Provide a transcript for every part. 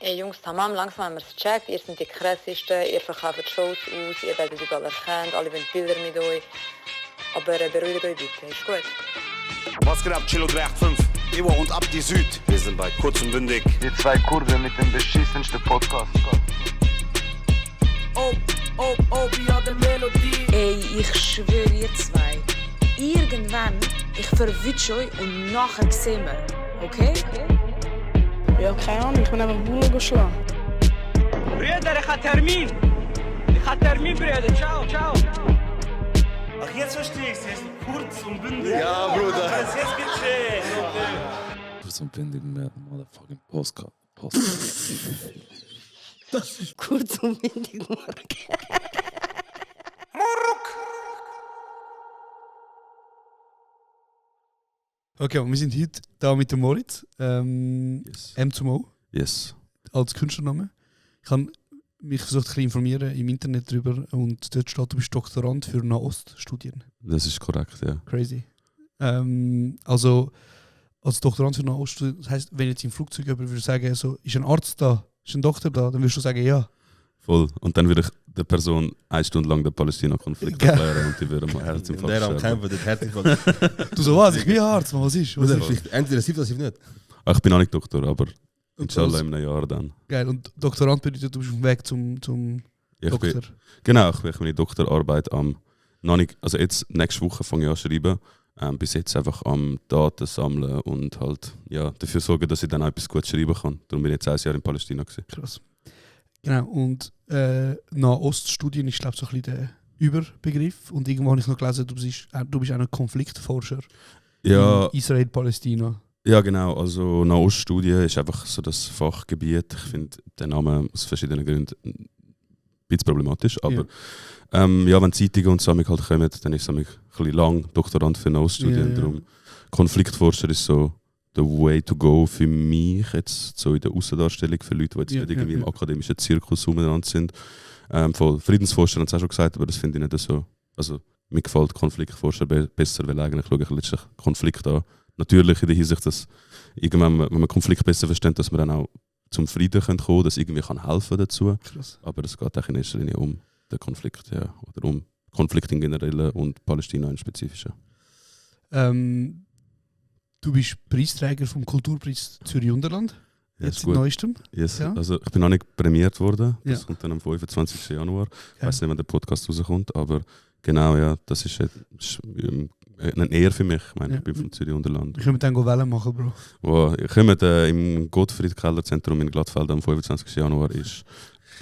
Ey Jungs, tamam, langsam haben wir es gecheckt. Ihr seid die krassesten, ihr verkauft Shows aus, ihr werdet überall erkannt, alle wollen Bilder mit euch. Aber beruhigt euch bitte, ist gut. Was geht ab, Chilo 385? Ivo und Abdi Süd. Wir sind bei Kurz und Bündig. Die zwei Kurven mit dem beschissensten Podcast. ja, der Melodie. Ey, ich schwöre ihr zwei. Irgendwann, ich verwünsche euch und nachher sehen wir. Okay? Ja, keine Ahnung, ich bin einfach Bullen geschlagen. Brüder, ich habe Termin. Brüder. Ciao. Ach, jetzt verstehe ich es. Jetzt kurz und bündig. Ja, Bruder. Jetzt gecheckt. Kurz und bündig mehr motherfucking Postcard. Das ist kurz und windig, Okay, wir sind heute da mit dem Moritz, Yes. M zum O, Yes. als Künstlername. Ich habe mich versucht zu informieren im Internet darüber und dort steht, du bist Doktorand für Nahoststudien. Das ist korrekt, ja. Crazy. Also als Doktorand für Nahoststudien, das heisst, wenn jetzt im Flugzeug jemand würde sagen, so, ist ein Arzt da, ist ein Doktor da, dann würdest du sagen, ja. Voll. Und dann würde ich der Person 1 Stunde lang den Palästina-Konflikt Ja. erklären und die würden mal Herzinfarkt Der am sterben. Kämpfen, der Herzinfarkt. Du so, was? Ich bin Arzt, man, was ist? Was ist? Vielleicht entweder sieben oder sieben nicht. Ich bin auch nicht Doktor, aber Und inshallah das- in einem Jahr dann. Geil, und Doktorand bedeutet, du bist auf dem Weg zum Ich Doktor. bin, genau, ich bin meine Doktorarbeit am, noch nicht, also jetzt nächste Woche fange ich an zu schreiben. Bis jetzt einfach am Daten sammeln und halt ja, dafür sorgen, dass ich dann auch etwas gut schreiben kann. Darum bin ich jetzt 1 Jahr in Palästina gewesen. Krass. Genau, und Nahoststudien ist, glaube ich, so ein bisschen der Überbegriff. Und irgendwo habe ich noch gelesen, du bist auch ein Konfliktforscher Ja, in Israel-Palästina. ja, genau. Also Nahoststudie ist einfach so das Fachgebiet. Ich finde den Namen aus verschiedenen Gründen ein bisschen problematisch. Aber ja, wenn Zeitungen und so halt kommen, dann ist es ein bisschen lang Doktorand für Nahoststudien. Ja. Darum Konfliktforscher ist so the way to go für mich jetzt so in der Außendarstellung für Leute, die jetzt nicht irgendwie im akademischen Zirkus umeinander sind. Voll Friedensforscher haben es auch schon gesagt, aber das finde ich nicht so. Also mir gefällt Konfliktforscher besser, weil eigentlich schaue ich letztlich Konflikt an. Natürlich in der Hinsicht, dass irgendwann, wenn man Konflikt besser versteht, dass man dann auch zum Frieden kommen kann, dass irgendwie kann helfen dazu. Krass. Aber es geht auch in erster Linie um den Konflikt, ja, oder um Konflikt im Generellen und Palästina im Spezifischen. Du bist Preisträger vom Kulturpreis Zürich-Unterland. Ja, Jetzt ist seit gut. neuestem. Yes. Ja. Also ich bin noch nicht prämiert worden. Das Ja. kommt dann am 25. Januar. Ich Ja. weiß nicht, wann der Podcast rauskommt, aber genau, ja, das ist eine Ehre für mich. Ich meine, Ja. ich bin vom Zürich-Unterland. Wir können dann Wellen machen, Bro. Wow, ich komme im Gottfried-Keller-Zentrum in Glattfeld am 25. Januar ist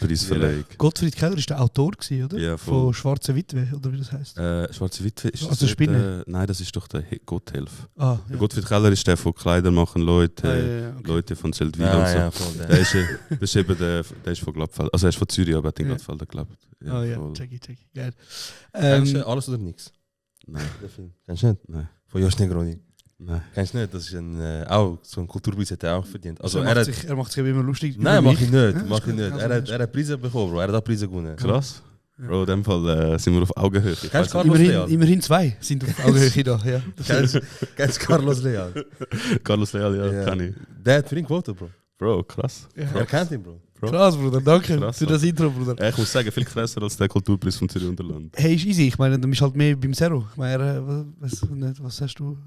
Preisverleihung. Gottfried Keller war der Autor, gewesen, oder? Ja, voll. Von Schwarze Witwe, oder wie das heisst. Schwarze Witwe ist Also Spinne? nein, das ist doch der Gotthelf. Ah, Der Gottfried Keller ist der von Kleider machen Leute, okay. Leute von Seldwyl und so. Ja, voll. Der ist, das ist eben der ist von Glattfeld. Also er ist von Zürich, aber hat in Ja. Glattfeld gelebt. Ah ja, voll. check. Geil. Kennst du alles oder nichts? Nein, Der Film. Kennst du nicht? nein, Von Josh Negroni. nein. Kennst du nicht? Das ist auch so ein Kulturpreis, hat er auch verdient. Also er macht sich immer lustig. Nein, über mach mich. ich nicht. Ja, Mach ist ich gut. nicht. Also, Er hat Preise bekommen, Bro. Er hat auch Preise gewonnen. Krass. Ja. Bro, in dem Fall sind wir auf Augenhöhe. Ich Kennst weiss du Carlos Leal? Immerhin 2 sind auf Augenhöhe da. Ja. Kennst du Carlos Leal? nicht. Carlos Leal, ja, kann ich. Der hat für ihn gewotet, Bro. Bro, krass. Er kennt ihn, Bro. Krass, Bruder. Danke Krass, für das Intro, Bruder. Ich muss sagen, viel krasser als der Kulturpreis vom Zürich-Unterland. Hey, ist easy. Ich meine, du bist halt mehr beim Zero. Ich meine, was hast du?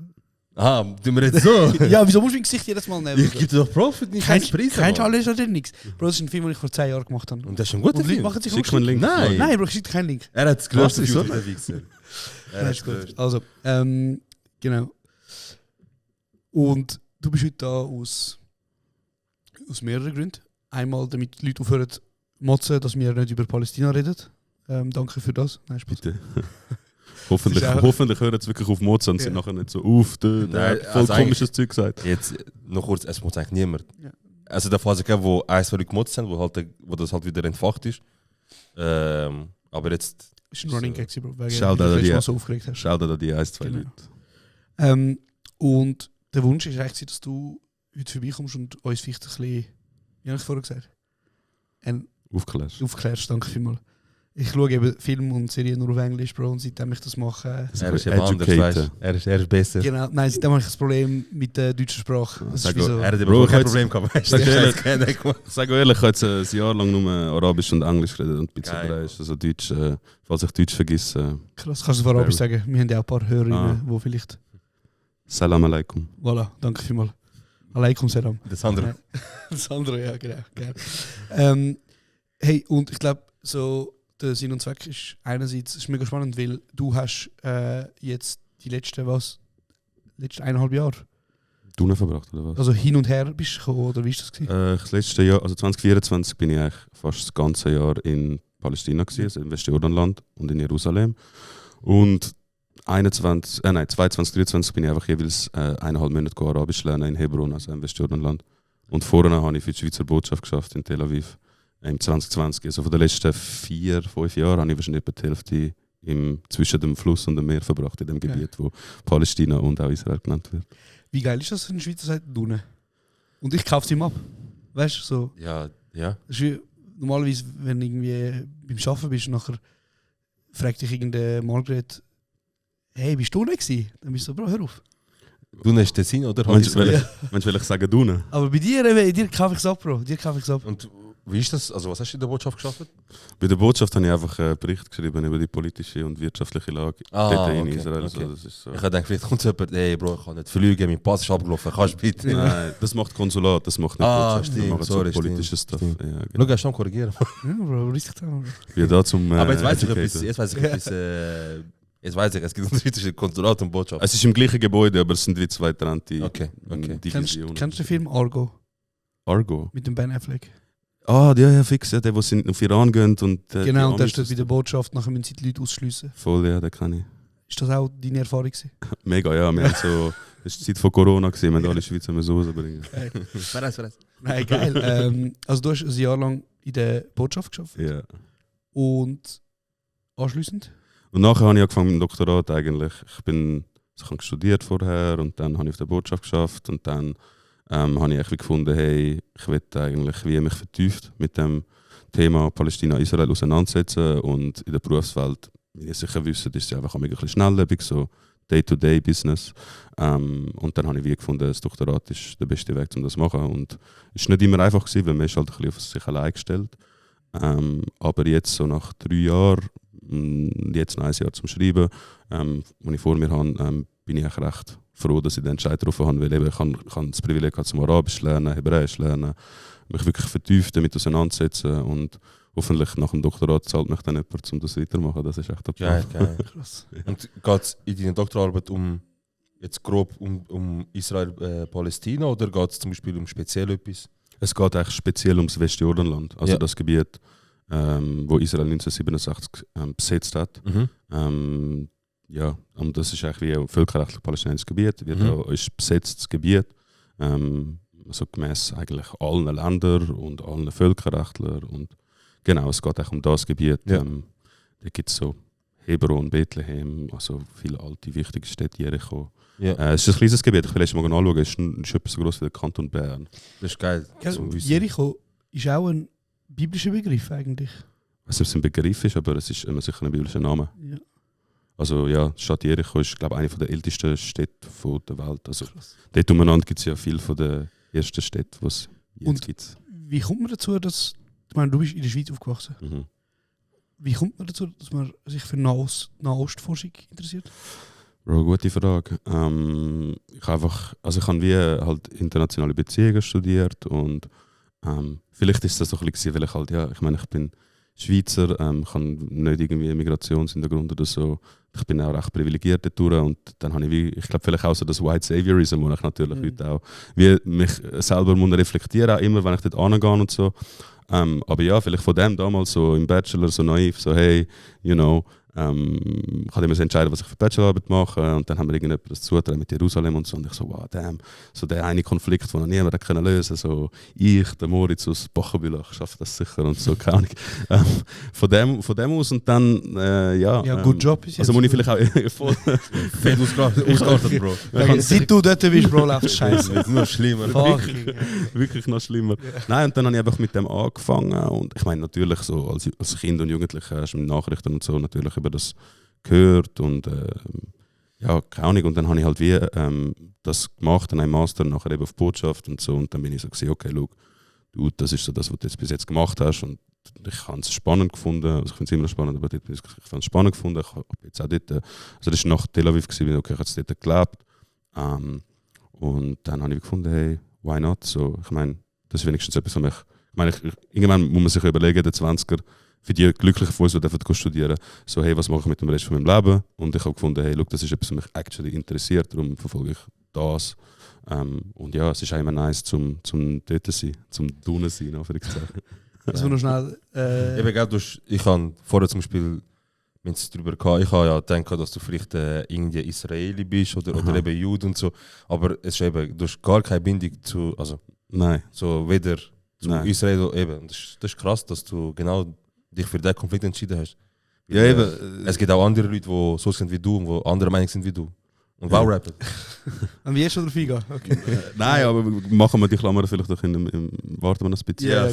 Ah, tun wir jetzt so? Ja, wieso musst du mein Gesicht jedes Mal nehmen? Ich gebe dir doch Pro für die scheiß Preise. Kennst du Mann. alles oder nichts? Bro, das ist ein Film, den ich vor 10 Jahren gemacht habe. Und das ist ein guter Und Leute Film. machen sich Schickst du mir einen lustig. Link? Nein. Nein, Bro, ich schicke keinen Link. Er hat das größte Was, View wieso? der Wichser. Er Ja, hat ist gut. das Also, genau. Und du bist heute da aus mehreren Gründen. Einmal, damit die Leute aufhören zu motzen, dass wir nicht über Palästina reden. Danke für das. Nein, Spaß. Bitte. hoffentlich, Das ist auch- hoffentlich hören sie wirklich auf Mozart und sind Ja. nachher nicht so der Nein, hat voll also komisches Zeug gesagt. Jetzt noch kurz, es muss eigentlich niemand. Ja. Also der Phase gegeben, wo ein, zwei Leute gemotzt haben, wo das halt wieder entfacht ist. Aber jetzt... Das ist ein Running Gag, Bro, weil Schau du da dich die- Mal so aufgeregt hast. Schau dir da die 1-2 Genau. Leute. Und der Wunsch ist eigentlich, dass du heute vorbeikommst und uns vielleicht ein bisschen, wie habe ich vorher gesagt, Aufklärst. aufklärst. Danke vielmals. Ich schaue eben Filme und Serien nur auf Englisch, Bro, und seitdem ich das mache... Er ist eben anders, weißt du? Er ist besser. Genau, nein, seitdem habe ich das Problem mit der deutschen Sprache. Das ist wie so... Er hat Bro, eben kein Problem gehabt, weißt du? Ich sage ehrlich, ich habe jetzt ein Jahr lang nur Arabisch und Englisch geredet und ein bisschen Geil. Hebräisch. Also Deutsch, falls ich Deutsch vergesse. Krass, kannst du vor Arabisch sagen? Wir haben ja auch ein paar Hörerinnen, die vielleicht... Salam alaikum. Voilà, danke vielmals. Alaikum salam. Das andere. Das andere, ja, genau. Gerne. Hey, und ich glaube, so der Sinn und Zweck ist einerseits ist mega spannend, weil du hast jetzt die letzten 1,5 Jahre, Tunen verbracht, oder was? also hin und her bist du gekommen, oder wie ist das gewesen? Das letzte Jahr, also 2024, bin ich eigentlich fast das ganze Jahr in Palästina gewesen, also im Westjordanland und in Jerusalem. Und 2023 bin ich einfach jeweils 1,5 Monate Arabisch lernen in Hebron, also im Westjordanland. Und vorher habe ich für die Schweizer Botschaft geschafft in Tel Aviv. Im 2020. Also von den letzten 4-5 Jahren habe ich wahrscheinlich etwa die Hälfte zwischen dem Fluss und dem Meer verbracht, in dem Gebiet, wo Palästina und auch Israel genannt wird. Wie geil ist das, wenn ein Schweizer sagt, Dune? Und ich kaufe es ihm ab. Weißt du, so. Ja. Das ist wie, normalerweise, wenn du irgendwie beim Arbeiten bist, nachher fragt dich irgendeine Margret, hey, bist du nicht gewesen? Dann bist du so, Bro, hör auf. Du hast den Sinn, oder? Meinst du, will ich sagen Dune? Aber bei dir kaufe ich es ab, Bro. Dir kaufe ich es ab. Und wie ist das? Also was hast du in der Botschaft geschafft? Bei der Botschaft habe ich einfach einen Bericht geschrieben über die politische und wirtschaftliche Lage in Israel. Okay. Also, das ist so. Ich habe gedacht, vielleicht kommt jemand, hey Bro, ich kann nicht fliegen, mein Pass ist abgelaufen, kannst du bitte? Nein, das macht Konsulat, das macht nicht Botschaft. Stimmt, Das macht sorry, so politisches stimmt, Stuff. stimmt. Ja, Schau, genau. kannst du noch korrigieren. Ja, Bro, richtig da, Bro. Wie da zum Aber jetzt weiß ich Educator. etwas, es gibt Unterschiede zwischen Konsulat und Botschaft. Es ist im gleichen Gebäude, aber es sind wie zwei getrennte Okay. Divisionen. Kennst du den Film Argo Argo? mit dem Ben Affleck? Ja, fix, ja, der, der auf Iran gehen und... Genau, und der steht bei der Botschaft, nachher müssen sie die Leute ausschliessen. Voll, ja, den kann ich. Ist das auch deine Erfahrung gewesen? Mega, ja, wir haben so... Es war die Zeit von Corona, gewesen, wir haben alle Schweizer müssen rausbringen. Nein, geil. Also du hast ein Jahr lang in der Botschaft geschafft Ja. und anschliessend? Und nachher habe ich angefangen mit dem Doktorat eigentlich. Ich habe studiert vorher und dann habe ich auf der Botschaft geschafft und dann habe ich eigentlich gefunden, hey, ich will eigentlich wie mich vertieft mit dem Thema Palästina-Israel auseinandersetzen und in der Berufswelt, wie ihr sicher wisst, ist es einfach ein bisschen schnelllebig, so Day-to-Day-Business. Und dann habe ich wie gefunden, das Doktorat ist der beste Weg, um das zu machen. Und es war nicht immer einfach, gewesen, weil man ist halt ein bisschen auf sich allein gestellt. Aber jetzt so nach 3 Jahren, jetzt noch 1 Jahr zum Schreiben, was ich vor mir habe, bin ich echt recht froh, dass ich den Entscheid getroffen habe, weil eben ich kann das Privileg zum Arabisch lernen, Hebräisch lernen, mich wirklich vertieft damit auseinandersetzen und hoffentlich nach dem Doktorat zahlt mich dann jemand, um das weitermachen. Das ist echt okay. Geil. Krass. Und geht es in deiner Doktorarbeit jetzt grob um Israel-Palästina oder geht es zum Beispiel um speziell etwas? Es geht eigentlich speziell ums Westjordanland, also Ja. das Gebiet, wo Israel 1987 besetzt hat. Ja, und das ist eigentlich wie ein völkerrechtlich palästinensisches Gebiet, ist besetztes Gebiet, also gemäß eigentlich allen Ländern und allen Völkerrechtlern. Und genau, es geht eigentlich um das Gebiet. Ja. Da gibt es so Hebron, Bethlehem, also viele alte, wichtige Städte, Jericho. Ja. Es ist ein kleines Gebiet, ich will erst mal anschauen, es ist etwa so groß wie der Kanton Bern. Das ist geil. Jericho ist auch ein biblischer Begriff eigentlich. Ich weiß nicht, ob es ein Begriff ist, aber es ist sicher ein biblischer Name. Ja. Also ja, die Stadt Jericho ist, glaube ich, eine der ältesten Städte der Welt. Also, dort umeinander gibt es ja viele von den ersten Städten, die es jetzt gibt. Wie kommt man dazu, dass... Ich meine, du bist in der Schweiz aufgewachsen. Mhm. Wie kommt man dazu, dass man sich für Nahostforschung interessiert? Bro, gute Frage. Ich habe wie halt internationale Beziehungen studiert und vielleicht ist das so ein bisschen, weil ich halt, ja, ich meine, ich bin Schweizer, ich habe nicht irgendwie einen Migrationshintergrund oder so. Ich bin auch recht privilegiert dadurch und dann habe ich glaube vielleicht auch so das White Saviorism, wo ich natürlich heute auch wie mich selber muss reflektieren, auch immer, wenn ich dort angehe und so. Aber ja, vielleicht von dem damals so im Bachelor so naiv, so hey, you know, Ich habe immer entscheiden, was ich für die Bachelorarbeit mache. Und dann haben wir irgendetwas zugetragen mit Jerusalem und so. Und ich so, wow, damn. So der eine Konflikt, den noch niemand hat können lösen. So ich, der Moritz aus Bachenbülach, schaffe das sicher und so, keine Ahnung. Von dem aus und dann, ja. Ja, good job bis Also muss ich vielleicht auch voll... Fett ausgeartet, Bro. Seit du dort bist, Bro, läuft es scheiße. Nur schlimmer. Wirklich noch schlimmer. Nein, und dann habe ich einfach mit dem angefangen. Und ich meine, natürlich, so als Kind und Jugendlicher hast du mit Nachrichten und so natürlich über das gehört und ja, keine Ahnung. Und dann habe ich halt wie das gemacht, dann einen Master, nachher eben auf Botschaft und so. Und dann bin ich so gesehen, okay, schau, du, das ist so das, was du jetzt bis jetzt gemacht hast. Und ich habe es spannend gefunden, also ich finde es immer noch spannend, aber ich fand es spannend gefunden. Ich habe jetzt auch dort, also das war nach Tel Aviv, gewesen, okay, ich habe jetzt dort gelebt. Und dann habe ich gefunden, hey, why not? So, ich meine, das ist wenigstens etwas, was mich, ich meine, irgendwann muss man sich überlegen, der 20er, für die Glücklichen von uns, die dürfen studieren, so, hey, was mache ich mit dem Rest von meinem Leben? Und ich habe gefunden, hey, look, das ist etwas, was mich actually interessiert, darum verfolge ich das. Und ja, es ist auch immer nice, zum dort sein, zum Tunen sein, Anführungszeichen. Also noch schnell... Eben, gell, ich habe vorher zum Beispiel, wenn es darüber gehabt, ich habe ja gedacht, dass du vielleicht irgendwie Israeli bist oder eben Jude und so, aber es ist eben, du hast gar keine Bindung zu, also nein, so weder zu Israel eben. Das ist krass, dass du genau dich für diesen Konflikt entschieden hast. Ja, eben. Es gibt auch andere Leute, die so sind wie du und die andere Meinung sind wie du. Und wow rappen. Und wie ist schon der Figa? Okay. Nein, aber machen wir die Klammern vielleicht doch warten wir noch ein bisschen. Ja,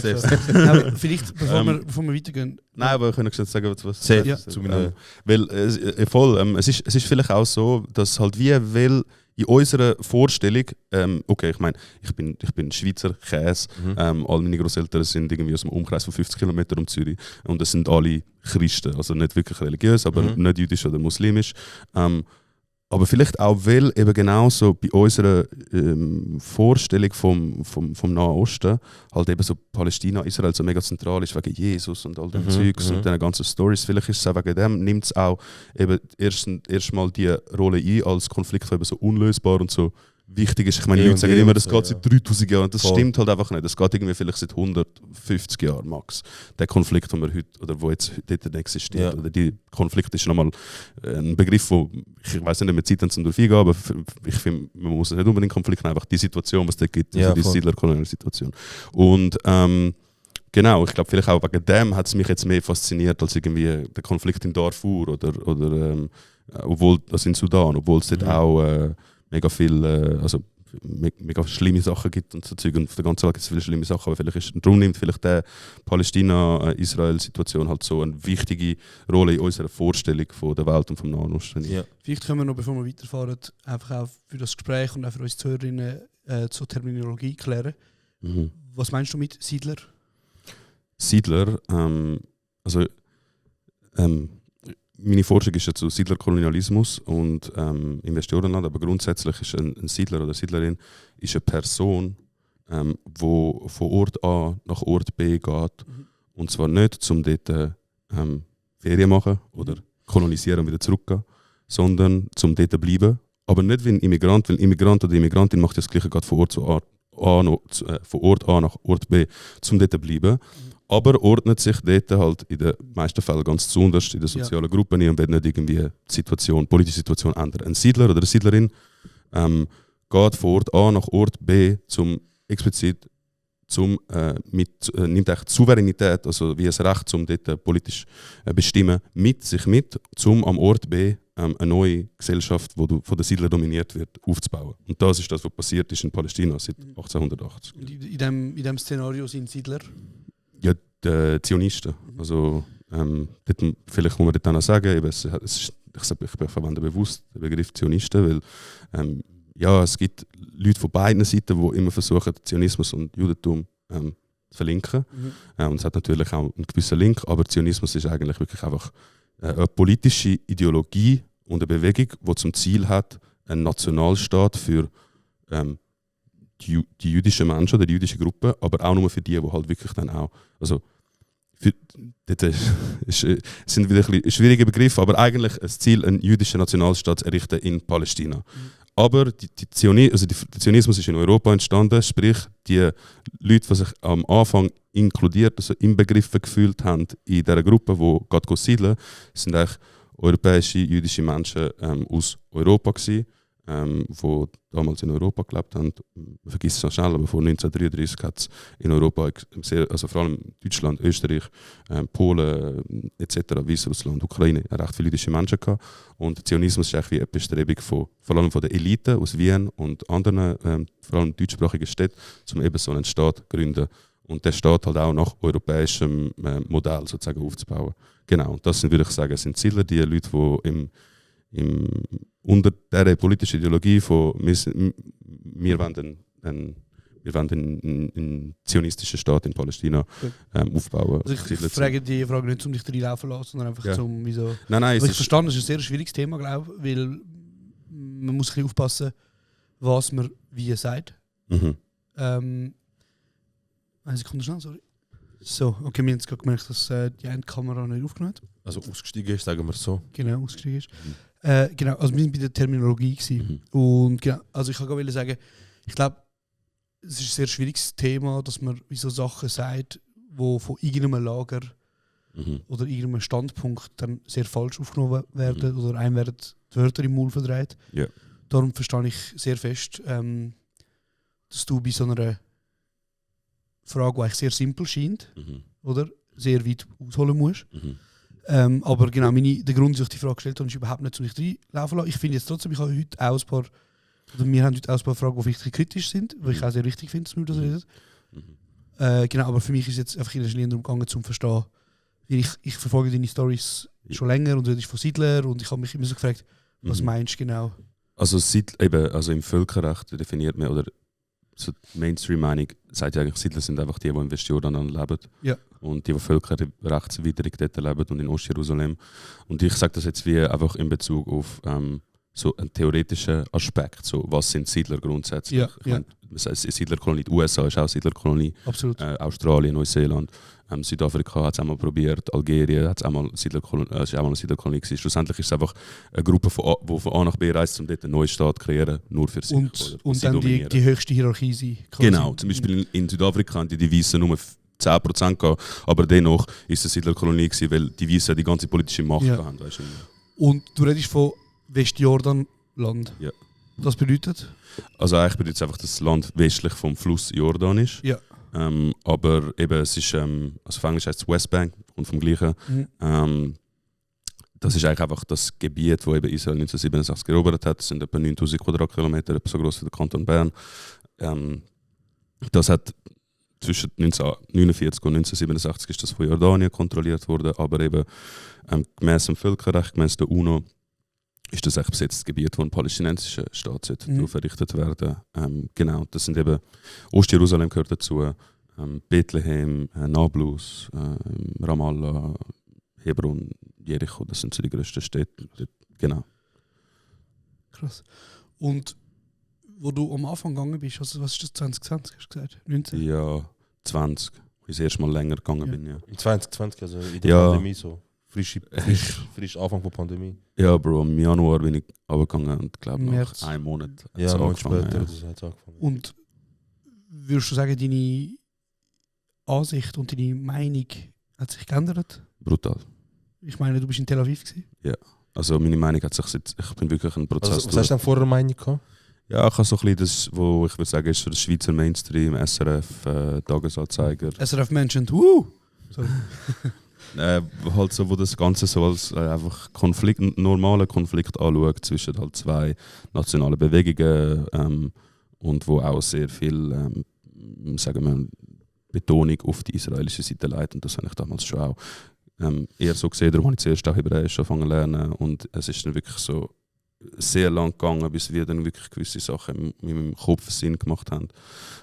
aber vielleicht, bevor wir weitergehen. Nein, aber wir können schon sagen, was safe ja. zu meiner. Weil es ist vielleicht auch so, dass halt weil in unserer Vorstellung, okay, ich meine, ich bin Schweizer Käse, all meine Grosseltern sind irgendwie aus einem Umkreis von 50 Kilometern um Zürich und es sind alle Christen, also nicht wirklich religiös, aber nicht jüdisch oder muslimisch. Aber vielleicht auch, weil eben genauso bei unserer Vorstellung vom Nahen Osten halt eben so Palästina, Israel so mega zentral ist wegen Jesus und all dem Zeugs und den ganzen Stories. Vielleicht ist es auch wegen dem, nimmt es auch eben erstmal die Rolle ein als Konflikt, der eben so unlösbar und so wichtig ist. Ich meine, die Leute sagen immer, das geht seit 3000 Jahren und das stimmt halt einfach nicht. Das geht irgendwie vielleicht seit 150 Jahren max. Der Konflikt, den wir heute, oder wo jetzt dort existiert, oder die Konflikt ist nochmal ein Begriff, wo ich weiß nicht, ob wir Zeit haben zum durchgehen, aber ich finde, man muss nicht unbedingt Konflikt nehmen, einfach die Situation, was es dort gibt, also die siedlerkoloniale Situation. Und genau, ich glaube, vielleicht auch wegen dem hat es mich jetzt mehr fasziniert als irgendwie der Konflikt in Darfur oder obwohl das in Sudan, obwohl es dort auch mega viel, also mega schlimme Sachen gibt und so Zeug. Und auf der ganzen Welt gibt es viele schlimme Sachen, aber darum nimmt vielleicht die Palästina-Israel-Situation halt so eine wichtige Rolle in unserer Vorstellung von der Welt und vom Nahen Osten. Ja. Vielleicht können wir noch, bevor wir weiterfahren, einfach auch für das Gespräch und auch für uns Zuhörerinnen zur Terminologie klären. Was meinst du mit Siedler? Siedler, meine Forschung ist ja zu Siedlerkolonialismus und Investorenland, aber grundsätzlich ist ein Siedler oder Siedlerin ist eine Person, die von Ort A nach Ort B geht. Und zwar nicht, um dort Ferien machen oder kolonisieren und wieder zurückgehen, sondern um dort zu bleiben. Aber nicht wie ein Immigrant, weil ein Immigrant oder Immigrantin macht das Gleiche gerade von Ort A nach Ort B, um dort zu bleiben. Aber ordnet sich dort halt in den meisten Fällen ganz zuunterst in den sozialen Gruppen und wird nicht irgendwie die politische Situation ändern. Ein Siedler oder eine Siedlerin geht von Ort A nach Ort B nimmt echt Souveränität, also wie ein Recht, um dort politisch bestimmen, mit sich um am Ort B eine neue Gesellschaft, die von den Siedlern dominiert wird, aufzubauen. Und das ist das, was passiert ist in Palästina seit 1880. Und in diesem Szenario sind Siedler? Ja, die Zionisten. Also, dort, vielleicht muss man dort auch sagen, ich verwende bewusst den Begriff Zionisten, weil es gibt Leute von beiden Seiten, die immer versuchen, Zionismus und Judentum zu verlinken. Und es hat natürlich auch einen gewissen Link, aber Zionismus ist eigentlich wirklich einfach eine politische Ideologie und eine Bewegung, die zum Ziel hat, einen Nationalstaat für die jüdischen Menschen oder die jüdische Gruppe, aber auch nur für die halt wirklich dann auch, also das sind wieder ein schwierige Begriffe, aber eigentlich das Ziel, einen jüdischen Nationalstaat zu errichten in Palästina. Aber der Zionismus ist in Europa entstanden, sprich die Leute, die sich am Anfang inkludiert, also inbegriffen gefühlt haben in dieser Gruppe, die gerade siedeln, sind eigentlich europäische, jüdische Menschen aus Europa gewesen, die damals in Europa gelebt haben. Man vergisst es noch schnell, aber vor 1933 hat es in Europa, also vor allem Deutschland, Österreich, Polen etc., Weißrussland, Ukraine, recht viele jüdische Menschen gehabt. Und der Zionismus ist eigentlich wie eine Bestrebung vor allem von der Elite aus Wien und anderen, vor allem deutschsprachigen Städten, um eben so einen Staat zu gründen. Und der Staat halt auch nach europäischem Modell sozusagen aufzubauen. Genau, und das sind, würde ich sagen, sind Siedler, die Leute, die unter dieser politischen Ideologie von wir wollen einen zionistischen Staat in Palästina aufbauen. Also ich frage die Frage nicht, um dich reinlaufen zu lassen, sondern einfach zum wieso. Nein, ich verstehe, es ist ein sehr schwieriges Thema, glaube ich, weil man muss ein bisschen aufpassen, was man wie sagt. Mhm. Eine Sekunde schnell, sorry. So, okay, wir haben jetzt gerade gemerkt, dass die Endkamera nicht aufgenommen hat. Also ausgestiegen ist, sagen wir so. Genau, ausgestiegen ist. Genau, also wir waren bei der Terminologie gewesen. Und genau, also ich kann gerade sagen, ich glaube, es ist ein sehr schwieriges Thema, dass man wie so Sachen sagt, die von irgendeinem Lager oder irgendeinem Standpunkt dann sehr falsch aufgenommen werden oder einem werden die Wörter im Mund verdreht. Yeah. Darum verstehe ich sehr fest, dass du bei so einer Frage, die eigentlich sehr simpel scheint, oder sehr weit ausholen musst. Aber genau, der Grund, dass ich die Frage gestellt habe, ist überhaupt nicht, um dich reinlaufen lassen. Ich finde jetzt trotzdem, wir haben heute auch ein paar Fragen, die vielleicht kritisch sind, weil ich auch sehr wichtig finde, dass wir das reden. Genau, aber für mich ist jetzt einfach in der Linie darum gegangen, zu verstehen, weil ich verfolge deine Stories schon länger und redest von Siedler und ich habe mich immer so gefragt, was meinst du genau? Also, also im Völkerrecht definiert man, oder so die Mainstream-Meinung sagt ja eigentlich, Siedler sind einfach die im Westjordan leben. Ja. Und die völkerrechtswidrig dort leben und in Ostjerusalem. Und ich sage das jetzt wie einfach in Bezug auf so einen theoretischen Aspekt. So, was sind Siedler grundsätzlich? Ja, ich meine, Siedlerkolonie, die USA ist auch Siedlerkolonie. Absolut. Australien, Neuseeland, Südafrika hat es einmal probiert, Algerien hat es auch mal eine Siedlerkolonie gewesen. Schlussendlich ist es einfach eine Gruppe, die von A nach B reist, um dort einen neuen Staat zu kreieren, nur für sich. Und dann die höchste Hierarchie sein. Genau, zum Beispiel in Südafrika haben die Weißen nur 10% gehabt, aber dennoch ist es eine Siedlerkolonie gewesen, weil die Weißen die ganze politische Macht haben. Weißt du? Und du redest von Westjordanland. Ja. Das bedeutet? Also eigentlich bedeutet es einfach, dass das Land westlich vom Fluss Jordan ist. Ja. Aber eben es ist, also auf Englisch heißt es Westbank und vom Gleichen. Das ist eigentlich einfach das Gebiet, das eben Israel 1967 erobert hat. Das sind etwa 9000 Quadratkilometer, etwa so groß wie der Kanton Bern. Das hat zwischen 1949 und 1967 ist das von Jordanien kontrolliert worden, aber eben gemäß dem Völkerrecht, gemäß der UNO, ist das echt besetztes Gebiet, wo ein palästinensischer Staat darauf errichtet werden. Genau, das sind eben Ostjerusalem gehört dazu, Bethlehem, Nablus, Ramallah, Hebron, Jericho, das sind so die grössten Städte. Genau. Krass. Und wo du am Anfang gegangen bist, also was ist das, 2020, hast du gesagt? 19? Ja, 20, wo ich das erste Mal länger gegangen bin. Ja. In 2020, also in der Pandemie so. Frisch Anfang der Pandemie. Ja, Bro, im Januar bin ich runtergegangen und glaube nach einem Monat ja, Monat später hat es angefangen. Und würdest du sagen, deine Ansicht und deine Meinung hat sich geändert? Brutal. Ich meine, du bist in Tel Aviv gewesen? Ja, also meine Meinung hat sich jetzt, ich bin wirklich ein Prozess. Also, was hast du denn vorher Meinung gehabt? Ja, ich habe so ein bisschen das, wo ich würde sagen, ist so das Schweizer Mainstream, SRF, Tagesanzeiger. SRF mentioned, so. Halt so, wo das Ganze so als einfach normalen Konflikt anschaut zwischen halt zwei nationalen Bewegungen und wo auch sehr viel, sagen wir, Betonung auf die israelische Seite legt. Und das habe ich damals schon auch eher so gesehen. Darum habe ich zuerst auch Hebräisch angefangen zu lernen und es ist dann wirklich so sehr lang gegangen, bis wir dann wirklich gewisse Sachen in meinem Kopf Sinn gemacht haben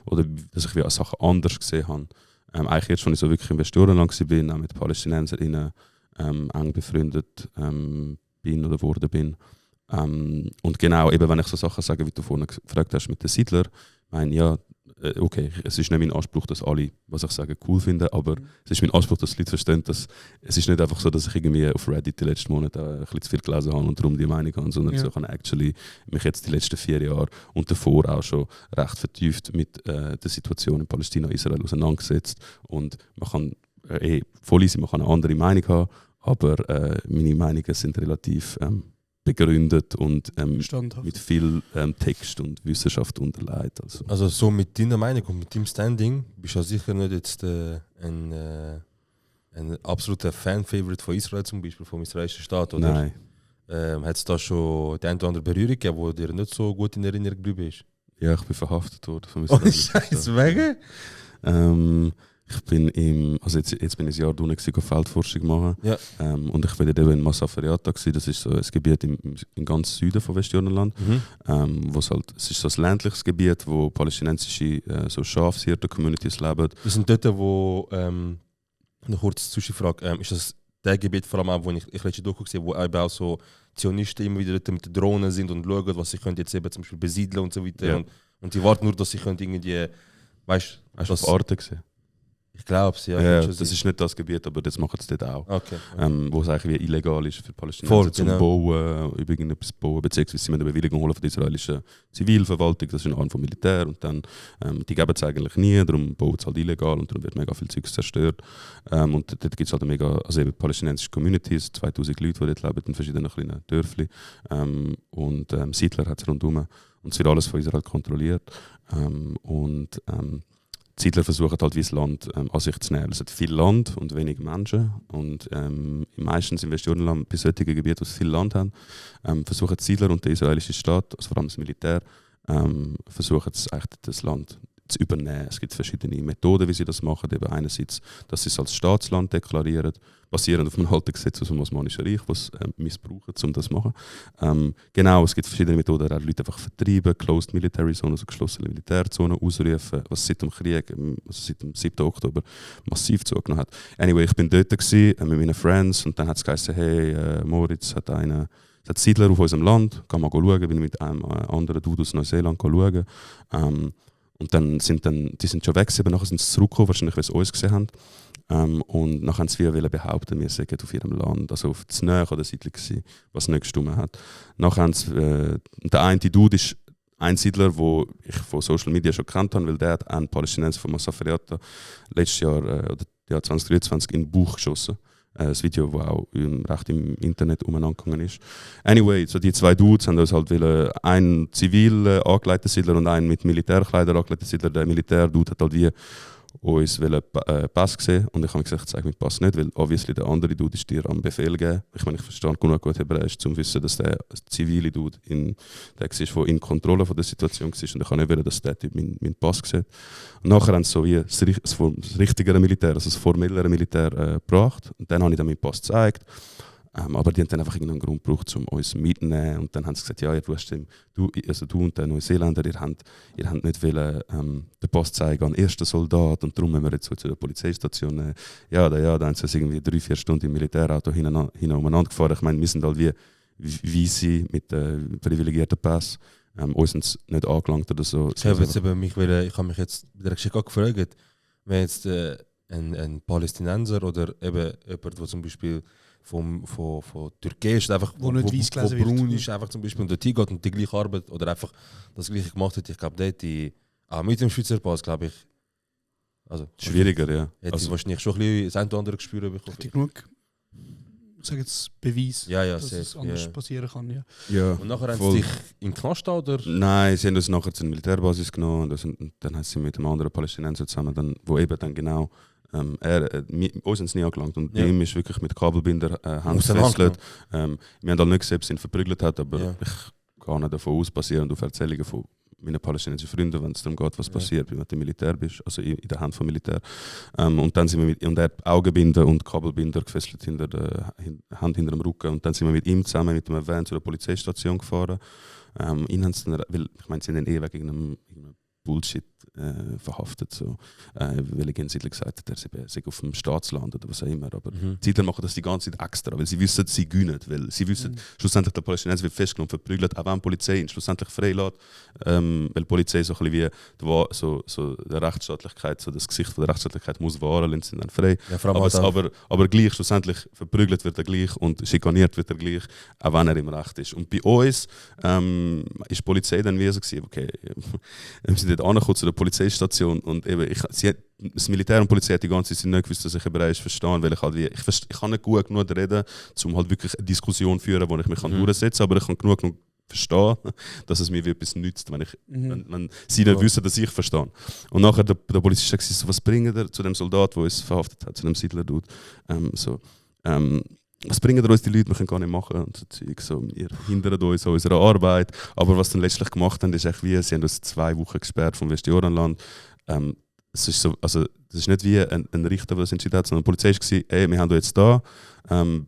oder dass ich wie Sachen anders gesehen habe. Eigentlich jetzt, als ich so wirklich im Westjordanland war, auch mit PalästinenserInnen eng befreundet bin oder geworden bin. Und genau, eben wenn ich so Sachen sage, wie du vorhin gefragt hast mit den Siedlern, ich meine, ja, okay, es ist nicht mein Anspruch, dass alle, was ich sage, cool finden, aber es ist mein Anspruch, dass die Leute verstehen, dass es ist nicht einfach so, dass ich irgendwie auf Reddit die letzten Monate ein bisschen zu viel gelesen habe und darum die Meinung habe, sondern ich habe actually mich jetzt die letzten 4 Jahre und davor auch schon recht vertieft mit der Situation in Palästina, Israel auseinandergesetzt und man kann voll easy, man kann eine andere Meinung haben aber meine Meinungen sind relativ begründet und Standhaft. mit viel Text und Wissenschaft unterlegt. Also so mit deiner Meinung und mit deinem Standing bist du ja sicher nicht jetzt ein absoluter Fan-Favorite von Israel zum Beispiel, vom israelischen Staat, oder? Nein. Hat es da schon die eine oder andere Berührung gegeben, die dir nicht so gut in Erinnerung geblieben ist? Ja, ich bin verhaftet worden. Oh Scheiße, wegen? Ich bin jetzt bin ich ein Jahr drunten gewesen, Feldforschung machen. Ja. Und ich war dort eben in Massaferiata gewesen. Das ist so ein Gebiet im ganz Süden von Westjordanland. Es ist so ein ländliches Gebiet, wo palästinensische so Schafshirten-Communities leben. Wir sind dort, wo noch kurz Zwischenfrage, ist das der Gebiet vor allem auch, wo ich letzte Doku gesehen habe, wo eben auch so Zionisten immer wieder dort mit den Drohnen sind und schauen, was sie können jetzt eben zum Beispiel besiedeln und so weiter. Ja. Und die warten nur, dass sie können irgendwie, weißt du, Hast du auf Arte gesehen? Ich glaube es, ja. Ja, das ist nicht das Gebiet, aber das machen sie dort auch. Okay. Wo es eigentlich wie illegal ist für Palästinenser zum genau. Bauen, über irgendetwas bauen, beziehungsweise sie müssen eine Bewilligung holen von der israelischen Zivilverwaltung, das ist ein Arm vom Militär und dann, die geben es eigentlich nie, darum bauen es halt illegal und darum wird mega viel Zeugs zerstört. Und dort gibt es halt also eben palästinensische Communities, 2000 Leute, die dort leben, in verschiedenen kleinen Dörfli. Siedler hat es rundherum und es wird alles von Israel kontrolliert. Die Siedler versuchen halt wie das Land an sich zu nehmen. Es hat viel Land und wenig Menschen. Und meistens im Westjordanland, bei solchen Gebieten, wo sie viel Land haben, versuchen die Siedler und der israelische Staat, also vor allem das Militär, versuchen es eigentlich das Land zu übernehmen. Es gibt verschiedene Methoden, wie sie das machen. Eben einerseits, dass sie es als Staatsland deklarieren, basierend auf einem alten Gesetz aus dem Osmanischen Reich, das missbrauchen, um das zu machen. Genau, es gibt verschiedene Methoden, auch Leute einfach vertreiben, Closed Military Zonen, also geschlossene Militärzonen ausrufen, was seit dem Krieg, also seit dem 7. Oktober, massiv zugenommen hat. Anyway, ich bin dort gewesen, mit meinen Friends und dann hat es geheißen, hey, Moritz hat Siedler auf unserem Land, kann mal schauen, bin mit einem anderen Dude aus Neuseeland schauen. Und dann sind die sind schon weg gewesen, nachher sind sie zurückgekommen, wahrscheinlich, weil sie uns gesehen haben. Und nachher haben sie wieder behaupten, wir seien auf ihrem Land, also auf der Nähe der Siedlung gewesen, was nicht gestimmt hat. Nachher haben sie, der eine Dude ist ein Siedler, den ich von Social Media schon kennt habe, weil der hat einen Palästinenser von Massaferiata letztes Jahr, 2023, in den Bauch geschossen. Ein Video, das auch recht im Internet umeinander ist. Anyway, so die zwei Dudes haben uns halt einen zivil angeleiteten Siedler und einen mit Militärkleidern angeleiteten Siedler. Der Militärdude hat halt wie uns Pass gesehen und ich habe gesagt, zeig mir Pass nicht, weil obviously der andere Dude ist dir am Befehl gegeben. Ich meine, ich verstand genug gut Hebräisch, um zu wissen, dass der zivile Dude der war, der in Kontrolle von der Situation war und ich kann nicht wollen, dass der Typ meinen Pass sieht. Und nachher haben sie so wie das richtigere Militär, also das formellere Militär gebracht und dann habe ich dann meinen Pass gezeigt. Aber die haben dann einfach irgendeinen Grund gebraucht, um uns mitzunehmen. Und dann haben sie gesagt, ja, du und der Neuseeländer, ihr habt nicht wollen, den Pass zeigen an den ersten Soldat und darum müssen wir jetzt so zu der Polizeistation nehmen. Da haben sie irgendwie 3-4 Stunden im Militärauto hin umeinander gefahren. Ich meine, wir sind halt wie sie mit privilegierten Pass. Uns sind es nicht angelangt oder so. Ich habe mich jetzt bei der Geschichte gefragt, wenn jetzt ein Palästinenser oder eben jemand, der zum Beispiel von Türkei ist, einfach wo nicht weiss gelesen wird. Braun wird. ist einfach zum Beispiel und dort hingeht und die gleiche Arbeit oder einfach das gleiche gemacht hat. Ich glaube, dort mit dem Schweizer Pass, glaube ich, also schwieriger, ja. Hätte ich wahrscheinlich schon ein bisschen das eine oder andere Gespür bekommen. Hätte ich genug, sage jetzt, Beweis, dass es anders passieren kann. Ja, und nachher haben sie dich in den Knast da, oder? Nein, sie haben uns nachher zur Militärbasis genommen und dann haben sie mit einem anderen Palästinenser zusammen, wo eben dann genau uns sind es nie angelangt und bei ihm ist wirklich mit Kabelbinder Hand gefesselt. Wir haben halt nicht gesehen, ob sie ihn verprügelt hat, aber ich gehe nicht davon aus, basierend auf Erzählungen von meinen palästinensischen Freunden, wenn es darum geht, was passiert, wenn du im Militär bist, also in der Hand vom Militär. Und dann sind wir und er hat Augenbinder und Kabelbinder gefesselt hinter der Hand hinter dem Rücken und dann sind wir mit ihm zusammen mit dem Van zu der Polizeistation gefahren. Ihn haben sie dann, weil ich meine, sie sind dann wegen irgendeinem Bullshit verhaftet. So. Weil ein Siedler gesagt hat, er sei auf dem Staatsland oder was auch immer. Aber die Siedler machen das die ganze Zeit extra, weil sie wissen, sie gewinnen. Weil sie wissen, schlussendlich der Palästinenser wird festgenommen, verprügelt, auch wenn die Polizei ihn schlussendlich freilässt. Weil die Polizei so ein bisschen wie so der Rechtsstaatlichkeit, so das Gesicht von der Rechtsstaatlichkeit muss wahren, lassen sie dann frei. Ja, aber gleich, schlussendlich verprügelt wird er gleich und schikaniert wird er gleich, auch wenn er im Recht ist. Und bei uns ist die Polizei dann wie so gewesen, okay, wir sind dort angekommen zu der Polizeistation und eben, das Militär und die Polizei hat die ganze Zeit nicht gewusst, dass ich bereit ist verstehen, weil ich halt ich kann nicht gut genug reden, um halt wirklich eine Diskussion zu führen, wo ich mich durchsetzen kann, aber ich kann genug verstehen, dass es mir wie etwas nützt, wenn sie nicht wissen, dass ich verstehe. Und nachher der Polizist hat gesagt, so, was bringt er zu dem Soldat, der uns verhaftet hat, zu dem Siedler-Dude? Was bringen uns die Leute, wir können gar nicht machen und so Zeug. So, wir hindern uns an unserer Arbeit. Aber was dann letztlich gemacht haben, ist echt wie, sie haben uns 2 Wochen gesperrt vom Westjordanland. Es ist so, also, das ist nicht wie ein Richter, der das entschieden hat, sondern die Polizei war, wir haben euch jetzt da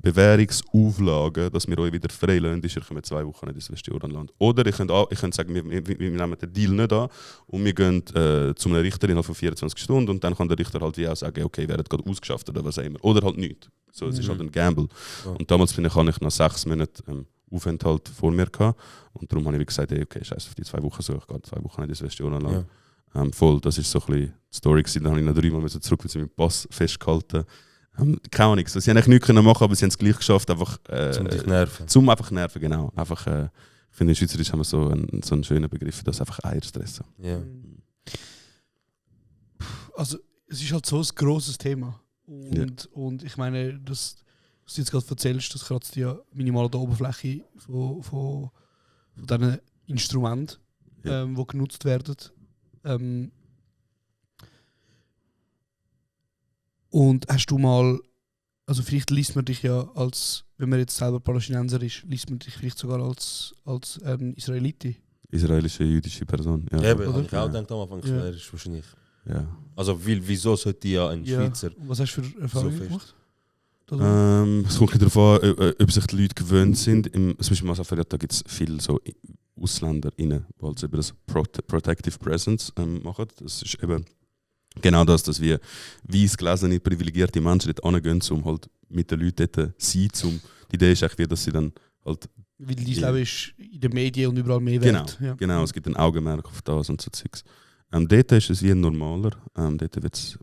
Bewährungsauflagen, dass wir euch wieder freilassen, ihr kommt 2 Wochen nicht ins Westjordanland. Oder ich könnte sagen, wir nehmen den Deal nicht an und wir gehen zu einer Richterin innerhalb von 24 Stunden und dann kann der Richter halt wie auch sagen, okay, wer hat gerade ausgeschafft oder was auch immer. Oder halt nicht. So, es ist halt ein Gamble. Ja. Und damals hatte ich nach 6 Monaten Aufenthalt vor mir gehabt. Und darum habe ich gesagt, okay, scheiße, auf die 2 Wochen so, ich gehe 2 Wochen nicht ins Westjordanland. Ja. Voll, das war so ein bisschen die Story gewesen. Dann habe ich noch 3 Mal zurück mit meinem Pass festgehalten. Keine Ahnung, sie haben nichts machen können, aber sie haben es gleich geschafft, einfach zum dich nerven. Zum einfach nerven, genau. Einfach, ich finde, in Schweizerisch haben wir so einen schönen Begriff, das einfach Eier stressen. Ja. Also, es ist halt so ein grosses Thema. Und ich meine, was du jetzt gerade erzählst, das kratzt ja minimal an der Oberfläche von diesen Instrumenten, die genutzt werden. Und hast du mal, also vielleicht liest man dich ja als, wenn man jetzt selber Palästinenser ist, liest man dich vielleicht sogar als Israeliti. Israelische, jüdische Person, ja. Ja, aber ich auch gedacht am Anfang, er ist wahrscheinlich. Ja. Also wieso sollte ja ein Schweizer... Was hast du für Erfahrungen gemacht? Es kommt darauf an, ob sich die Leute gewöhnt sind. Zum Beispiel in Masafariat gibt es viele so AusländerInnen, die halt über das Protective Presence machen. Das ist eben genau das, dass wir weiss gelesene, privilegierte Menschen dort hingehen, um halt mit den Leuten dort zu sein. Die Idee ist echt, dass sie dann halt... Weil dein Leben ist in den Medien und überall mehr wert. Genau, es gibt ein Augenmerk auf das und so Zeugs. Dort ist es wie ein normaler. Dort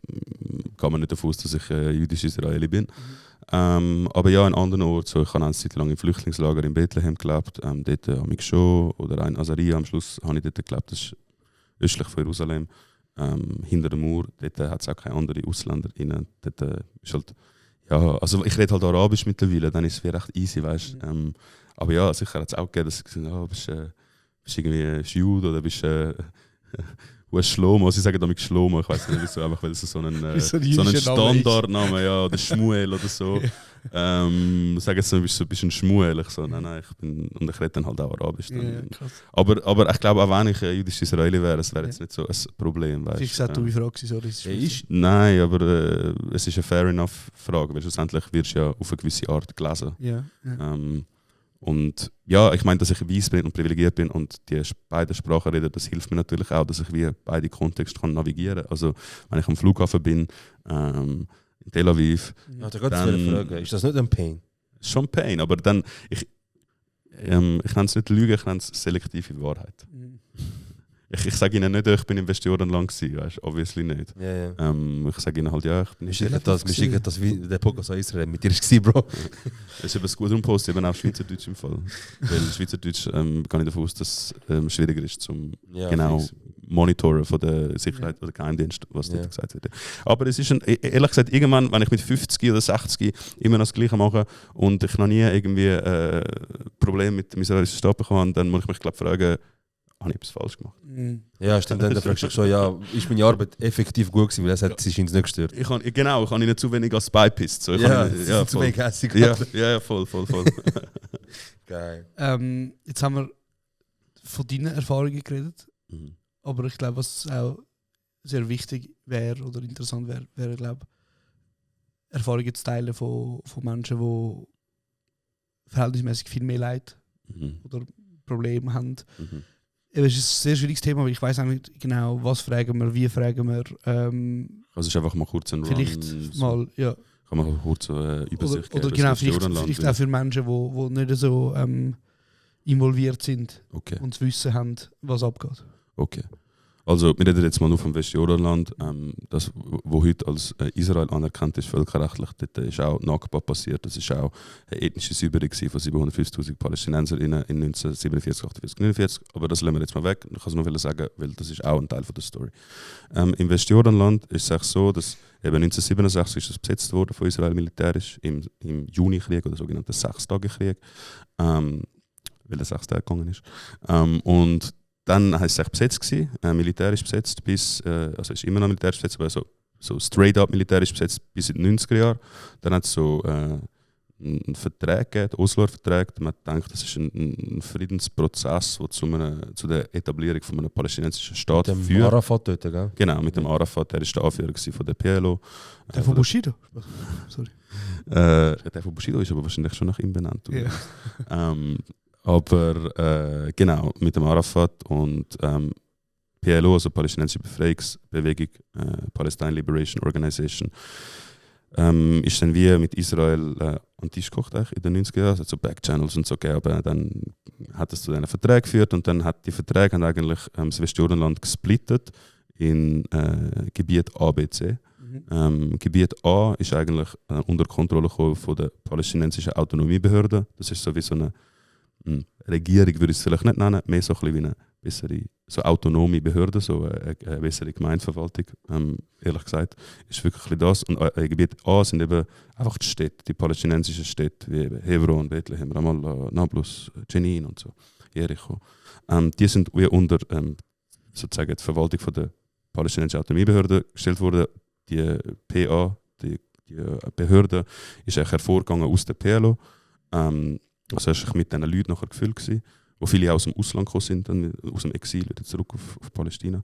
kann man nicht davon aus, dass ich jüdischer Israeli bin. Aber ja, an anderen Orten, so, ich habe eine Zeit lang im Flüchtlingslager in Bethlehem gelebt. Dort habe ich schon, oder in Azaria am Schluss habe ich dort gelebt. Das ist östlich von Jerusalem, hinter dem Mauer. Dort hat es auch keine anderen AusländerInnen. Dort ist halt, ja, also ich rede halt Arabisch mittlerweile, dann ist es recht easy, weißt du. Aber ja, sicher hat es auch gegeben, dass sie gesagt haben, bist irgendwie Jude oder bist Shlomo, sie sagen damit Shlomo, ich weiß nicht wieso, einfach weil es so ein Standardname, ja, oder Schmuel oder so. Sagen jetzt so, bist ein Schmuel, ich so, nein, und ich rede dann halt auch Arabisch. Dann. Aber ich glaube, auch wenn ich jüdischer Israeli wäre, es wäre jetzt nicht so ein Problem. Weißt, ich gesagt, du wie Frage, so ist. Nein, aber es ist eine fair enough Frage, weil schlussendlich wirst du ja auf eine gewisse Art gelesen. Ja. Und ja, ich meine, dass ich weiss bin und privilegiert bin und die beiden Sprachen rede, das hilft mir natürlich auch, dass ich wie beide Kontexte kann navigieren kann. Also wenn ich am Flughafen bin, in Tel Aviv, dann ist das nicht ein Pain? Schon Pain, aber dann, ich nenne es nicht Lüge, ich nenne es selektive Wahrheit. Ich sage ihnen nicht, ich bin im Westjordanland gewesen, weißt, obviously nicht. Ja. Ich sage ihnen halt, ja, ich bin nicht. Wir schicken das wie der Podcast an Israel mit dir war, Bro. Das ist eben gut rumposten, eben auch Schweizerdeutsch im Fall. Weil Schweizerdeutsch kann ich davon aus, dass es schwieriger ist zum monitoren von der Sicherheit oder Geheimdienst, was dort gesagt wird. Aber es ist ehrlich gesagt, irgendwann, wenn ich mit 50 oder 60 immer noch das Gleiche mache und ich noch nie irgendwie Probleme mit dem israelischen Staat bekommen habe, dann muss ich mich glaube fragen, habe ich etwas falsch gemacht? Ja, stimmt. Dann fragst du dich schon, ja, ist meine Arbeit effektiv gut gewesen, weil sie scheint es nicht gestört. Ich habe ihnen zu wenig als Spy-Pist. So, zu wenig hässig. Ja, voll. Geil. Jetzt haben wir von deinen Erfahrungen geredet, aber ich glaube, was auch sehr wichtig wäre oder interessant wäre, glaube Erfahrungen zu teilen von Menschen, die verhältnismäßig viel mehr Leid oder Probleme haben. Es ist ein sehr schwieriges Thema, weil ich weiß auch nicht genau, was fragen wir, wie fragen wir. Also ist einfach mal kurz ein vielleicht Run. Mal, ja. Kann man kurz Übersicht geben. Oder genau, vielleicht auch für Menschen, die nicht so involviert sind und das Wissen haben, was abgeht. Okay. Also, wir reden jetzt mal nur vom Westjordanland. Das, wo heute als Israel anerkannt ist, völkerrechtlich, dort ist auch Nakba passiert. Das ist auch eine ethnische Säuberung von 750.000 PalästinenserInnen in 1947, 48, 49. Aber das lassen wir jetzt mal weg. Ich kann es nur sagen, weil das ist auch ein Teil von der Story. Im Westjordanland ist es auch so, dass eben 1967 ist das besetzt worden von Israel militärisch im Junikrieg oder sogenannten Sechstagekrieg, weil der 6 Tage gegangen ist. Und dann war es besetzt gewesen, militärisch besetzt bis, also ist immer noch militärisch besetzt, aber so straight up militärisch besetzt bis in die 90er Jahre. Dann hat es so einen Vertrag gegeben, den Osloer Vertrag. Man denkt, das ist ein Friedensprozess, der zu der Etablierung von einem palästinensischen Staat führt. Mit dem Arafat dort, gell? Genau, mit dem Arafat, der ist der Anführer von der PLO. Der von Bushido? Sorry. Der von Bushido ist aber wahrscheinlich schon nach ihm benannt. Yeah. Aber genau, mit dem Arafat und PLO, also Palästinensische Befreiungsbewegung, Palestine Liberation Organization, ist dann wie mit Israel an den Tisch gekocht in den 90er Jahren, also so Backchannels und so gegeben. Aber dann hat es zu diesen Verträgen geführt und dann hat die Verträge eigentlich das Westjordanland gesplittet in Gebiet A, B, C. Gebiet A ist eigentlich unter Kontrolle von der palästinensischen Autonomiebehörde. Das ist so wie so eine Regierung, würde ich es vielleicht nicht nennen, mehr so ein bisschen wie eine bessere, so autonome Behörde, so eine bessere Gemeindeverwaltung, ehrlich gesagt, ist wirklich das. Und Gebiet A sind eben einfach die Städte, die palästinensischen Städte, wie eben Hebron, Bethlehem, Ramallah, Nablus, Jenin und so, Jericho. Die sind wie unter sozusagen die Verwaltung von der palästinensischen Autonomiebehörde gestellt worden. Die PA, die Behörde, ist eigentlich hervorgegangen aus der PLO. Also es war mit diesen Leuten nachher gefüllt gewesen, wo viele aus dem Ausland gekommen sind, dann aus dem Exil wieder zurück auf Palästina.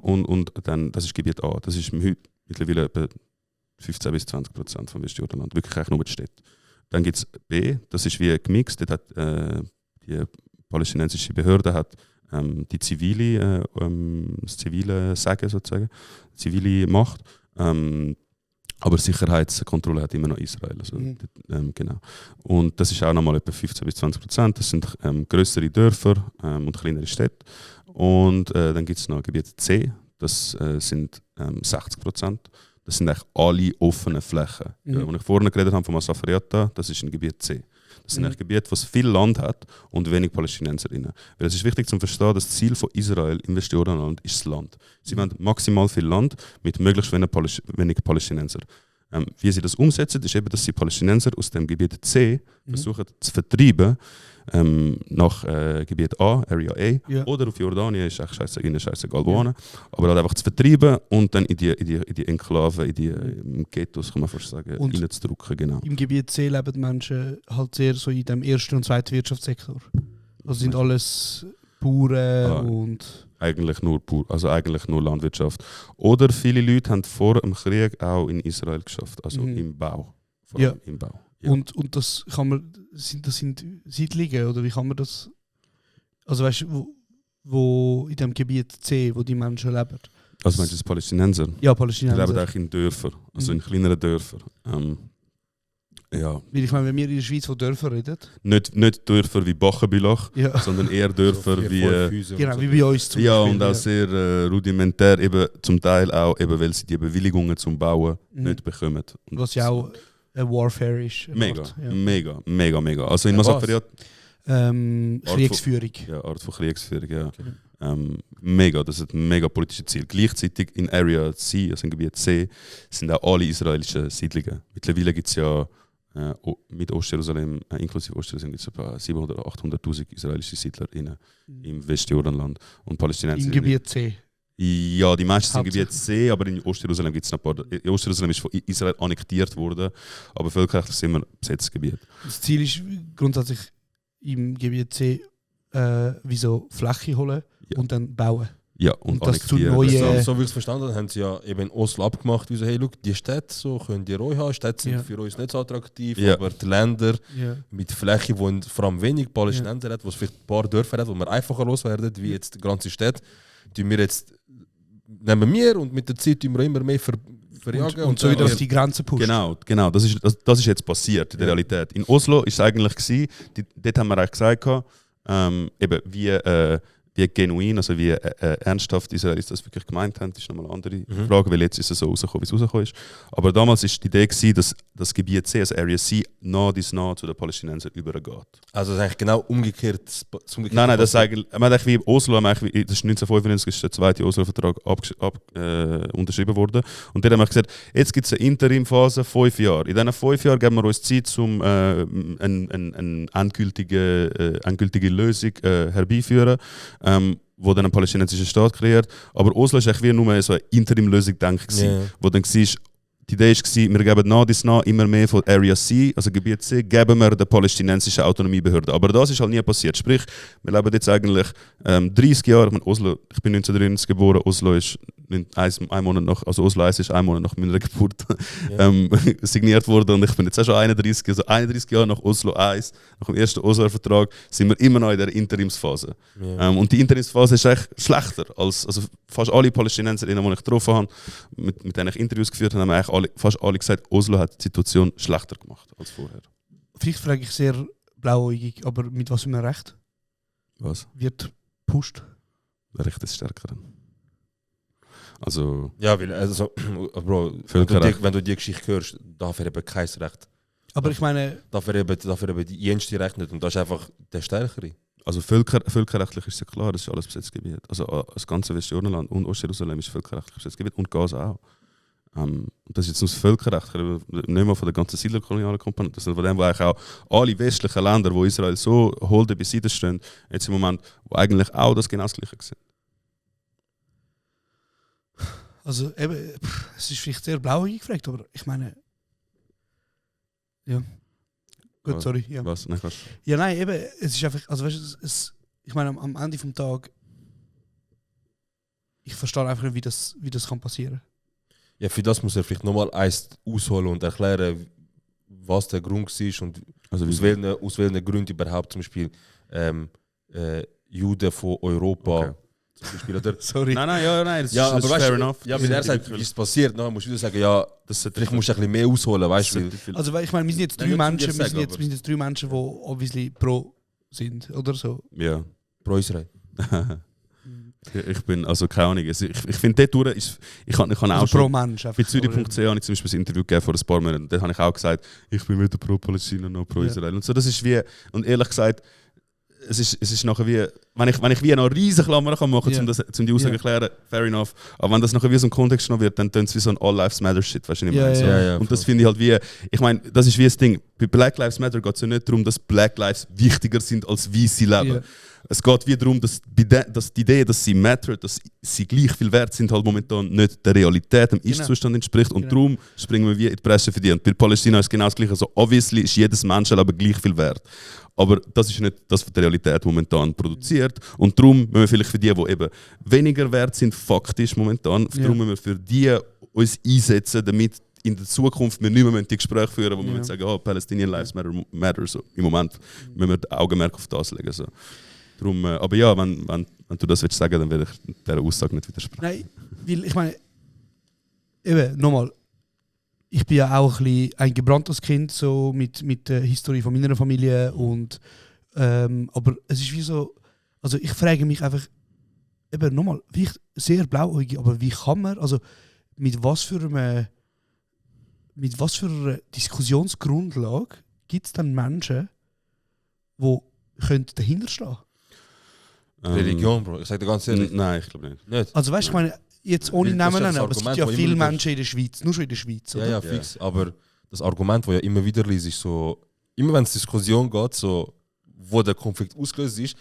Und dann, das ist Gebiet A. Das ist mittlerweile etwa 15-20% vom Westjordanland. Wirklich eigentlich nur die Städte. Dann gibt es B, das ist wie gemixt. Dort hat die palästinensische Behörde hat die zivile, das zivile Sagen sozusagen, zivile Macht. Aber Sicherheitskontrolle hat immer noch Israel. Also, genau. Und das ist auch nochmal etwa 15-20%. Das sind größere Dörfer und kleinere Städte. Und dann gibt es noch Gebiet C, das sind 60%. Das sind eigentlich alle offenen Flächen. Als ich vorhin geredet habe von Masafariata, das ist ein Gebiet C. Das sind eigentlich Gebiete, wo es viel Land hat und wenig PalästinenserInnen. Weil es ist wichtig zu verstehen, das Ziel von Israel im Westjordanland ist das Land. Sie wollen maximal viel Land mit möglichst wenig Palästinenser. Wie sie das umsetzen, ist eben, dass sie Palästinenser aus dem Gebiet C versuchen zu vertreiben nach Gebiet A, Area A, oder auf Jordanien, ist echt scheißegal wohnen, aber halt einfach zu vertreiben und dann in die Enklave, in die Ghettos, kann man fast sagen, reinzudrücken. Genau. Im Gebiet C leben die Menschen halt sehr so in dem ersten und zweiten Wirtschaftssektor. Also sind alles Bauern und... Eigentlich nur Landwirtschaft. Oder viele Leute haben vor dem Krieg auch in Israel geschafft, also im Bau. Vor allem im Bau. Ja. Und das kann man, das sind Siedlungen, oder wie kann man das, also weißt du, wo in dem Gebiet C, wo die Menschen leben? Also meinst du das Palästinenser? Ja, Palästinenser. Die leben eigentlich in Dörfern, also in kleineren Dörfern. Ja. Weil ich meine, wenn wir in der Schweiz von Dörfern reden... Nicht Dörfer wie Bachenbülach, sondern eher Dörfer wie... Genau, wie bei uns zum Beispiel. Und auch sehr rudimentär, eben zum Teil auch, eben, weil sie die Bewilligungen zum Bauen nicht bekommen. Und was ja auch eine Warfare ist. Mega. Also in Masafariat... Kriegsführung. Art von Kriegsführung, ja. Okay. Mega, das ist ein mega politisches Ziel. Gleichzeitig in Area C, also im Gebiet C, sind auch alle israelischen Siedlungen. Mittlerweile gibt es ja mit Ostjerusalem, inklusive Ostjerusalem, gibt es etwa 700.000 oder 800.000 israelische SiedlerInnen im Westjordanland und Palästinenser. Im Gebiet C? Ja, die meisten sind im Gebiet C, aber in Ostjerusalem gibt es noch ein paar. Ostjerusalem ist von Israel annektiert worden, aber völkerrechtlich sind wir besetztes Gebiet. Das Ziel ist grundsätzlich im Gebiet C wie so Fläche holen und dann bauen. Ja, und das zu neuen... So wie ich es verstanden habe, haben sie ja eben in Oslo abgemacht, wie so, hey, look, die Städte so könnt ihr euch haben, Städte sind für uns nicht so attraktiv, aber die Länder mit Fläche, wo vor allem wenig Palästinenser hat, wo es vielleicht ein paar Dörfer hat, wo wir einfacher loswerden, wie jetzt die ganze Städte, nehmen wir und mit der Zeit tun wir immer mehr verjagen. Und so wieder auf die Grenze pushen. Genau. Das ist jetzt passiert in der Realität. In Oslo war es eigentlich, dort haben wir auch gesagt, eben wie wie genuin, also wie ernsthaft Israelis das wirklich gemeint haben, ist nochmal eine andere Frage, weil jetzt ist es so rausgekommen, wie es rausgekommen ist. Aber damals war die Idee gewesen, dass das Gebiet C, also Area C, nah zu den Palästinensern übergeht. Also das ist eigentlich genau umgekehrt. Nein, das ist eigentlich, man hat wie Oslo, das ist 1995 ist der zweite Oslo-Vertrag unterschrieben worden. Und dort haben wir gesagt, jetzt gibt es eine Interimphase, 5 Jahre. In diesen 5 Jahren geben wir uns Zeit, um eine endgültige Lösung herbeiführen, wo dann ein palästinensischer Staat kreiert. Aber Oslo war wie nur so eine Interim-Lösung, denke ich, wo dann war, die Idee war, wir geben nach immer mehr von Area C, also Gebiet C, geben wir der palästinensischen Autonomiebehörde. Aber das ist halt nie passiert. Sprich, wir leben jetzt eigentlich 30 Jahre, Oslo, ich bin 1993 geboren, Oslo ist ein Monat nach, also Oslo 1 ist 1 Monat nach meiner Geburt signiert worden und ich bin jetzt auch schon 31, also 31 Jahre nach Oslo 1, nach dem ersten Oslo-Vertrag, sind wir immer noch in der Interimsphase. Und die Interimsphase ist eigentlich schlechter als also fast alle Palästinenser, die ich getroffen habe, mit denen ich Interviews geführt habe, haben eigentlich fast alle gesagt, Oslo hat die Situation schlechter gemacht als vorher. Vielleicht frage ich sehr blauäugig, aber mit was für einem Recht? Was? Wird gepusht? Der Recht ist stärker. Also, ja, weil, also, Bro, wenn du die Geschichte hörst, darf er eben kein Recht. Aber ich meine... Darf er eben die jenste Recht nicht und das ist einfach der Stärkere. Also völkerrechtlich ist ja klar, das ist alles Besetzgebiet. Also das ganze Westjordanland und Ostjerusalem ist völkerrechtlich Besetzgebiet und Gaza auch. Und das ist jetzt nur das Völkerrecht, nicht mehr von der ganzen siedlerkolonialen Komponente, sondern von dem, wo eigentlich auch alle westlichen Länder, wo Israel so holde beiseite stehen, jetzt im Moment, wo eigentlich auch das genau das Gleiche sind. Also eben, es ist vielleicht sehr blauäugig gefragt, aber ich meine... Ja. Gut, Was? sorry. Ja. Was? Nein, ja, nein, eben, es ist einfach... Also weißt du, ich meine, am Ende vom Tag... Ich verstehe einfach nicht, wie das kann passieren. Ja, für das muss er vielleicht nochmal eins ausholen und erklären, was der Grund war und also aus welchen Gründen überhaupt zum Beispiel Juden von Europa... Okay. Zum Beispiel, oder? Sorry. Nein, das ja, ist fair enough. Ja, wenn er sagt, wie es passiert, dann musst du wieder sagen, ja, vielleicht musst du ein bisschen mehr ausholen, weißt du? Also ich meine, wir sind jetzt 3 Menschen, wir sind jetzt 3 Menschen, die obviously pro sind, oder so? Ja. Pro Israel. Ich bin, also keine Ahnung, ich finde dort ist, ich kann auch also schon, pro Mensch. bei Zürich.ch habe ich zum Beispiel ein Interview gegeben vor ein paar Monaten, da habe ich auch gesagt, ich bin weder pro Palästina noch pro Israel. Und so, das ist wie, und ehrlich gesagt, es ist nachher wie, wenn ich wie noch riesen Klammern kann machen kann, um die Aussage zu erklären, fair enough. Aber wenn das nachher wie so ein Kontext noch wird, dann tönt es wie so ein All Lives Matter Shit, weißt du, was ich meine? Ja, und das finde ich halt wie, ich meine, das ist wie das Ding, bei Black Lives Matter geht es ja nicht darum, dass Black Lives wichtiger sind als wie sie leben. Yeah. Es geht wie darum, dass die Idee, dass sie matter, dass sie gleich viel wert sind, halt momentan nicht der Realität, dem Ist-Zustand entspricht. Und darum springen wir wie in die Presse für die. Und bei Palästina ist es genau das Gleiche. Also obviously ist jedes Menschenleben gleich viel wert. Aber das ist nicht das, was die Realität momentan produziert. Und darum müssen wir vielleicht für die eben weniger wert sind, faktisch momentan, darum müssen wir für die uns einsetzen, damit in der Zukunft wir nicht mehr die Gespräche führen, wo wir sagen, oh, Palestinian Lives Matter. So, im Moment müssen wir Augenmerk auf das legen. So. Darum, aber ja, wenn du das willst sagen, dann werde ich dieser Aussage nicht widersprechen. Nein, weil ich meine, eben, nochmal, ich bin ja auch ein gebranntes Kind, so mit der Historie von meiner Familie und aber es ist wie so, also ich frage mich einfach, eben nochmal, vielleicht sehr blauäugig, aber wie kann man, also mit was für einer Diskussionsgrundlage gibt es dann Menschen, die dahinter stehen? Religion, Bro. Ich sage dir ganz ehrlich. Nein, ich glaube nicht. Also weißt du, ich meine, jetzt ohne Namen nennen, aber es gibt ja viele Menschen in der Schweiz, nur schon in der Schweiz, oder? Ja, fix. Aber das Argument, das ja immer wieder liest, ist so, immer wenn es Diskussion geht, so, wo der Konflikt ausgelöst ist,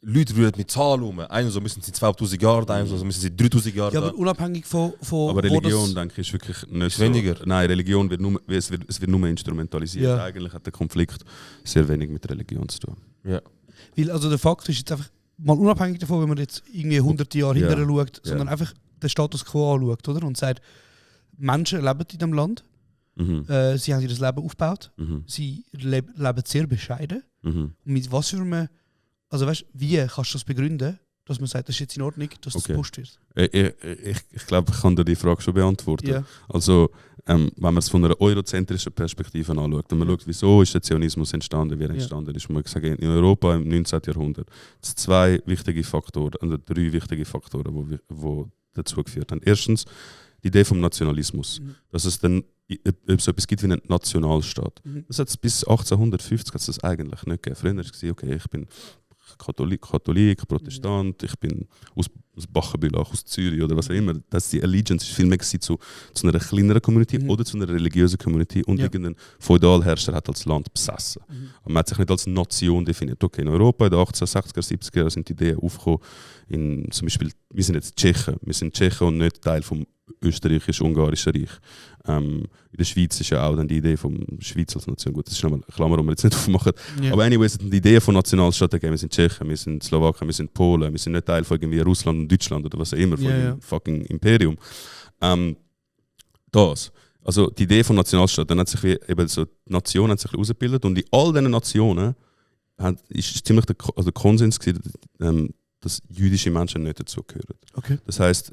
Leute rühren mit Zahlen um. Einer so müssen sie 2000 Jahre da, einer so müssen sie 3000 Jahre da. Ja, aber unabhängig von aber Religion, denke ich, ist wirklich nicht weniger. So. Nein, Religion wird nur instrumentalisiert. Ja. Eigentlich hat der Konflikt sehr wenig mit Religion zu tun. Ja. Weil also der Fakt ist jetzt einfach, mal unabhängig davon, wenn man jetzt irgendwie 100 Jahre hinterher schaut, sondern einfach den Status quo anschaut, oder? Und sagt, Menschen leben in diesem Land, sie haben ihr Leben aufgebaut, sie leben sehr bescheiden. Und mit was für einem, also weißt, wie kannst du das begründen, dass man sagt, das ist jetzt in Ordnung, dass das Okay. gepusht wird. Ich glaube, ich kann dir die Frage schon beantworten. Ja. Also, wenn man es von einer eurozentrischen Perspektive anschaut, wenn man schaut, wieso ist der Zionismus entstanden, wie er entstanden ist, muss man sagen, in Europa im 19. Jahrhundert, es sind drei wichtige Faktoren, die dazu geführt haben. Erstens, die Idee vom Nationalismus. Dass es dann so etwas gibt wie einen Nationalstaat. Das hat es bis 1850 hat's das eigentlich nicht gegeben. Früher war es, okay, ich bin Katholik, Protestant, ich bin aus Bachenbülach, aus Zürich oder was auch immer. Die Allegiance ist viel mehr zu einer kleineren Community oder zu einer religiösen Community und irgendein Feudalherrscher hat als Land besessen. Und man hat sich nicht als Nation definiert. Okay, in Europa in den 1860er, 70er Jahren sind die Ideen aufgekommen, zum Beispiel, wir sind jetzt Tschechen, und nicht Teil vom österreichisch-ungarischen Reich. In der Schweiz ist ja auch dann die Idee von Schweiz als Nation. Gut, das ist nochmal eine Klammer, die wir jetzt nicht aufmachen. Ja. Aber anyway, es sind die Idee von Nationalstaaten gegeben. Wir sind Tschechen, wir sind Slowaken, wir sind Polen, wir sind nicht Teil von irgendwie Russland und Deutschland oder was auch immer, von dem fucking Imperium. Also die Idee von Nationalstaaten, dann hat sich wie, eben so, die Nation hat sich ausgebildet und in all diesen Nationen ist ziemlich der Konsens gewesen, dass jüdische Menschen nicht dazugehören. Okay. Das heisst,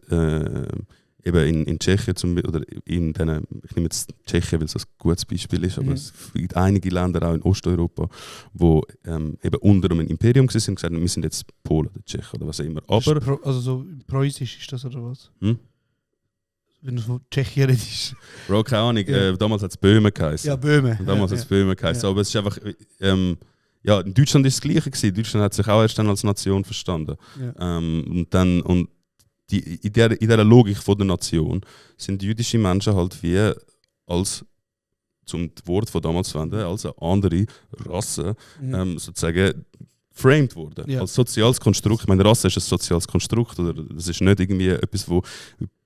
eben in Tschechien oder in den, ich nehme jetzt Tschechien, weil es ein gutes Beispiel ist, aber es gibt einige Länder auch in Osteuropa, wo eben unter einem Imperium waren und gesagt haben, wir sind jetzt Polen oder Tschechen oder was auch immer. Aber, also so preußisch ist das oder was? Wenn du von Tschechien redest. Bro, keine Ahnung, damals hat es Böhmen geheißen. Ja, Böhmen. Damals hat es Böhmen geheißen, aber es ist einfach... ja, in Deutschland ist das Gleiche gewesen. Deutschland hat sich auch erst dann als Nation verstanden. Ja. In dieser Logik von der Nation sind jüdische Menschen halt wie als, zum Wort von damals zu wenden, als eine andere Rasse sozusagen framed worden. Ja. Als soziales Konstrukt. Ich meine, Rasse ist ein soziales Konstrukt. Oder das ist nicht irgendwie etwas, wo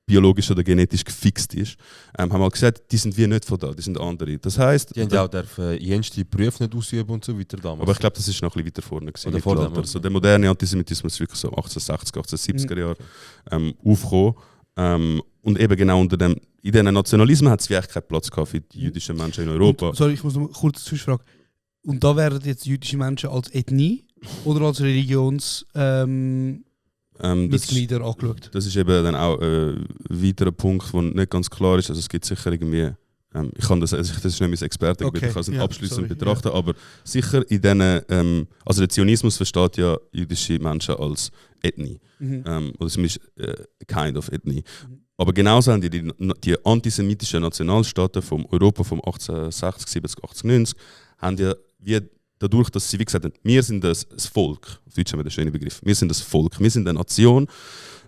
biologisch oder genetisch gefixt ist, haben wir gesagt, die sind wie nicht von da, die sind andere. Das heisst, die haben ja auch jenste Berufe nicht ausüben und so weiter damals. Aber ich glaube, das ist noch ein bisschen weiter vorne gewesen. Also der moderne Antisemitismus ist wirklich so 1860er, 1870er Jahre aufgekommen. Und eben genau in diesen Nationalismen hat es wirklich keinen Platz gehabt für die jüdischen Menschen in Europa. Und, sorry, ich muss noch kurz zwischenfragen. Und da werden jetzt jüdische Menschen als Ethnie oder als Religions... Mitglieder angeschaut. Das ist eben dann auch ein weiterer Punkt, der nicht ganz klar ist. Also es gibt sicher irgendwie, das ist nicht mein Expertengebiet, ich kann es nicht abschließend betrachten, aber sicher in diesen, also der Zionismus versteht ja jüdische Menschen als Ethnie, oder zumindest kind of Ethnie. Aber genauso haben die antisemitischen Nationalstaaten von Europa von 1860, 70, 80, 90, haben ja wie dadurch, dass sie wie gesagt haben, wir sind das Volk, auf Deutsch haben wir den schönen Begriff, wir sind das Volk, wir sind eine Nation,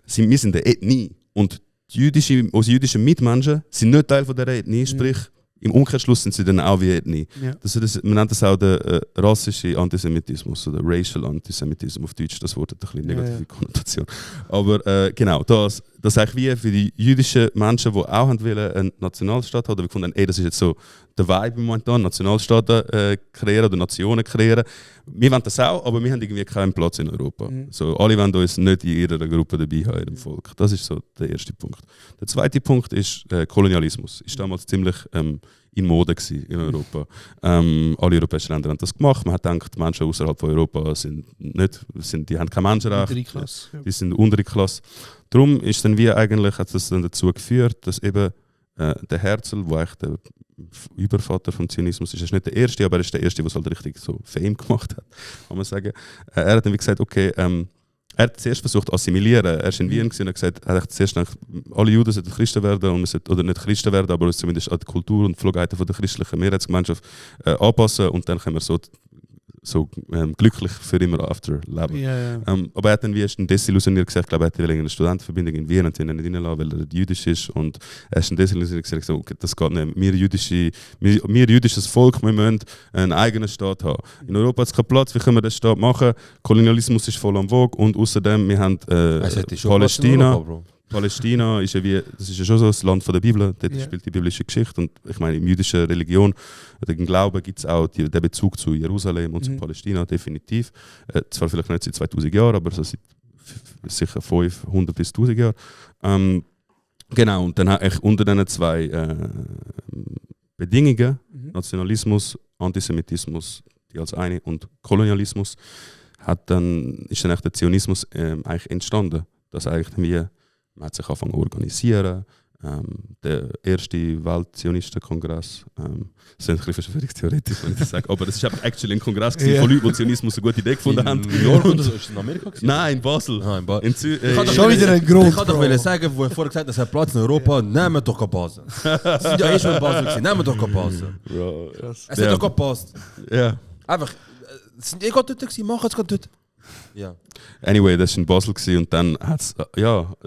wir sind eine Ethnie und unsere jüdischen Mitmenschen sind nicht Teil von dieser Ethnie, sprich im Umkehrschluss sind sie dann auch wie Ethnie. Ja. Man nennt das auch den rassischen Antisemitismus oder Racial Antisemitismus auf Deutsch, das Wort hat ein bisschen negative Konnotation. Aber genau, das eigentlich wie für die jüdischen Menschen, die auch einen Nationalstaat haben, gefunden haben, das ist jetzt so der Vibe momentan, Nationalstaaten kreieren oder Nationen kreieren. Wir wollen das auch, aber wir haben irgendwie keinen Platz in Europa. So, alle wollen uns nicht in ihrer Gruppe dabei haben, in dem Volk. Das ist so der erste Punkt. Der zweite Punkt ist Kolonialismus. Ist damals ziemlich in Mode gewesen in Europa. Alle europäischen Länder haben das gemacht. Man hat gedacht, die Menschen außerhalb von Europa die haben kein Menschenrecht. Die sind untere Klasse. Darum ist dann hat das dann dazu geführt, dass eben der Herzl, der eigentlich der Übervater vom Zionismus ist nicht der Erste, aber er ist der Erste, der es halt richtig so Fame gemacht hat, kann man sagen. Er hat dann wie gesagt, okay, er hat zuerst versucht zu assimilieren. Er war in Wien und hat gesagt, er hat zuerst gedacht, alle Juden sollten Christen werden, oder nicht Christen werden, aber uns zumindest an die Kultur und Geflogenheiten der christlichen Mehrheitsgemeinschaft anpassen und dann können wir so glücklich für immer after leben. Ja. Aber er hat dann wie erst desillusioniert gesagt, ich glaube, er hat eine Studentenverbindung in Wien und ihn nicht reinlassen, weil er jüdisch ist. Und er ist dann desillusioniert gesagt, okay, das geht nicht. Wir jüdisches Volk, wir müssen einen eigenen Staat haben. In Europa hat es keinen Platz, wie können wir den Staat machen? Kolonialismus ist voll am Vogue und außerdem, wir haben Palästina. Palästina ist das ist ja schon so das Land von der Bibel, dort spielt die biblische Geschichte und ich meine, in jüdischer Religion oder im Glauben gibt es auch den Bezug zu Jerusalem und zu Palästina, definitiv. Zwar vielleicht nicht seit 2000 Jahren, aber so seit sicher 500 bis 1000 Jahren. Genau, und dann habe ich unter diesen zwei Bedingungen, Nationalismus, Antisemitismus, die als eine und Kolonialismus, ist dann echt der Zionismus eigentlich entstanden. Dass eigentlich man hat sich angefangen zu organisieren. Der erste Weltzionisten-Kongress. Das ist ein bisschen verschwörungstheoretisch, wenn ich das sage. Aber es war actually ein Kongress von Leuten, die Zionismus eine gute Idee gefunden haben. In New York oder so? Ist es in Amerika gewesen? Nein, in Basel. Schon wieder ein Grund. Ich kann doch sagen, wo ich vorher gesagt habe, es hat Platz in Europa, nehmen doch keine Basel. Sie sind ja schon in Basel gewesen, nehmen doch keine Basel. Es hat doch gepasst. Ja. Einfach, sind eh gerade dort gewesen, machen es gerade dort. Ja. Anyway, das war in Basel gewesen, und dann hat es,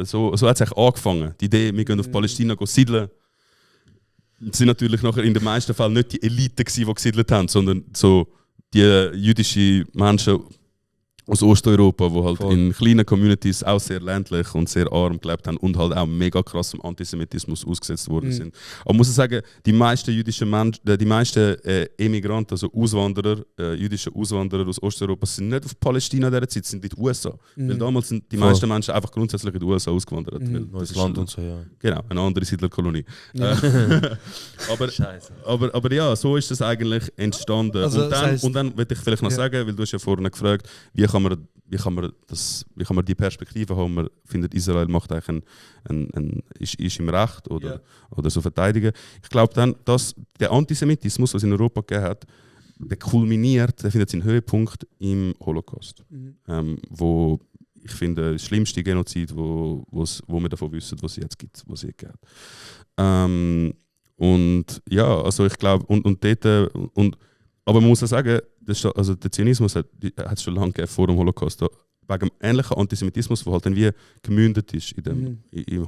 so hat es eigentlich angefangen. Die Idee, wir gehen auf Palästina siedeln. Es sind natürlich nachher in den meisten Fällen nicht die Elite gewesen, die gesiedelt haben, sondern so die jüdischen Menschen aus Osteuropa, die halt in kleinen Communities auch sehr ländlich und sehr arm gelebt haben und halt auch mega krassem Antisemitismus ausgesetzt worden sind. Aber man muss sagen, die meisten jüdischen Menschen, die meisten Emigranten, also Auswanderer, jüdische Auswanderer aus Osteuropa, sind nicht auf Palästina in dieser Zeit, sind in den USA. Weil damals sind die meisten Menschen einfach grundsätzlich in die USA ausgewandert. Weil Neues Land und so, ja. Genau, eine andere Siedlerkolonie. Ja. aber ja, so ist das eigentlich entstanden. Also, und dann würde ich vielleicht noch sagen, weil du hast ja vorhin gefragt, wie kann man die Perspektive haben, findet Israel macht eigentlich ist im Recht oder so verteidigen. Ich glaube dann, dass der Antisemitismus, was es in Europa gegeben hat, der findet seinen Höhepunkt im Holocaust. Wo ich finde, das schlimmste Genozid, wo wir davon wissen, was es jetzt gibt, was es gegeben hat. Und ja, also ich glaube, aber man muss auch sagen, also der Zionismus hat es schon lange gegeben, vor dem Holocaust, wegen dem ähnlichen Antisemitismus, der halt dann wie gemündet ist im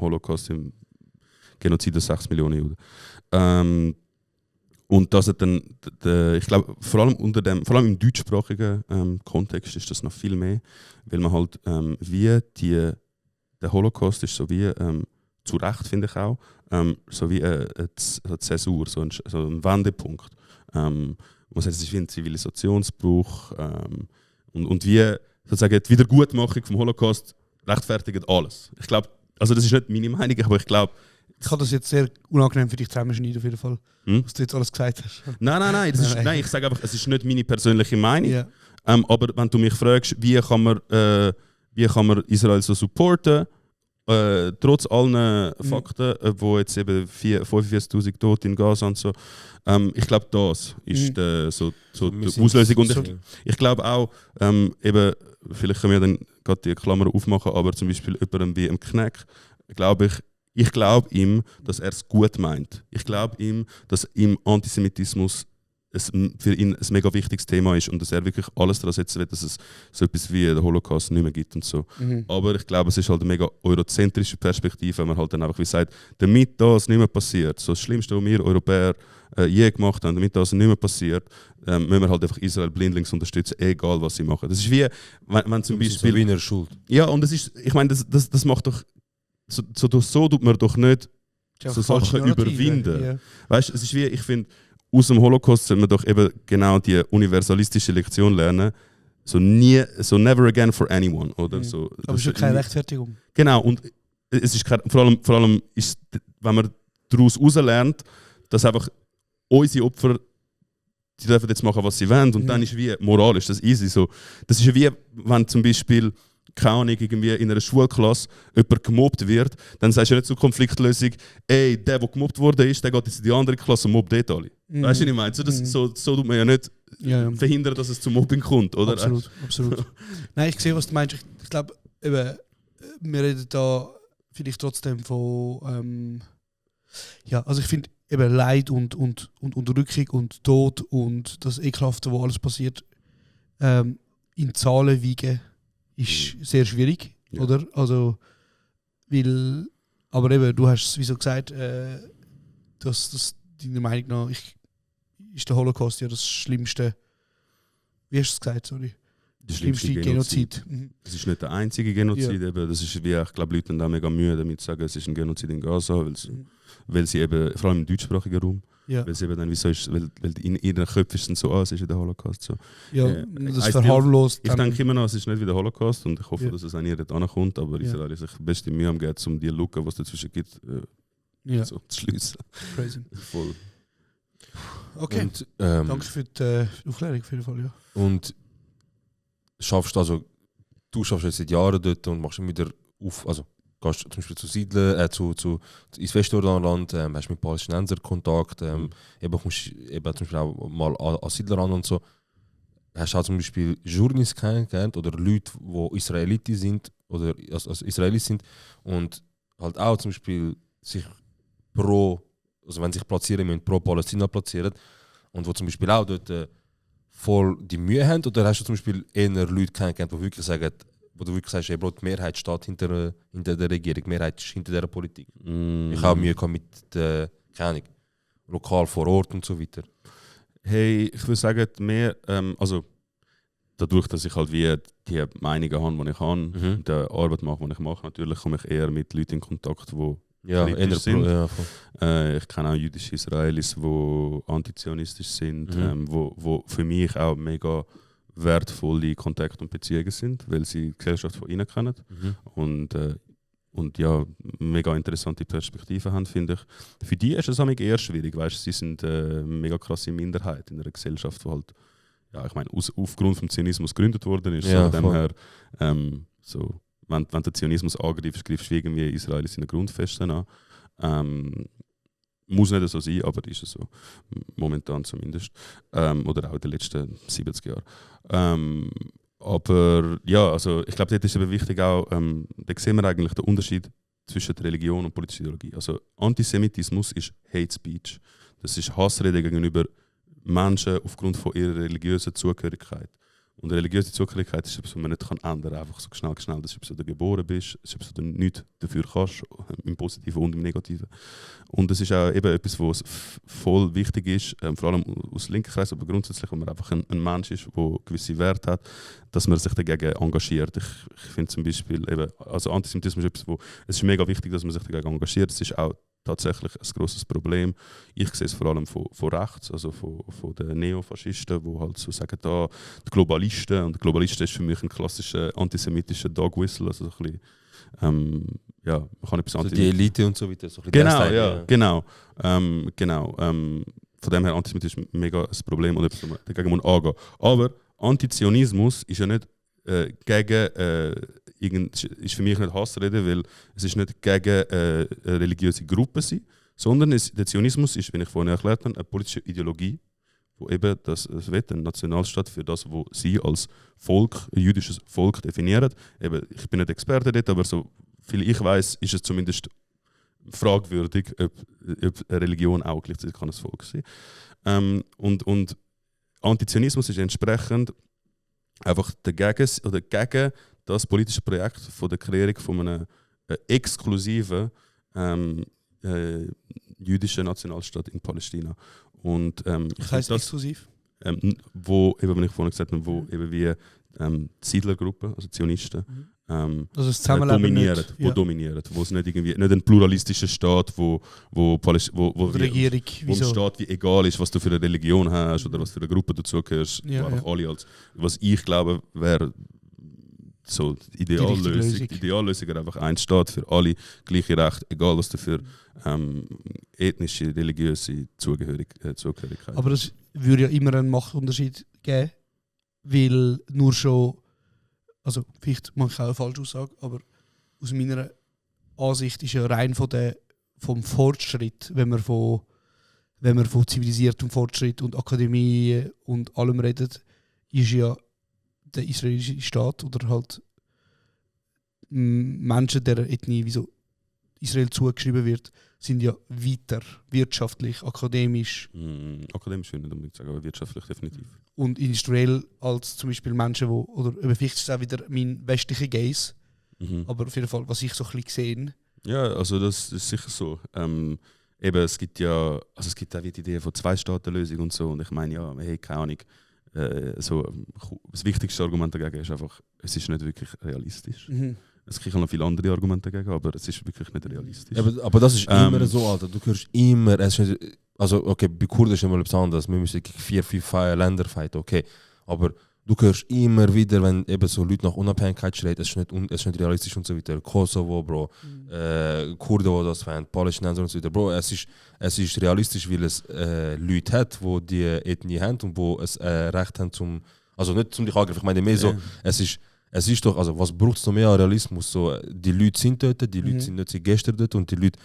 Holocaust, im Genozid der 6 Millionen Juden. Und das hat dann, ich glaube, vor allem im deutschsprachigen Kontext ist das noch viel mehr, weil man halt der Holocaust ist so wie, zu Recht finde ich auch, so wie eine Zäsur, so ein Wendepunkt. Man sagt, es ist wie ein Zivilisationsbruch und wie sozusagen die Wiedergutmachung vom Holocaust rechtfertigt alles. Ich glaube, also das ist nicht meine Meinung, aber ich glaube... Ich kann das jetzt sehr unangenehm für dich zusammenschneiden, auf jeden Fall, was du jetzt alles gesagt hast. Nein, ich sage einfach, es ist nicht meine persönliche Meinung. Yeah. Aber wenn du mich fragst, wie kann man Israel so supporten, trotz allen Fakten, wo jetzt eben 45'000 Tote in Gaza und so, ich glaube, das ist die Auslösung. Und ich glaube auch, eben, vielleicht können wir dann gerade die Klammer aufmachen, aber zum Beispiel jemandem wie im Kneck, ich glaube ihm, dass er es gut meint. Ich glaube ihm, dass ihm Antisemitismus für ihn ein mega wichtiges Thema ist und dass er wirklich alles daran setzen wird, dass es so etwas wie den Holocaust nicht mehr gibt und so. Aber ich glaube, es ist halt eine mega eurozentrische Perspektive, wenn man halt dann einfach wie sagt, damit das nicht mehr passiert, so das Schlimmste, was wir Europäer je gemacht haben, damit das nicht mehr passiert, müssen wir halt einfach Israel blindlings unterstützen, egal was sie machen. Das ist wie, wenn zum Beispiel... Wiener Schuld. Ja, und das ist, ich meine, das macht doch... So tut man doch nicht so Sachen überwinden. Yeah. Weißt, es ist wie, ich finde, aus dem Holocaust sollte man doch eben genau die universalistische Lektion lernen, so never again for anyone, oder? So, aber es ist keine Rechtfertigung. Genau, und es ist vor allem ist, wenn man daraus herauslernt, dass einfach unsere Opfer, die dürfen jetzt machen, was sie wollen, und dann ist wie moralisch, das easy so. Das ist wie, wenn zum Beispiel keine Ahnung, irgendwie in einer Schulklasse jemand gemobbt wird, dann sagst du nicht zur Konfliktlösung, ey, der gemobbt worden ist, der geht jetzt in die andere Klasse und mobbt dort alle. Weißt du, was ich meine? So tut man ja nicht verhindern, dass es zu Mobbing kommt, oder? Absolut. Nein, ich sehe, was du meinst. Ich glaube, wir reden da vielleicht trotzdem von, also ich finde eben Leid und Unterdrückung und Tod und das Ekelhafte, was alles passiert, in Zahlen wiegen, ist sehr schwierig, oder? Also, aber eben, du hast es wie so gesagt, dass deiner Meinung nach ist der Holocaust ja das schlimmste, wie hast du es gesagt, sorry? Das schlimmste Genozid. Es ist nicht der einzige Genozid, eben. Das ist wie, ich glaube, Leute haben da mega Mühe damit zu sagen, es ist ein Genozid in Gaza, weil sie eben, vor allem im deutschsprachigen Raum, weil sie eben dann, wieso ist, weil in ihren Köpfen ist es so, es ist wie der Holocaust. So. Ja, das verharmlost. Ich denke immer noch, es ist nicht wie der Holocaust und ich hoffe, dass es an ihr dort ankommt, aber Israel ist sich beste Mühe am Gehen, um die Lücke, die es dazwischen gibt, so zu schließen. Crazy. Voll. Okay, danke für die Aufklärung auf jeden Fall, ja. Und schaffst, also du schaffst jetzt seit Jahren dort und machst immer wieder auf, also gehst zum Beispiel zu Siedlern, ins Westjordanland, hast mit Palästinensern Kontakt, eben kommst eben zum Beispiel auch mal an Siedler an und so. Hast du auch zum Beispiel Journalisten kennengelernt oder Leute, die Israeliti sind oder also Israelis sind und halt auch zum Beispiel sich also wenn sich platzieren müssen, pro Palästina platzieren und wo zum Beispiel auch dort voll die Mühe haben, oder hast du zum Beispiel eher Leute kennengelernt, die wirklich sagen, wo du wirklich sagst, hey Bro, die Mehrheit steht hinter der Regierung, die Mehrheit ist hinter dieser Politik. Ich habe Mühe mit der, keine Ahnung, lokal vor Ort und so weiter. Hey, ich würde sagen, mehr, also dadurch, dass ich halt wie die Meinungen habe, die ich habe, und die Arbeit mache, die ich mache, natürlich komme ich eher mit Leuten in Kontakt, die politisch sind. Ich kenne auch jüdische Israelis, die antizionistisch sind, wo für mich auch mega wertvolle Kontakte und Beziehungen sind, weil sie die Gesellschaft von innen kennen und ja, mega interessante Perspektiven haben, finde ich. Für die ist es eher schwierig, weißt, sie sind mega krasse Minderheit in einer Gesellschaft, die halt, ja, ich meine, aufgrund vom Zionismus gegründet worden ist. Ja, so, dem her, so, wenn der Zionismus angreifst, greifst du irgendwie Israel seine Grundfeste an. Muss nicht so sein, aber ist es so. Momentan zumindest. Oder auch in den letzten 70 Jahren. Aber ja, also ich glaube, dort ist eben wichtig auch, da sehen wir eigentlich den Unterschied zwischen der Religion und politischer Ideologie. Also Antisemitismus ist Hate Speech. Das ist Hassrede gegenüber Menschen aufgrund von ihrer religiösen Zugehörigkeit. Und religiöse Zugehörigkeit ist etwas, was man nicht ändern kann, einfach so schnell. Das ist etwas, wo du geboren bist, das ist etwas, wo du nichts dafür kannst, im Positiven und im Negativen. Und das ist auch eben etwas, was voll wichtig ist, vor allem aus linken Kreisen, aber grundsätzlich, wenn man einfach ein Mensch ist, der gewisse Werte hat, dass man sich dagegen engagiert. Ich finde zum Beispiel, eben, also Antisemitismus ist etwas, es ist mega wichtig, dass man sich dagegen engagiert. Es ist auch tatsächlich ein grosses Problem. Ich sehe es vor allem von rechts, also von den Neofaschisten, die halt so sagen, die Globalisten. Und Globalisten ist für mich ein klassischer antisemitischer Dog Whistle, also so ein bisschen, ja, man kann etwas also die Elite und so weiter. So Genau. Von dem her, Antisemitismus ist mega ein Problem und etwas, was man dagegen muss angehen. Aber Antizionismus ist ja nicht ist für mich nicht Hassrede, weil es ist nicht gegen eine religiöse Gruppe sein, sondern der Zionismus ist, wie ich vorhin erklärt habe, eine politische Ideologie, wo eben das wird ein Nationalstaat für das, was sie als Volk, ein jüdisches Volk definieren. Eben, ich bin nicht Experte dort, aber so viel ich weiß, ist es zumindest fragwürdig, ob eine Religion auch gleichzeitig ein Volk sein kann. Und Antizionismus ist entsprechend einfach gegen das politische Projekt von der Kreierung von einem exklusiven jüdischen Nationalstaat in Palästina. Und, das heisst exklusiv? Wo, eben, wie ich vorhin gesagt habe, wo eben wie die Siedlergruppe, also Zionisten, dominieren, wo es nicht ein pluralistischer Staat, wo Regierung, wo ein Staat wie egal ist, was du für eine Religion hast oder was für eine Gruppe dazugehörst, alle als, was ich glaube, wäre so die Ideallösung. Die Ideallösung wäre einfach ein Staat für alle, gleiche Rechte, egal was du für ethnische, religiöse Zugehörigkeit. Aber es würde ja immer einen Machtunterschied geben, weil nur schon, also vielleicht mache ich auch eine falsche Aussage, aber aus meiner Ansicht ist ja rein vom Fortschritt, wenn man von zivilisiertem Fortschritt und Akademie und allem redet, ist ja der israelische Staat oder halt Menschen der Ethnie, wie so Israel zugeschrieben wird, sind ja weiter wirtschaftlich, akademisch. Akademisch würde ich nicht unbedingt sagen, aber wirtschaftlich definitiv. Und industriell als zum Beispiel Menschen, oder vielleicht ist es auch wieder mein westlicher Gaze, aber auf jeden Fall, was ich so ein bisschen sehe. Ja, also das ist sicher so. Eben, es gibt auch die Idee von Zwei-Staaten-Lösung und so. Und ich meine, ja, hey, keine Ahnung. Das wichtigste Argument dagegen ist einfach, es ist nicht wirklich realistisch. Es gibt noch viele andere Argumente dagegen, aber es ist wirklich nicht realistisch. Aber das ist immer so, Alter. Du hörst immer, also okay, bei Kurden ist immer etwas anderes. Wir müssen gegen 4-5 Länder fighten, okay. Aber du hörst immer wieder, wenn eben so Leute nach Unabhängigkeit schreien, es ist nicht realistisch und so weiter. Kosovo, Bro, Kurden, die das feiern, Palästinenser und so weiter. Bro, es ist realistisch, weil es Leute hat, die Ethnie haben und die ein Recht haben Also nicht zum dich angreifen, ich meine mehr so, es ist doch, also was braucht es noch mehr an Realismus? So, die Leute sind dort, die Leute sind nicht seit gestern dort und die Leute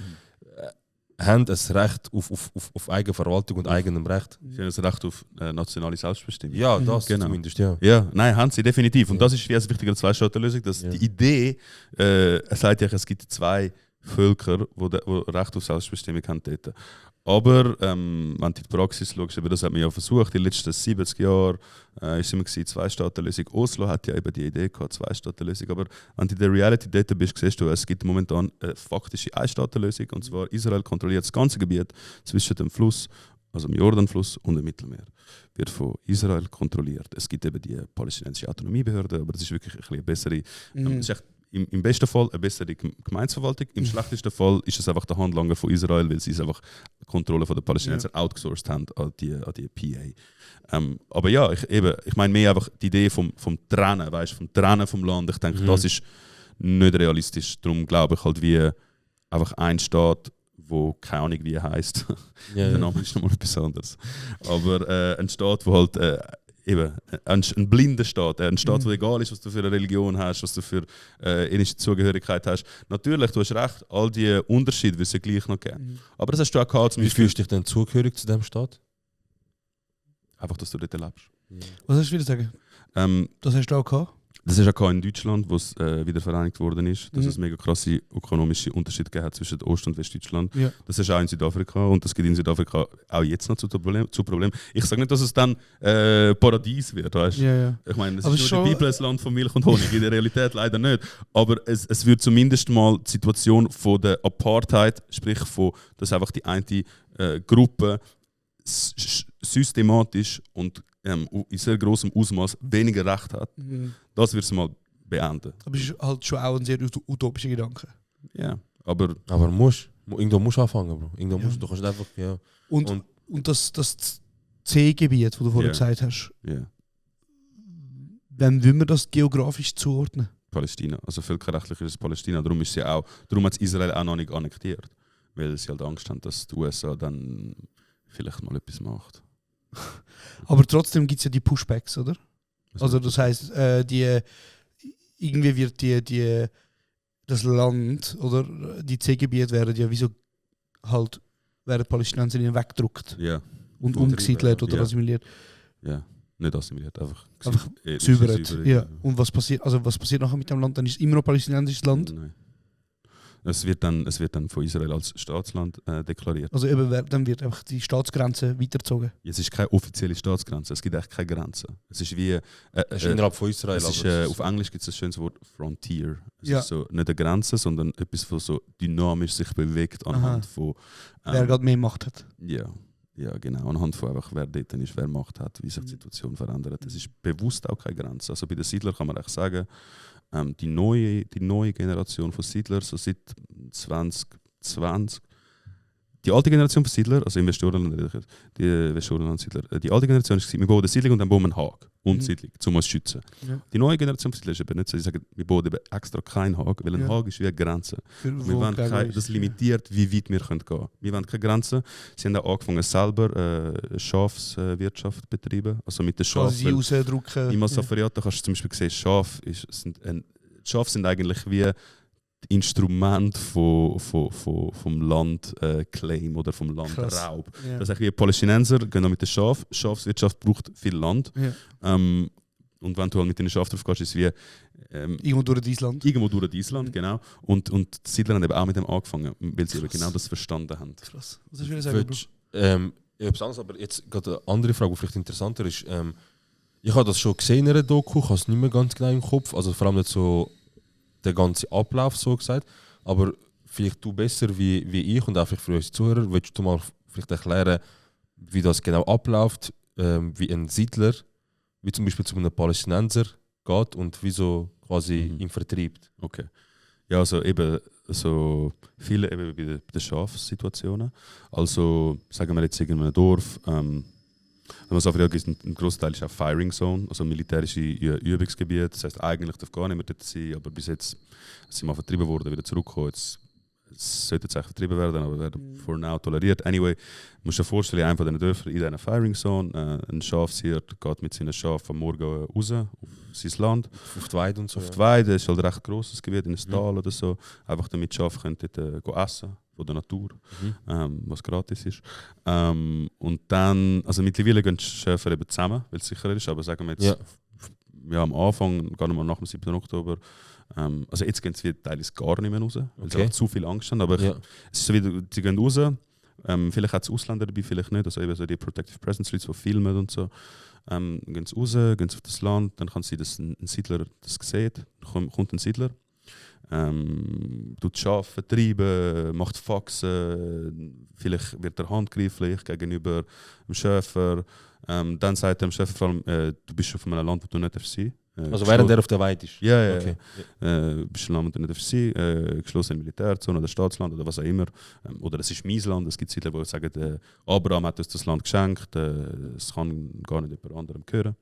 haben ein Recht auf Eigenverwaltung und eigenem Recht. Sie haben ein Recht auf nationale Selbstbestimmung. Ja, das Genau. zumindest, ja. Ja, nein, haben sie definitiv. Und das ist wie eine wichtige Zwei-Staaten-Lösung, dass die Idee, es sagt ja, es gibt 2 Völker, die Recht auf Selbstbestimmung haben dort. Aber wenn du in die Praxis schaust, das hat man ja versucht, in den letzten 70 Jahren ist immer eine Zwei-Staaten-Lösung. Oslo hat ja eben die Idee gehabt, Zwei-Staaten-Lösung. Aber wenn du in der Reality dort bist, siehst du, es gibt momentan eine faktische Ein-Staaten-Lösung. Und zwar Israel kontrolliert das ganze Gebiet zwischen dem Fluss, also dem Jordanfluss und dem Mittelmeer. Wird von Israel kontrolliert. Es gibt eben die palästinensische Autonomiebehörde, aber das ist wirklich ein bisschen eine bessere. Es ist echt im besten Fall eine bessere Gemeindeverwaltung. Im schlechtesten Fall ist es einfach der Handlanger von Israel, weil sie es einfach die Kontrolle von der Palästinenser outgesourced haben an die PA. Aber ja, ich meine mehr einfach die Idee vom Trennen, weißt, vom Trennen vom Land. Ich denke, das ist nicht realistisch. Darum glaube ich halt wie einfach ein Staat, wo keine Ahnung wie heisst. Der Name ist nochmal etwas anderes. Aber ein Staat, wo halt eben ein blinder Staat, ein Staat, wo egal ist, was du für eine Religion hast, was du für ethnische Zugehörigkeit hast. Natürlich, du hast recht, all die Unterschiede wird es ja gleich noch geben. Aber das hast du auch gehabt. Wie fühlst du dich denn zugehörig zu dem Staat? Einfach, dass du dort lebst. Was hast du wieder sagen? Das hast du auch gehabt? Das ist auch in Deutschland, wo es wieder vereinigt worden ist, dass es mega krasse ökonomische Unterschiede gegeben hat zwischen Ost- und Westdeutschland. Ja. Das ist auch in Südafrika und das gibt in Südafrika auch jetzt noch zu Problem. Ich sage nicht, dass es dann Paradies wird, weißt? Ja. Ich meine, es ist nur die Bibel, ein Land von Milch und Honig, in der Realität leider nicht. Aber es wird zumindest mal die Situation von der Apartheid, sprich von, dass einfach die eine Gruppe systematisch und in sehr großem Ausmaß weniger Recht hat, das wird es mal beenden. Aber es ist halt schon auch ein sehr utopischer Gedanke. Ja, aber irgendwo musst du anfangen, Bro. Du kannst einfach, ja. Und das C-Gebiet, das du vorhin gesagt hast, wem will man das geografisch zuordnen? Palästina, also völkerrechtlich ist es Palästina, darum hat es Israel auch noch nicht annektiert, weil sie halt Angst haben, dass die USA dann vielleicht mal etwas macht. Aber trotzdem gibt es ja die Pushbacks, oder? Also das heisst, irgendwie wird das Land oder die C-Gebiete werden ja wieso halt werden Palästinenser weggedruckt und umgesiedelt oder assimiliert. Ja, nicht assimiliert, einfach gesäubert. Ja. Und was passiert nachher mit dem Land? Dann ist es immer noch palästinensisches Land? Nein. Es wird dann von Israel als Staatsland deklariert. Also eben, dann wird einfach die Staatsgrenze weitergezogen. Es ist keine offizielle Staatsgrenze, es gibt echt keine Grenze. Es ist wie... es ist innerhalb von Israel. Auf Englisch gibt es ein schönes Wort, Frontier. Es ist so nicht eine Grenze, sondern etwas, was so dynamisch sich bewegt anhand von... wer gerade mehr Macht hat. Ja, genau. Anhand von einfach, wer dort ist, wer Macht hat, wie sich die Situation verändert. Es ist bewusst auch keine Grenze. Also bei den Siedlern kann man echt sagen, die neue Generation von Siedlern, so seit 2020, die alte Generation von Siedlern, also im Westjordanland, die alte Generation ist, wir bauen eine Siedlung und dann bauen wir einen Haag und Siedlung, um uns zu schützen. Ja. Die neue Generation von Siedlern ist eben nicht so, sie sagen, wir bauen eben extra keinen Haag, weil ein Haag ist wie eine Grenze. Das limitiert, wie weit wir gehen können. Wir wollen keine Grenze. Sie haben auch angefangen, selber Schafswirtschaft zu betreiben, also mit den Schafen. Im Safariat kannst du zum Beispiel sehen, Schafe sind eigentlich wie Instrument vom Landclaim oder vom Landraub. Ja. Das ist wie Palästinenser gehen mit den Schafen. Schafswirtschaft braucht viel Land. Ja. Und wenn du halt mit den Schafen drauf gehst, ist es wie irgendwo durch dein Land. Genau. Und die Siedler haben eben auch mit dem angefangen, weil sie eben genau das verstanden haben. Krass. Was hast du sagen, etwas anderes, aber jetzt gerade eine andere Frage, die vielleicht interessanter ist. Ich habe das schon gesehen in einer Doku, ich habe es nicht mehr ganz genau im Kopf, also vor allem nicht so der ganze Ablauf so gesagt, aber vielleicht du besser wie ich und auch vielleicht für unsere Zuhörer, willst du mal vielleicht erklären, wie das genau abläuft, wie ein Siedler, wie zum Beispiel zu einem Palästinenser geht und wieso quasi ihn vertreibt? Okay. Ja, also eben so viele eben bei den Schafsituationen. Also sagen wir jetzt in einem Dorf, ein Großteil ist auch Firing Zone, also militärische Übungsgebiet. Das heisst, eigentlich darf gar nicht mehr dort sein, aber bis jetzt sind wir vertrieben worden, wieder zurückgekommen. Jetzt es sollte jetzt echt vertrieben werden, aber werden for now toleriert. Anyway, musst du dir vorstellen, in einem von diesen Dörfern in dieser Firing Zone, ein Schafshirt geht mit seinen Schafen am Morgen raus auf sein Land. Auf die Weide und so. Auf die Weide, ist halt ein recht grosses Gebiet, in einem Tal oder so. Einfach damit die Schafe können dort essen von der Natur, was gratis ist. Und dann, also mittlerweile gehen die Schäfer eben zusammen, weil es sicherer ist, aber sagen wir jetzt, ja, am Anfang, gar nicht mal nach dem 7. Oktober, also jetzt gehen sie teilweise gar nicht mehr raus, weil sie auch zu viel Angst haben, aber es ist so wie, sie gehen raus, vielleicht hat es Ausländer dabei, vielleicht nicht, also eben so die Protective Presence Leute, die filmen und so, gehen sie raus, gehen sie auf das Land, dann kann sein, dass ein Siedler das sieht, kommt ein Siedler, tut Schafe vertreiben, macht Faxen, vielleicht wird er handgreiflich gegenüber dem Schäfer, dann sagt dem Schäfer vor allem, du bist auf einem Land, wo du nicht sein darfst. Also während er auf der Weide ist? Ja. Okay. Bist du ein Land, wo du nicht sein, geschlossene Militärzone oder Staatsland oder was auch immer. Oder es ist mein Land, es gibt Siedler, die sagen, Abraham hat uns das Land geschenkt, es kann gar nicht jemand anderem gehören.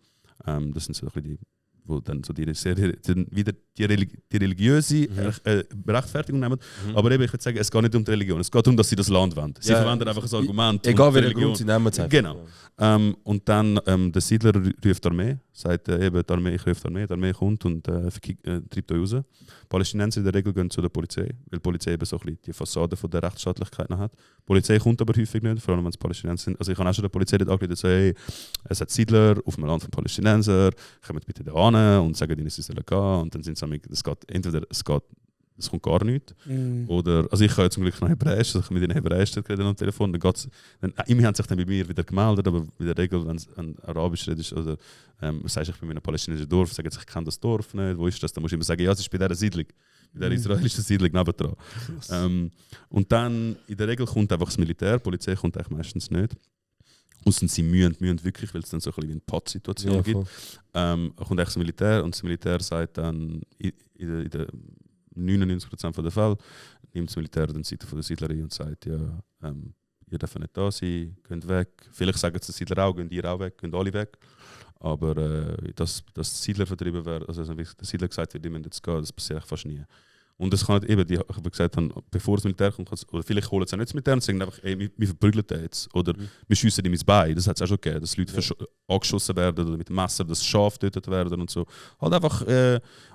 Das sind so ein bisschen die, wo dann so wieder die religiöse Rechtfertigung nehmen. Aber eben, ich würde sagen, es geht nicht um die Religion, es geht darum, dass sie das Land wollen. Sie verwenden einfach ein Argument. Egal welcher Grund, sie nehmen es einfach. Genau. Und dann der Siedler ruft die Armee, sagt eben, die Armee, ich rufe die Armee kommt und treibt euch raus. Palästinenser in der Regel gehen zu der Polizei, weil die Polizei eben so ein bisschen die Fassade von der Rechtsstaatlichkeit noch hat. Die Polizei kommt aber häufig nicht, vor allem wenn es Palästinenser sind. Also ich habe auch schon der Polizei dort angerufen, so, hey, es hat Siedler auf dem Land von Palästinenser, kommt bitte da an und sagen ihnen, sie sollen gehen. Und dann sind sie es geht entweder es kommt gar nichts. Oder, also ich kann ja zum Glück noch Hebräisch, also ich mit den Hebräisch reden am Telefon, dann geht's, immer haben sich dann bei mir wieder gemeldet, aber in der Regel, wenn es ein Arabisch redest oder sagst ich bin in einem palästinensischen Dorf, sagen sie, ich kenne das Dorf nicht, wo ist das? Dann musst du immer sagen, ja, es ist bei dieser Siedlung, bei der israelischen Siedlung nebendran. Und dann, in der Regel kommt einfach das Militär, die Polizei kommt eigentlich meistens nicht. Ausser sie mühen wirklich, weil es dann so ein bisschen wie eine Pattsituation gibt. Kommt echt das Militär und das Militär sagt dann in der 99% der Fälle nimmt das Militär dann die Seite von der Siedlerin und sagt, ja, ihr dürft nicht da sein, geht weg. Vielleicht sagen es die Siedler auch, gehen ihr auch weg, gehen alle weg. Aber dass die Siedler vertrieben werden, also der Siedler gesagt wird, die müssen jetzt gehen, das passiert eigentlich fast nie. Und das kann eben, ich habe gesagt, bevor das Militär kommt, oder vielleicht holen sie auch nicht das Militär und sagen einfach, ey, wir verprügeln den jetzt. Oder wir schiessen ihm ins Bein. Das hat es auch schon gegeben, dass Leute angeschossen werden oder mit dem Messer das Schaf getötet werden und so. Halt einfach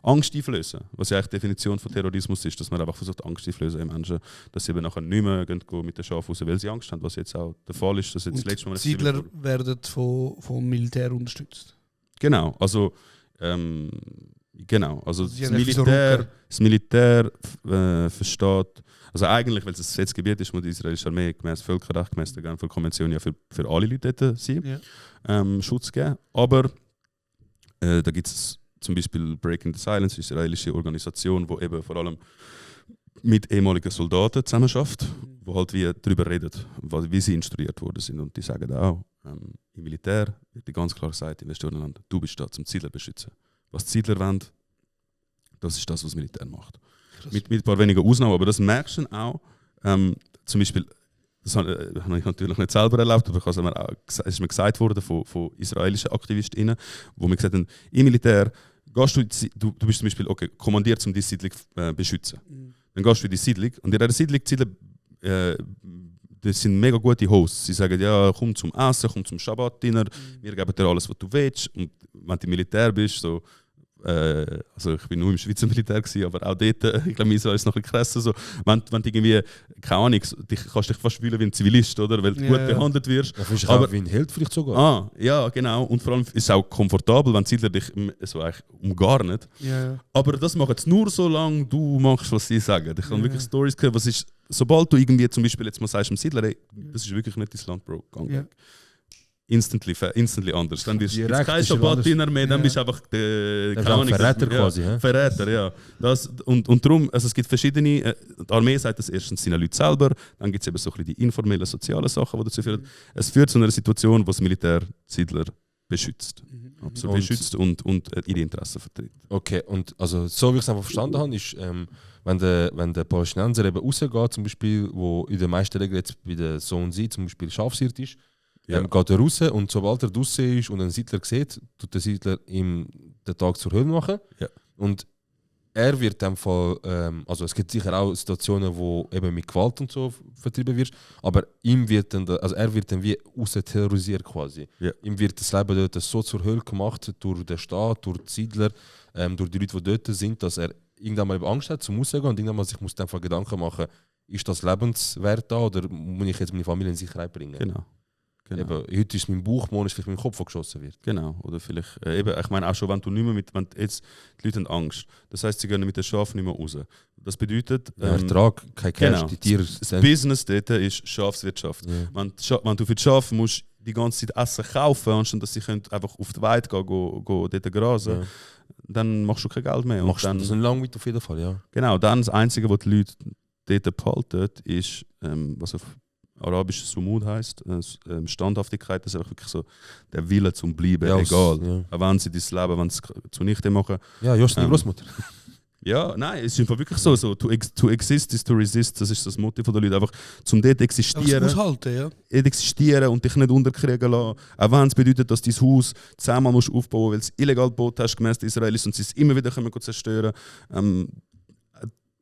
Angst einflößen. Was ja eigentlich die Definition von Terrorismus ist, dass man einfach versucht, Angst einflößen in Menschen, dass sie eben nachher nicht mehr gehen mit dem Schaf raus, weil sie Angst haben, was jetzt auch der Fall ist. Dass jetzt das letzte Mal die Siedler werden vom Militär unterstützt. Genau, also das Militär versteht, also eigentlich, weil es ein Gesetzgebiet ist, muss die israelische Armee gemäß Völkerrecht, gemäß der Genfer Konvention ja für alle Leute dort sein, Schutz geben. Aber da gibt es zum Beispiel Breaking the Silence, eine israelische Organisation, die eben vor allem mit ehemaligen Soldaten zusammenarbeitet, die halt wie darüber reden, wie sie instruiert worden sind. Und die sagen auch, im Militär wird ganz klar gesagt, im Westjordanland, du bist da, zum Siedler beschützen. Was die Siedler wollen, das ist das, was das Militär macht. Mit ein paar wenigen Ausnahmen, aber das merkst du auch. Zum Beispiel, das habe ich natürlich nicht selber erlebt, aber es ist mir gesagt worden von israelischen AktivistInnen, wo mir gesagt haben, im Militär gehst du bist zum Beispiel kommandiert, um die Siedlung beschützen. Dann gehst du in die Siedlung und in dieser Siedlung, das sind mega gute Hosts. Sie sagen, ja, komm zum Essen, komm zum Schabbat-Dinner, wir geben dir alles, was du willst. Und wenn du im Militär bist, so, also ich bin nur im Schweizer Militär gewesen, aber auch dort, ich glaube, Israel ist noch ein bisschen krasser. So, wenn du irgendwie, keine Ahnung, kannst dich fast fühlen wie ein Zivilist, oder? Weil du gut behandelt wirst. Ja, fühlst du auch wie ein Held vielleicht sogar. Ja, genau. Und vor allem ist es auch komfortabel, wenn die Siedler dich so eigentlich umgarnen. Yeah. Aber das machen sie nur so lange du machst, was sie sagen. Ich habe wirklich Stories gehört, was ist, sobald du irgendwie zum Beispiel jetzt mal sagst, dem Siedler, ey, das ist wirklich nicht dein Land, Bro, gang weg. Instantly anders. Dann bist du kein Schabbat-Dinner mehr, dann bist du einfach der Verräter quasi. Verräter, ja. Und darum, also es gibt verschiedene, die Armee sagt das erstens seinen Leuten selber, dann gibt es eben so ein bisschen die informellen sozialen Sachen, die dazu führen. Es führt zu einer Situation, wo das Militär Siedler beschützt. Absolut beschützt und ihre Interessen vertritt. Okay, und also so wie ich es einfach verstanden habe, ist, wenn der Palästinenser eben rausgeht, zum Beispiel, wo in den meisten Regeln jetzt bei der Zone C zum Beispiel Schafshirt ist, geht er raus und sobald er draußen ist und einen Siedler sieht, tut der Siedler ihm den Tag zur Hölle machen. Ja. Und er wird in dem Fall, also es gibt sicher auch Situationen, wo eben mit Gewalt und so vertrieben wird, aber ihm wird dann, also er wird dann wie terrorisiert quasi. Ja. Ihm wird das Leben dort so zur Hölle gemacht durch den Staat, durch die Siedler, durch die Leute, die dort sind, dass er irgendwann mal Angst hat zum Rausgehen und irgendwann mal sich muss einfach Gedanken machen, ist das lebenswert da oder muss ich jetzt meine Familie in Sicherheit bringen? Genau. Eben, heute ist es mein Bauch, morgen ist vielleicht mein Kopf, der geschossen wird. Genau. Oder vielleicht, eben, ich meine auch schon, wenn du nicht mehr wenn jetzt die Leute haben Angst. Das heisst, sie gehen mit den Schafen nicht mehr raus. Das bedeutet, Ertrag, kein Cash, genau, die Tiere. Das Business dort ist Schafswirtschaft. Ja. Wenn du für die Schafe musst die ganze Zeit Essen kaufen, anstatt dass sie einfach auf die Weide gehen, dort grasen, dann machst du kein Geld mehr. Machst dann, du das lang mit auf jeden Fall, ja. Genau, dann das Einzige, was die Leute dort behalten, ist, was auf Arabisch Sumud heisst, Standhaftigkeit, das ist einfach wirklich so der Wille zum Bleiben, Ja, egal. ja. Auch wenn sie dein Leben wenn sie zunichte machen. Ja, Jost, die Großmutter. Ja, nein, es ist einfach wirklich so to exist is to resist, das ist das Motto der Leute, einfach zum dort existieren. Aushalten, ja. Existieren und dich nicht unterkriegen lassen. Auch wenn es bedeutet, dass dein Haus 10-mal musst aufbauen, weil du es illegal gebaut hast, gemäß den Israelis, und sie es immer wieder können zerstören.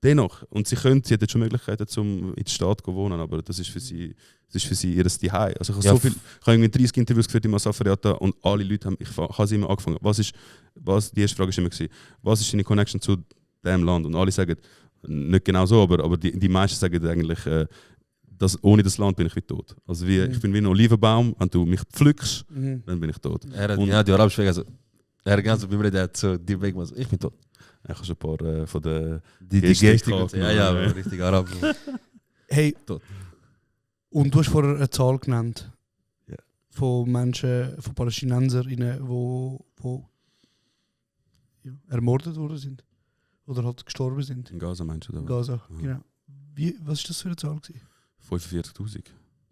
Dennoch, und sie hätten jetzt schon Möglichkeiten, um in die Stadt zu wohnen, aber das ist für sie ihr Zuhause. Also ich habe ich habe irgendwie 30 Interviews geführt in Masafariata und alle Leute haben, ich habe sie immer angefangen, die erste Frage war immer, was ist deine Connection zu diesem Land? Und alle sagen, nicht genau so, aber die meisten sagen eigentlich, dass ohne das Land bin ich wie tot. Also ich bin wie ein Olivenbaum, wenn du mich pflückst, dann bin ich tot. Die arabische Weg, also er ganz beim Reden hat so die Weg, ich bin tot. Ich habe schon ein paar von den Die Gestik, ja, richtig Arab. Hey, Tot. und du hast vorher eine Zahl genannt. Ja. Von Menschen, von PalästinenserInnen, die ermordet worden sind. Oder halt gestorben sind. In Gaza meinst du? In Oder? Gaza, Ja. genau. Was war das für eine Zahl gewesen? 45'000.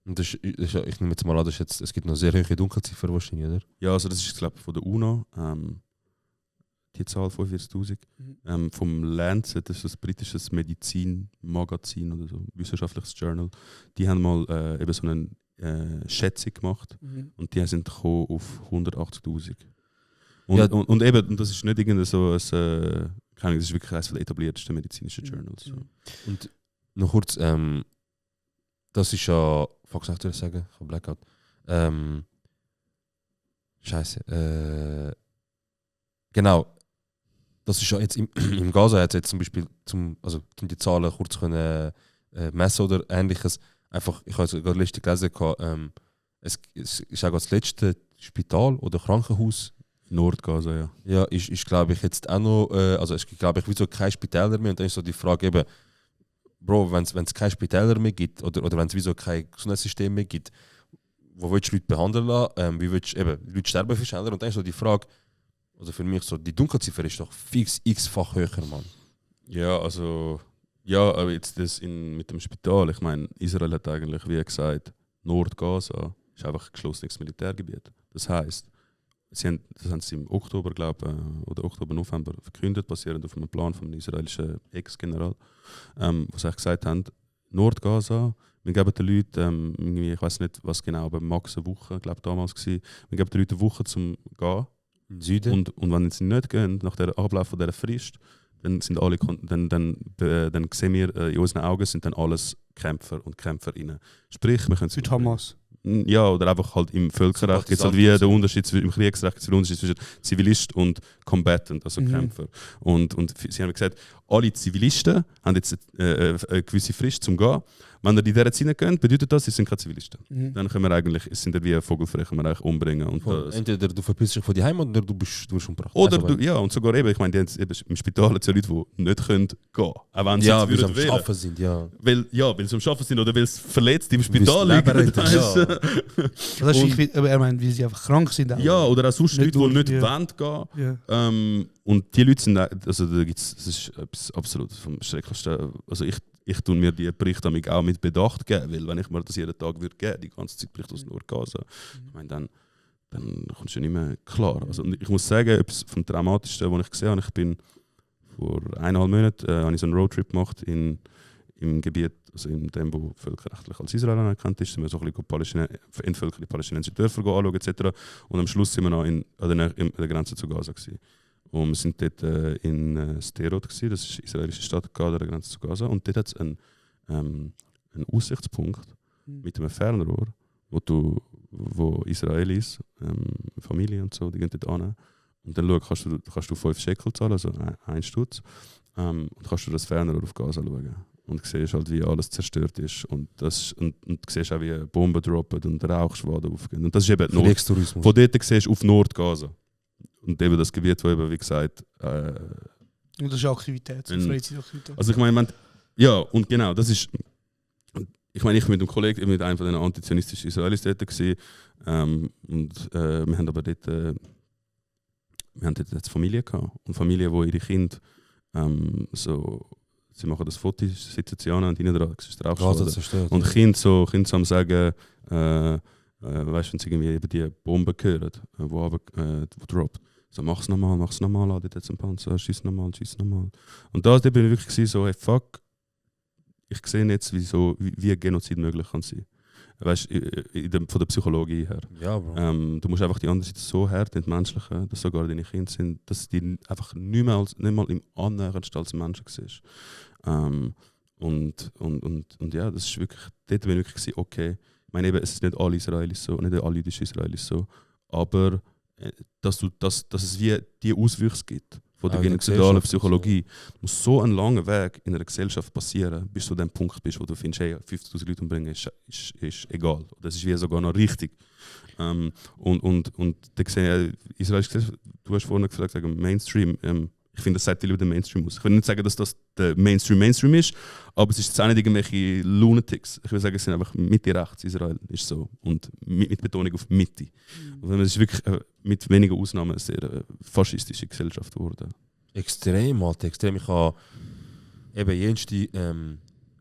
Und das ist, ich nehme jetzt mal an, es gibt noch sehr hohe Dunkelziffer wahrscheinlich, oder? Ja, also das ist glaube ich von der UNO. Die Zahl 45'000. Vom Lancet, das ist ein britisches Medizinmagazin oder so, wissenschaftliches Journal. Die haben mal eben so eine Schätzung gemacht und die sind gekommen auf 180'000. Und eben, und das ist nicht irgendein so ein, keine Ahnung, das ist wirklich eines der etabliertesten medizinischen Journals. So. Und noch kurz, das ist ja, fuck, soll ich sagen? Ich habe Blackout. Scheiße. Genau. Das ist ja jetzt im Gaza hat jetzt zum Beispiel, um die Zahlen kurz können, messen oder ähnliches. Einfach, ich habe gerade letzte gelesen, es ist auch das letzte Spital oder Krankenhaus. Nordgaza, ja. Ja, ist glaube ich jetzt auch noch, also es gibt glaube ich wieso keine Spitäler mehr und dann ist so die Frage eben, Bro, wenn es keine Spitäler mehr gibt oder wenn es wieso kein Gesundheitssystem mehr gibt, wo willst du Leute behandeln lassen, wie willst du eben, Leute sterben viel schneller und dann ist so die Frage, also für mich so, die Dunkelziffer ist doch fix x-fach höher, Mann. Ja, also, ja, aber jetzt das mit dem Spital, ich meine, Israel hat eigentlich, wie gesagt, Nordgaza ist einfach ein geschlossenes Militärgebiet. Das heisst, das haben sie im Oktober, glaube ich, oder Oktober, November verkündet, basierend auf einem Plan vom israelischen Ex-General, wo sie gesagt haben, Nordgaza, wir geben den Leuten, irgendwie, ich weiß nicht, was genau, aber max eine Woche, glaube ich, damals gewesen, wir geben den Leuten eine Woche zum Gehen. Süden. Und wenn sie nicht gehen, nach der Ablauf von dieser Frist, dann sind alle, dann sehen wir, in unseren Augen sind dann alles Kämpfer und Kämpferinnen. Sprich, wir können Mit Hamas. Ja, oder einfach halt im Völkerrecht gibt es halt wie der Unterschied im Kriegsrecht gibt's den Unterschied zwischen Zivilist und Combatant, also Kämpfer. Und sie haben gesagt, alle Zivilisten haben jetzt eine gewisse Frist zum Gehen. Wenn ihr in dieser Zeit nicht geht, bedeutet das, sie sind keine Zivilisten. Dann können wir eigentlich, sind wir wie ein Vogelfrei, können wir eigentlich umbringen. Und entweder du verpisst dich von die Heimat oder du wirst umgebracht. Oder du, ja, und sogar eben, ich meine, im Spital hat es ja Leute, die nicht gehen können. Auch wenn sie ja, jetzt weil sie am Arbeiten sind, ja. Weil sie am Arbeiten sind oder weil sie verletzt im Spital liegen. Das ist aber er meint, weil sie einfach krank sind. Auch. Ja, oder auch sonst Leute, die nicht ja. wollen gehen. Ja. Und die Leute sind, also da gibt's, das ist etwas absolut vom Schrecklichsten. Also ich tue mir die Berichte auch mit Bedacht geben, weil wenn ich mir das jeden Tag würde geben, die ganze Zeit Berichte aus Nordgaza, ich meine, dann kommst du nicht mehr klar. Also, ich muss sagen, etwas vom Traumatischsten, was ich gesehen habe, ich bin vor 1,5 Monaten habe ich so einen Roadtrip gemacht im Gebiet, also in dem, wo völkerrechtlich als Israel anerkannt ist, sind wir so ein bisschen entvölkerte palästinensische Dörfer anschauen etc. Und am Schluss sind wir noch an der Grenze zu Gaza gewesen. Und wir sind dort in Sderot gewesen, das ist die israelische Stadt an der Grenze zu Gaza. Und dort hat es einen Aussichtspunkt mit einem Fernrohr, wo Israelis, Familie und so, die gehen dort hin. Und dann kannst du 5 Shekel zahlen, also 1 Stutz. Und kannst du das Fernrohr auf Gaza schauen. Und siehst halt, wie alles zerstört ist. Und siehst auch, wie Bomben droppen und Rauchschwaden aufgehen. Und das ist eben Kriegstourismus. Von dort siehst du auf Nordgaza. Und eben das Gebiet, wo eben, wie gesagt... und das ist Aktivität, so Freizeitaktivität. Also ich meine, ja, und genau, das ist... Ich meine, ich mit einem Kollegen, mit einem von den antizionistischen Israelis dort gewesen, und wir haben aber dort... wir haben dort eine Familie gehabt. Und Familie, wo ihre Kinder sie machen das Foto, sitzen sie an und hinten dran ist der Rauchschwaden. Und Kinder am sagen, weißt du, wenn sie irgendwie eben die Bomben hören, wo droppt, so mach's nochmal, lade jetzt einen Panzer, schieß nochmal. Und da bin ich wirklich so, hey fuck, ich sehe jetzt, wie Genozid möglich kann sein. Weißt du, von der Psychologie her. Ja, Bro. Du musst einfach die andere Seite so hart entmenschlichen, dass sogar deine Kinder sind, dass die einfach nicht mal im Annäherndsten als Menschen siehst. Und ja, das ist wirklich, dort bin ich wirklich gewesen, okay, ich meine eben, es sind nicht alle Israelis so, nicht alle jüdischen Israelis so, aber dass es wie die Auswüchse gibt von der genozidalen Psychologie, muss so ein langer Weg in einer Gesellschaft passieren, bis du an dem Punkt bist, wo du findest, hey, 50'000 Leute umbringen ist egal. Das ist wie sogar noch richtig. Und da sehe ich, Israel ist, du hast vorhin gesagt, wegen Mainstream, ich finde, das sagt die Leute Mainstream aus. Ich will nicht sagen, dass das der Mainstream ist, aber es ist jetzt auch nicht irgendwelche Lunatics. Ich will sagen, es sind einfach Mitte rechts. Israel ist so. Und mit Betonung auf Mitte. Und es ist wirklich mit wenigen Ausnahmen eine sehr faschistische Gesellschaft geworden. Extrem, Alter, extrem. Ich habe eben jenste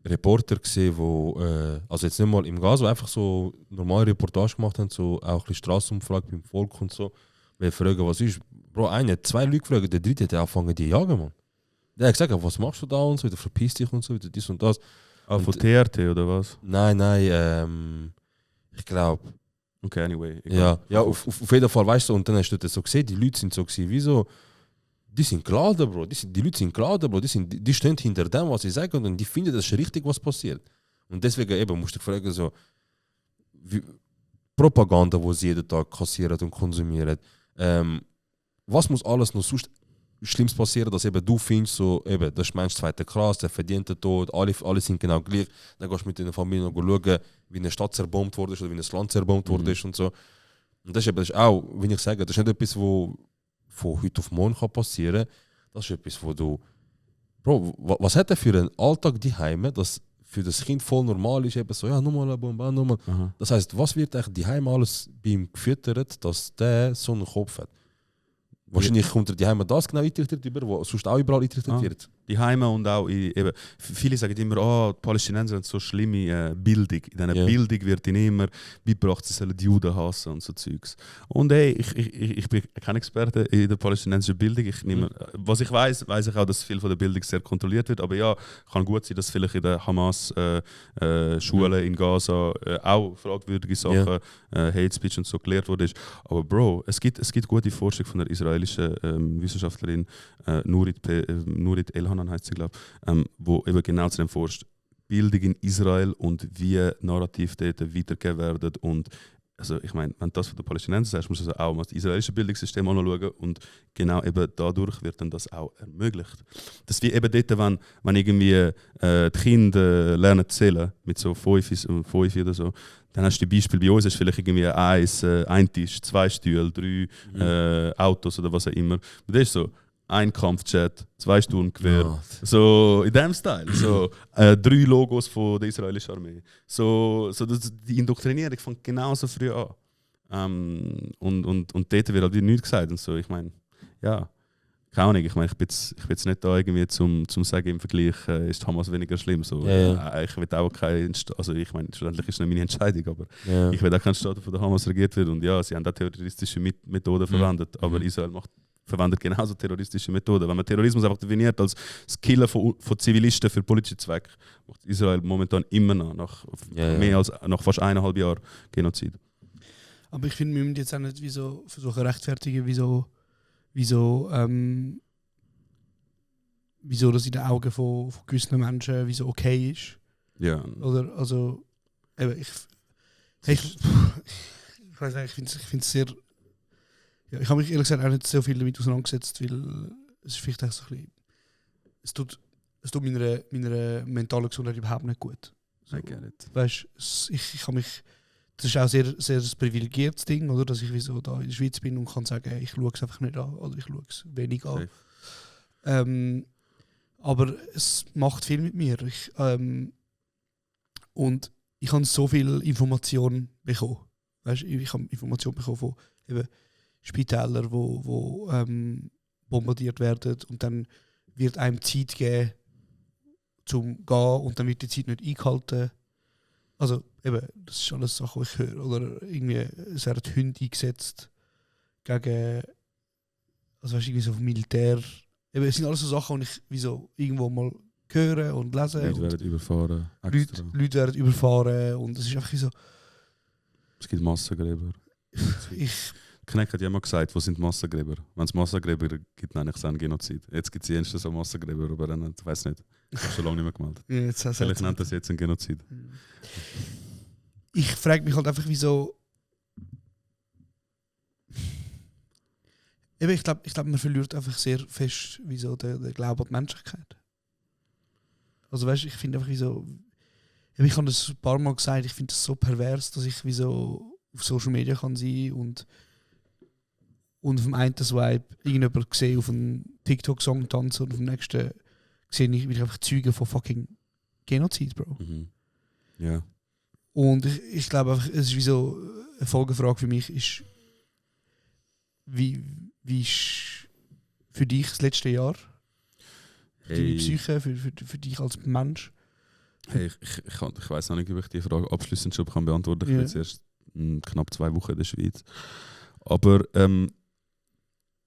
Reporter gesehen, die, also jetzt nicht mal im Gaza, einfach so normale Reportage gemacht haben, so auch ein bisschen Strassenumfrage beim Volk und so. Wir fragen, was ist. Bro, 2 Leute fragen, der dritte hat angefangen, die jagen, Mann. Der hat gesagt, was machst du da und so, wieder verpiss dich und so, wieder dies und das. Von TRT oder was? Nein, ich glaube. Okay, anyway. Ja, auf jeden Fall, weißt du, und dann hast du das so gesehen, die Leute sind so gewesen, wieso? Die sind geladen, Bro, die Leute sind geladen, Bro, die stehen hinter dem, was sie sagen und die finden, das ist richtig, was passiert. Und deswegen eben musst du fragen, so, Propaganda, die sie jeden Tag kassieren und konsumieren, was muss alles noch sonst Schlimmes passieren, dass eben du findest, so, eben, das ist Mensch zweiter Klasse, der verdient den Tod, alle sind genau gleich. Dann gehst du mit deiner Familie noch schauen, wie eine Stadt zerbombt wurde oder wie ein Land zerbombt wurde und so. Und das ist auch, wenn ich sage, das ist nicht etwas, wo von heute auf morgen passieren kann. Das ist etwas, wo du... Bro, was hat er für einen Alltag daheim, das für das Kind voll normal ist, eben so, ja, nochmal eine Bombe, nochmal. Das heisst, was wird eigentlich daheim alles bei ihm gefüttert, dass der so einen Kopf hat? Wahrscheinlich kommt er die Heime das genau eintrichtet über, wo sonst auch überall eintrichtet wird. Die Heime und auch eben, viele sagen immer, die Palästinenser haben so schlimme Bildung. In dieser Bildung wird ihnen immer beigebracht, sie sollen die Juden hassen und so Zeugs. Und hey, ich bin kein Experte in der palästinensischen Bildung. Was ich weiß ich auch, dass viel von der Bildung sehr kontrolliert wird. Aber ja, kann gut sein, dass vielleicht in der Hamas-Schulen in Gaza auch fragwürdige Sachen, Hate Speech und so gelehrt wurde. Aber Bro, es gibt gute Forschung von der israelischen Wissenschaftlerin Nurit Elhanan heißt sie, glaube ich, wo eben genau zu dem forscht. Bildung in Israel und wie Narrativ dort weitergegeben werden. Und also ich meine, wenn du das von den Palästinensern sagst, musst du also auch mal das israelische Bildungssystem anschauen und genau eben dadurch wird dann das auch ermöglicht. Das ist wie eben dort, wenn irgendwie die Kinder lernen zu zählen, mit so 5 oder so, dann hast du die Beispiele, bei uns hast du vielleicht irgendwie ein Tisch, 2 Stühle, 3 Autos oder was auch immer. Und das ist so, ein Kampfjet, 2 Sturmgewehr, so in dem Style. So, 3 Logos von der israelischen Armee. So die Indoktrinierung fängt genauso früh an. Und dort wird halt nichts gesagt. Und so. Ich meine, ja, keine Ahnung. Ich meine, ich bin jetzt nicht da irgendwie zum sagen, im Vergleich ist Hamas weniger schlimm. So. Ich will auch also ich meine, schlussendlich ist es nicht meine Entscheidung, aber ich will auch keinen Staat, der von der Hamas regiert wird. Und ja, sie haben auch terroristische Methoden verwendet, aber Israel verwendet genauso terroristische Methoden. Wenn man Terrorismus einfach definiert als das Killen von Zivilisten für politische Zwecke, macht Israel momentan immer noch, nach fast 1,5 Jahren Genozid. Aber ich finde, wir müssen jetzt auch nicht versuchen rechtfertigen, wieso wieso das in den Augen von gewissen Menschen wieso okay ist. Ja. Oder, also, eben, ich weiß nicht, ich finde es sehr... Ja, ich habe mich ehrlich gesagt auch nicht so viel damit auseinandergesetzt, weil es ist vielleicht auch so ein bisschen... Es tut meiner mentalen Gesundheit überhaupt nicht gut. So, I get it. weißt, ich kann mich... Das ist auch sehr, sehr ein privilegiertes Ding, oder? Dass ich wieso da in der Schweiz bin und kann sagen, ich schaue es einfach nicht an oder ich schaue es wenig an. Aber es macht viel mit mir. Und ich habe so viel Informationen bekommen. Weißt, ich habe Informationen bekommen von eben Spitälern, wo bombardiert werden und dann wird einem Zeit geben, zum gehen und dann wird die Zeit nicht eingehalten. Also eben, das ist alles Sachen, die ich höre. Oder irgendwie, es werden Hunde eingesetzt gegen, also weißt, irgendwie so vom Militär. Eben, es sind alles so Sachen, die ich wieso irgendwo mal höre und lese. Leute werden überfahren. Leute werden überfahren und es ist einfach so... Es gibt Massengräber. Kneck hat ja immer gesagt, wo sind Massengräber? Wenn es Massengräber gibt, nein, ich sage Genozid. Jetzt gibt es jenste so Massengräber, aber dann, ich weiß nicht. Ich habe schon lange nicht mehr gemeldet. Ja, vielleicht nennt das jetzt ein Genozid. Ich frage mich halt einfach, wieso... Eben, ich glaube, man verliert einfach sehr fest, wieso der Glaube an die Menschlichkeit. Also weißt, ich finde einfach, wieso... Ich habe das ein paar Mal gesagt, ich finde das so pervers, dass ich wieso auf Social Media kann sein und auf dem einen Swipe irgendjemand sehe auf einem TikTok-Song tanzen und auf dem nächsten sehe ich wieder einfach Zeugen von fucking Genozid, Bro. Mhm. Ja. Und ich glaube einfach, es ist wie so eine Folgefrage für mich ist, wie ist für dich das letzte Jahr? Für deine Psyche, für dich als Mensch? Hey, ich weiss noch nicht, ob ich die Frage abschließend schon beantworten kann. Ich bin jetzt erst knapp 2 Wochen in der Schweiz. Aber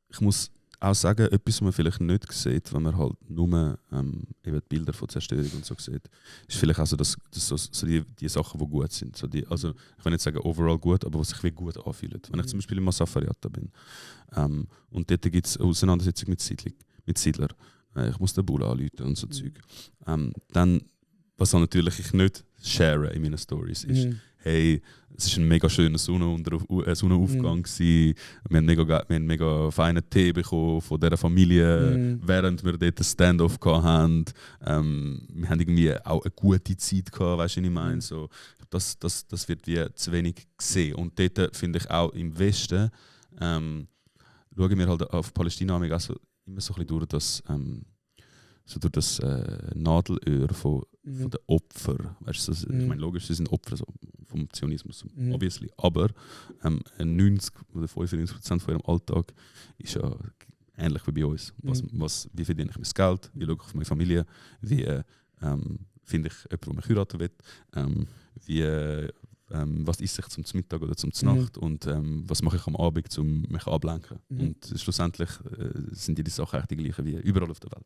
ich muss auch sagen, etwas, was man vielleicht nicht sieht, wenn man halt nur eben die Bilder von Zerstörung und so sieht, ist vielleicht auch so, die Sachen, die gut sind. So also ich will nicht sagen overall gut, aber was sich wie gut anfühlen. Wenn ich zum Beispiel in Massafariata bin und dort gibt es eine Auseinandersetzung mit Siedlern, ich muss den Bull anrufen und so Zeug. Dann, was auch natürlich ich nicht share in meinen Stories ist, hey, es war ein mega schöner Sonnenaufgang. Wir haben einen mega feinen Tee bekommen von dieser Familie, während wir dort ein Stand-off hatten. Wir haben irgendwie auch eine gute Zeit gehabt, weißt du, was ich meine? So, das wird wie zu wenig gesehen. Und dort finde ich auch im Westen, schauen wir halt auf Palästina auch so, immer so ein bisschen durch das Nadelöhr von den Opfern. Weißt du, ich meine, logisch, sie sind Opfer so, vom Zionismus, obviously. Aber 90 oder 95% von ihrem Alltag ist ja ähnlich wie bei uns. Wie verdiene ich mein Geld? Wie schaue ich auf meine Familie? Wie finde ich jemanden, der mich heiraten will? Was esse ich zum Mittag oder zum Nacht und was mache ich am Abend, um mich ablenken. Und schlussendlich sind die Sachen echt die gleichen wie überall auf der Welt.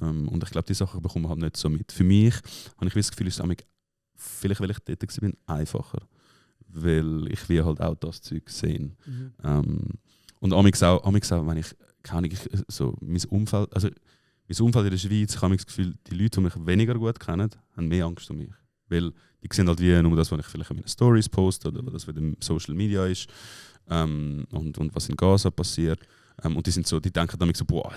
Und ich glaube, die Sachen bekommen wir halt nicht so mit. Für mich habe ich das Gefühl, es ist vielleicht, weil ich dort war, einfacher. Weil ich will halt auch das Zeug sehen. Und amigs auch, wenn ich so mein Umfeld in der Schweiz, ich habe das Gefühl, die Leute, die mich weniger gut kennen, haben mehr Angst um mich. Weil die sehen halt wie nur das, was ich vielleicht in meinen Stories poste oder das, was in Social Media ist und was in Gaza passiert. Und die denken dann so, boah,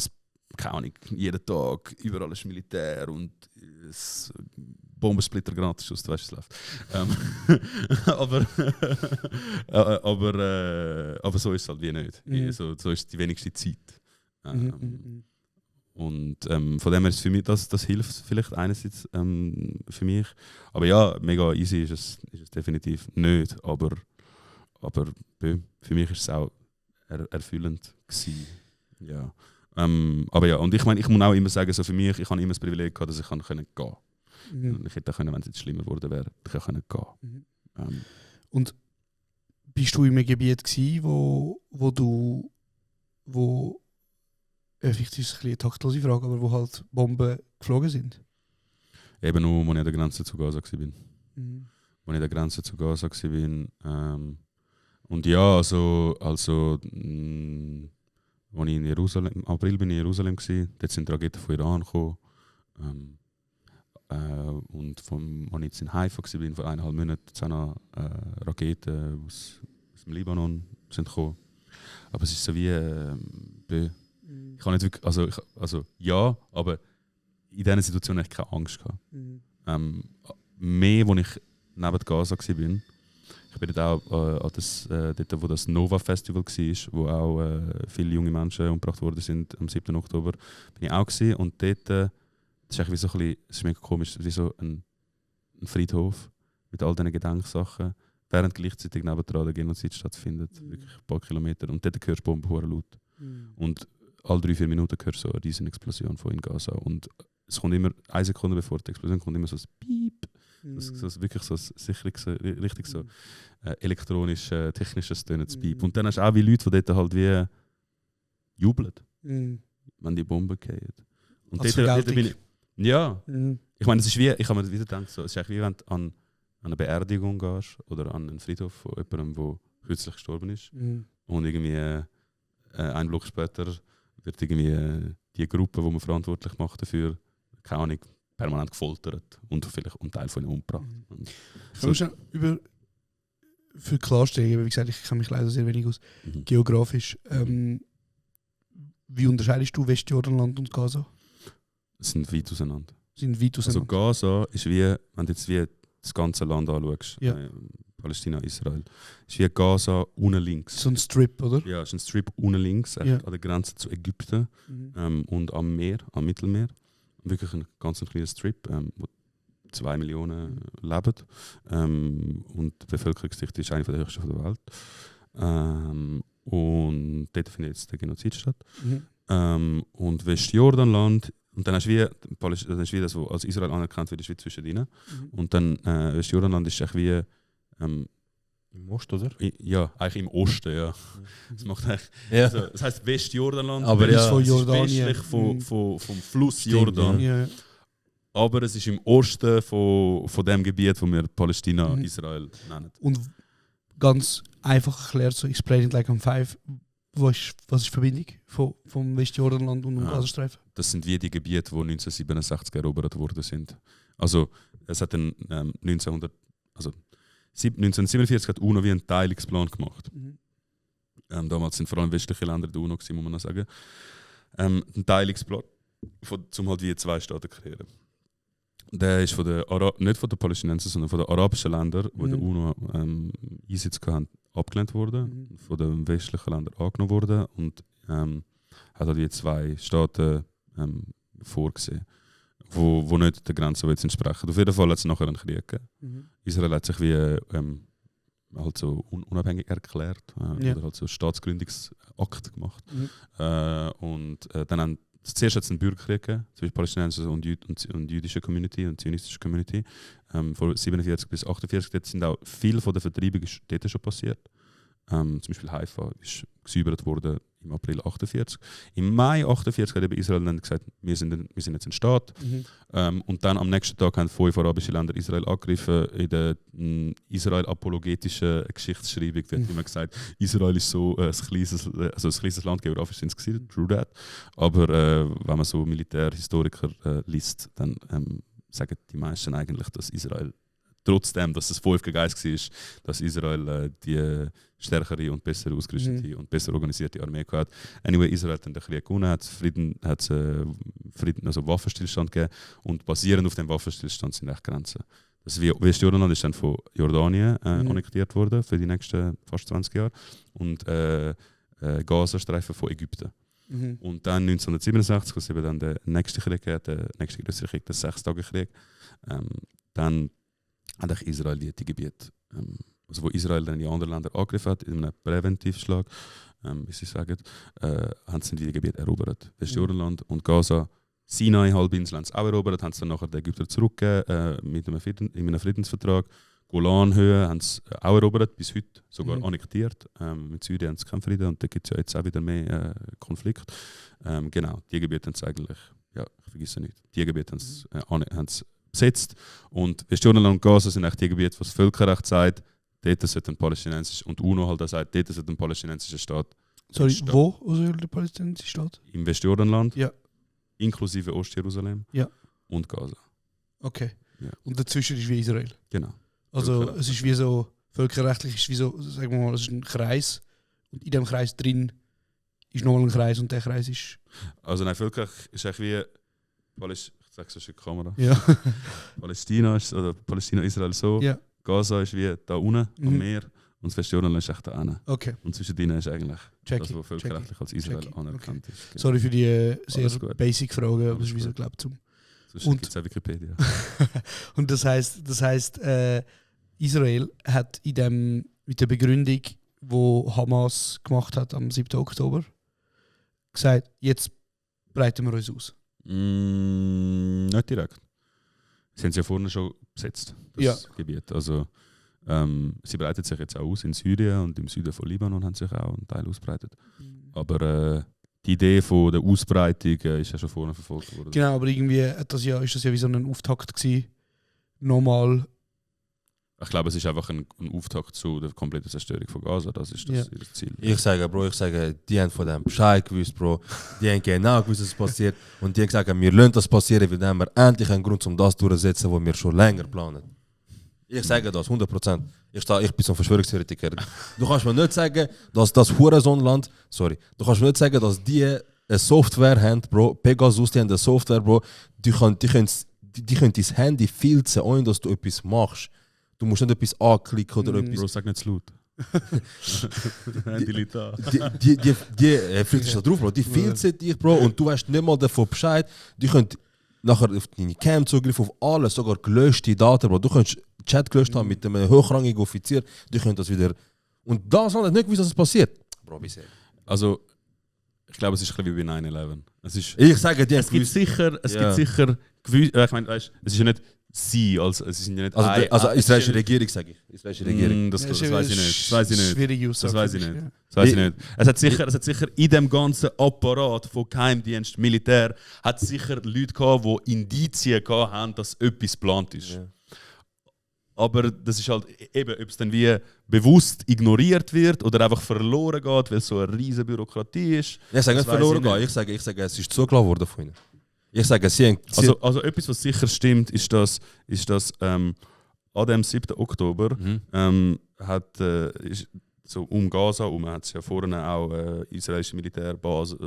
keine Ahnung, jeden Tag, überall ist Militär und Bombensplitter, Granatenschuss, du weißt, es läuft. aber so ist es halt wie nicht. So ist die wenigste Zeit. Und von dem her ist für mich, das hilft vielleicht einerseits für mich. Aber ja, mega easy ist es definitiv nicht. Aber für mich ist es auch erfüllend gewesen. Ja. Aber ja, und ich meine, ich muss auch immer sagen, so für mich, ich habe immer das Privileg gehabt, dass ich gehen konnte. Ich hätte können, wenn es jetzt schlimmer geworden wäre, ich gehen können. Und bist du in einem Gebiet gewesen, wo vielleicht ist es ein bisschen eine taktlose Frage, aber wo halt Bomben geflogen sind? Eben nur, als ich an der Grenze zu Gaza war. Als ich an der Grenze zu Gaza war. Und ja, also als ich in Jerusalem, im April bin ich in Jerusalem gsi, dort sind Raketen von Iran gekommen. Und als ich jetzt in Haifa war, vor 1,5 Monaten, sind noch Raketen aus dem Libanon sind gekommen. Aber es ist so wie, ich kann nicht wirklich, also ja, aber in diesen Situationen hatte ich keine Angst gehabt. Mehr, als ich neben Gaza war. Ich bin dort auch dort, wo das Nova Festival war, wo auch viele junge Menschen umgebracht worden sind am 7. Oktober, bin ich auch gewesen. Und dort, das ist eigentlich wie so ein bisschen, es ist mega komisch, wie so ein Friedhof mit all diesen Gedenksachen, während gleichzeitig nebendran der Genozid stattfindet, wirklich ein paar Kilometer. Und dort hörst du Bomben hure laut. Und alle 3-4 Minuten hörst du so eine riesige Explosion von in Gaza. Und es kommt immer, 1 Sekunde bevor die Explosion kommt, immer so ein Piep. Das ist wirklich so richtig so elektronisch, technisches tönendes Piep. Und dann hast du auch wie Leute, die dort halt wie jubeln, wenn die Bombe fallen. Und dort bin ich, ja, ich meine, es ist wie, ich habe mir wieder gedacht, so, es ist eigentlich wie wenn du an eine Beerdigung gehst oder an einen Friedhof von jemandem, der kürzlich gestorben ist. Und irgendwie einen Block später wird irgendwie die Gruppe, die man verantwortlich macht dafür, keine Ahnung, permanent gefoltert und vielleicht einen Teil von ihnen umgebracht. Ich muss für klarstellen, wie gesagt, ich kenne mich leider sehr wenig aus, geografisch. Wie unterscheidest du Westjordanland und Gaza? Es sind weit auseinander. Also Gaza ist wie, wenn du jetzt wie das ganze Land anschaust, Palästina, Israel, ist wie Gaza unten links. So ein Strip, oder? Ja, es ist ein Strip unten links, an der Grenze zu Ägypten und am Meer, am Mittelmeer. Wirklich ein ganz kleiner Strip, wo 2 Millionen leben. Und die Bevölkerungsdichte ist eine der höchsten der Welt. Und dort findet jetzt der Genozid statt. Und Westjordanland, und dann hast du wie das, was als Israel anerkannt wird, ist wie zwischen ihnen. Und dann Westjordanland ist echt wie im Osten, oder? Ja, eigentlich im Osten, ja. Das macht eigentlich, also, das heisst Westjordanland, aber ist von Jordanien. westlich vom Fluss Jordan. Ja. Aber es ist im Osten von dem Gebiet, wo wir Palästina, Israel nennen. Und ganz einfach erklärt, so explain it like I'm 5, was ist die Verbindung vom Westjordanland und dem Gazastreifen? Das sind wie die Gebiete, die 1967 erobert worden sind. Also es hat dann 1947 hat UNO wie einen Teilungsplan gemacht. Damals sind vor allem westliche Länder der UNO gewesen, muss man noch sagen. Ein Teilungsplan, um halt wie 2 Staaten zu kreieren. Der ist nicht von den Palästinensern, sondern von den arabischen Ländern, die der UNO Einsitz hatten, abgelehnt worden, von den westlichen Ländern angenommen worden und hat halt wie 2 Staaten vorgesehen, wo nicht der Grenze jetzt entsprechen. Auf jeden Fall hat es nachher einen Krieg gegeben. Israel hat sich wie halt so unabhängig erklärt oder halt so Staatsgründungsakt gemacht. Und dann zuerst hat es einen Bürgerkrieg gegeben zwischen Palästinensern und jüdischer Community und zionistischer Community. Von 1947 bis 1948. Dort sind auch viele von der Vertreibung dort schon passiert. Zum Beispiel Haifa ist gesäubert worden im April 1948. Im Mai 1948 hat eben Israel dann gesagt, wir sind jetzt ein Staat. Und dann am nächsten Tag haben 5 arabische Länder Israel angegriffen. In der Israel-apologetischen Geschichtsschreibung wird immer gesagt, Israel ist so ein kleines Land, geografisch sind es gewesen, true that. Aber wenn man so Militärhistoriker liest, dann sagen die meisten eigentlich, dass Israel trotzdem, dass es 5 gegen 1 war, dass Israel die stärkere und besser ausgerüstete und besser organisierte Armee hatte. Anyway, Israel hat dann den Krieg gewonnen, hat also Waffenstillstand gegeben und basierend auf dem Waffenstillstand sind echt Grenzen. Das Westjordanland ist dann von Jordanien annektiert worden für die nächsten fast 20 Jahre und Gazastreifen von Ägypten. Und dann 1967, als eben dann der nächste Krieg gab, der nächste größere Krieg, der 6-Tage-Krieg, dann hat Israel die Gebiete, also wo Israel dann die anderen Länder angegriffen hat, in einem Präventivschlag, wie sie sagen, haben sie die Gebiete erobert. Westjordanland und Gaza, Sinai-Halbinsel haben sie auch erobert, haben sie dann nachher den Ägypter zurückgegeben in einem Friedensvertrag. Golanhöhe haben sie auch erobert, bis heute sogar annektiert. Mit Syrien haben sie keinen Frieden und da gibt es ja jetzt auch wieder mehr Konflikt. Genau, die Gebiete haben sie eigentlich, ja, ich vergesse nicht, die Gebiete haben sie besetzt. Und Westjordanland und Gaza sind eigentlich die Gebiete, was das Völkerrecht sagt, dort sollte ein palästinensischer, und UNO halt auch sagt, dort sollte ein palästinensischer Staat Sorry, Stadt. wo soll der palästinensische Staat? Im Westjordanland, Ja. inklusive Ostjerusalem Ja. und Gaza. Okay. Ja. Und dazwischen ist wie Israel. Genau. Also Völkerrecht. es ist wie so, völkerrechtlich ist wie so, sagen wir mal, es ist ein Kreis. Und in dem Kreis drin ist nochmal ein Kreis und der Kreis ist... Also nein, Völkerrecht ist eigentlich wie ich sage es in die Kamera. Ja. Palästina ist, oder Palästina-Israel so. Ja. Gaza ist wie da unten am Mhm. Meer und das Westjordanland ist echt da unten. Okay. Und zwischen denen ist eigentlich Check das, was völkerrechtlich als Israel anerkannt ist. Genau. Sorry für die sehr Alles gut. basic Frage, aber das ist wie Alles so gut. glaubt zum. Sonst Und- gibt es auch Wikipedia. Und das heißt, Israel hat in dem, mit der Begründung, wo Hamas gemacht hat am 7. Oktober, gesagt, jetzt breiten wir uns aus. Nicht direkt. Sie haben es ja vorne schon besetzt, das Gebiet. Also, sie breitet sich jetzt auch aus in Syrien und im Süden von Libanon haben sich auch einen Teil ausbreitet. Aber die Idee von der Ausbreitung ist ja schon vorne verfolgt worden. Genau, aber irgendwie ist das ja wie so ein Auftakt gewesen. Nochmal. Ich glaube, es ist einfach ein Auftakt zu der kompletten Zerstörung von Gaza. Das ist das ihr Ziel. Ich sage, die haben von dem Bescheid gewusst, Bro. Die haben genau gewusst, was passiert. Und die haben gesagt, wir lassen das passieren, weil dann haben wir endlich einen Grund, um das durchzusetzen, was wir schon länger planen. Ich sage das, 100%. Ich bin so ein Verschwörungstheoretiker. Du kannst mir nicht sagen, dass das Hurensohnland, du kannst mir nicht sagen, dass die eine Software haben, Bro. Pegasus, die haben eine Software, Bro. Die können dein Handy filzen, ohne dass du etwas machst. Du musst nicht etwas anklicken oder etwas. Bro, sag nicht zu laut. Handy liegt da. Die fühlt sich da drauf, Bro. Die filzen dich, Bro, und du weißt nicht mal davon Bescheid. Die können nachher auf deine Cam zugreifen, auf alles, sogar gelöschte Daten, Bro. Du kannst Chat gelöscht haben mit einem hochrangigen Offizier, die können das wieder. Und das hat nicht gewusst, dass es passiert. Bro, bisher. Also, ich glaube, es ist ein bisschen wie bei 9/11. Ich sage dir, es gibt sicher ich meine, weißt, es ist ja nicht sie, also es sind ja nicht israelische Regierung, sage ich. Israelische Regierung. Das weiß ich nicht. Das weiß ich nicht. Schwierige Das Aussage. weiß ich nicht. Das weiß ich nicht. Es hat sicher in dem ganzen Apparat von Geheimdienst, Militär, hat sicher Leute gehabt, die Indizien gehabt haben, dass etwas geplant ist. Ja. Aber das ist halt eben, ob es dann wie bewusst ignoriert wird oder einfach verloren geht, weil es so eine riesige Bürokratie ist. Ich sage nicht Das weiss verloren ich gehen. nicht. Ich sage, es ist zugelassen worden von ihnen. Ich sage, sie haben. Also etwas, was sicher stimmt, ist, dass an dem 7. Oktober ist so um Gaza hat es ja vorne auch israelische Militärbasen,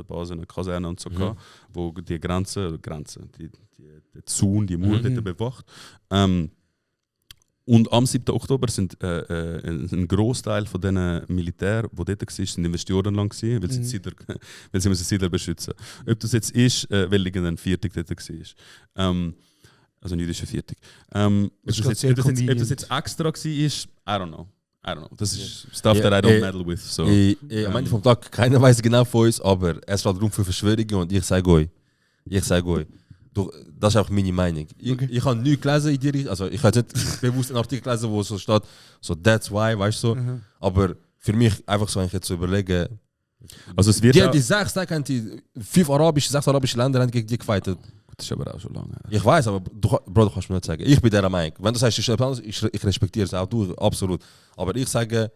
Kasernen und so gehabt, wo die Grenzen, die Zaun, die Mauer dort bewacht. Und am 7. Oktober sind ein Großteil von diesen Militär, die dort waren, sind im Westjordanland gewesen, weil sie müssen Siedler beschützen. Ob das jetzt ist, weil irgendein Viertig dort war. Also ein jüdischer Viertig. Ob das jetzt extra war, I don't know. Das ist Stuff that I don't meddle with. So. Am Ende vom Tag, keiner weiß genau von uns, aber es geht darum für Verschwörungen und ich sage euch, das ist auch meine Meinung. Ich habe nichts gelesen in die Richtung, also ich habe nicht bewusst einen Artikel gelesen, wo so steht, so that's why, weißt du so. Aber für mich einfach so eigentlich zu überlegen, also es wird die 6 Tage haben die 6 arabische Länder haben gegen die gefightet. Das ist aber auch schon lange. Ich weiß, aber du kannst mir nicht sagen. Ich bin der Meinung. Wenn du sagst, ich respektiere es auch, du absolut. Aber ich sage,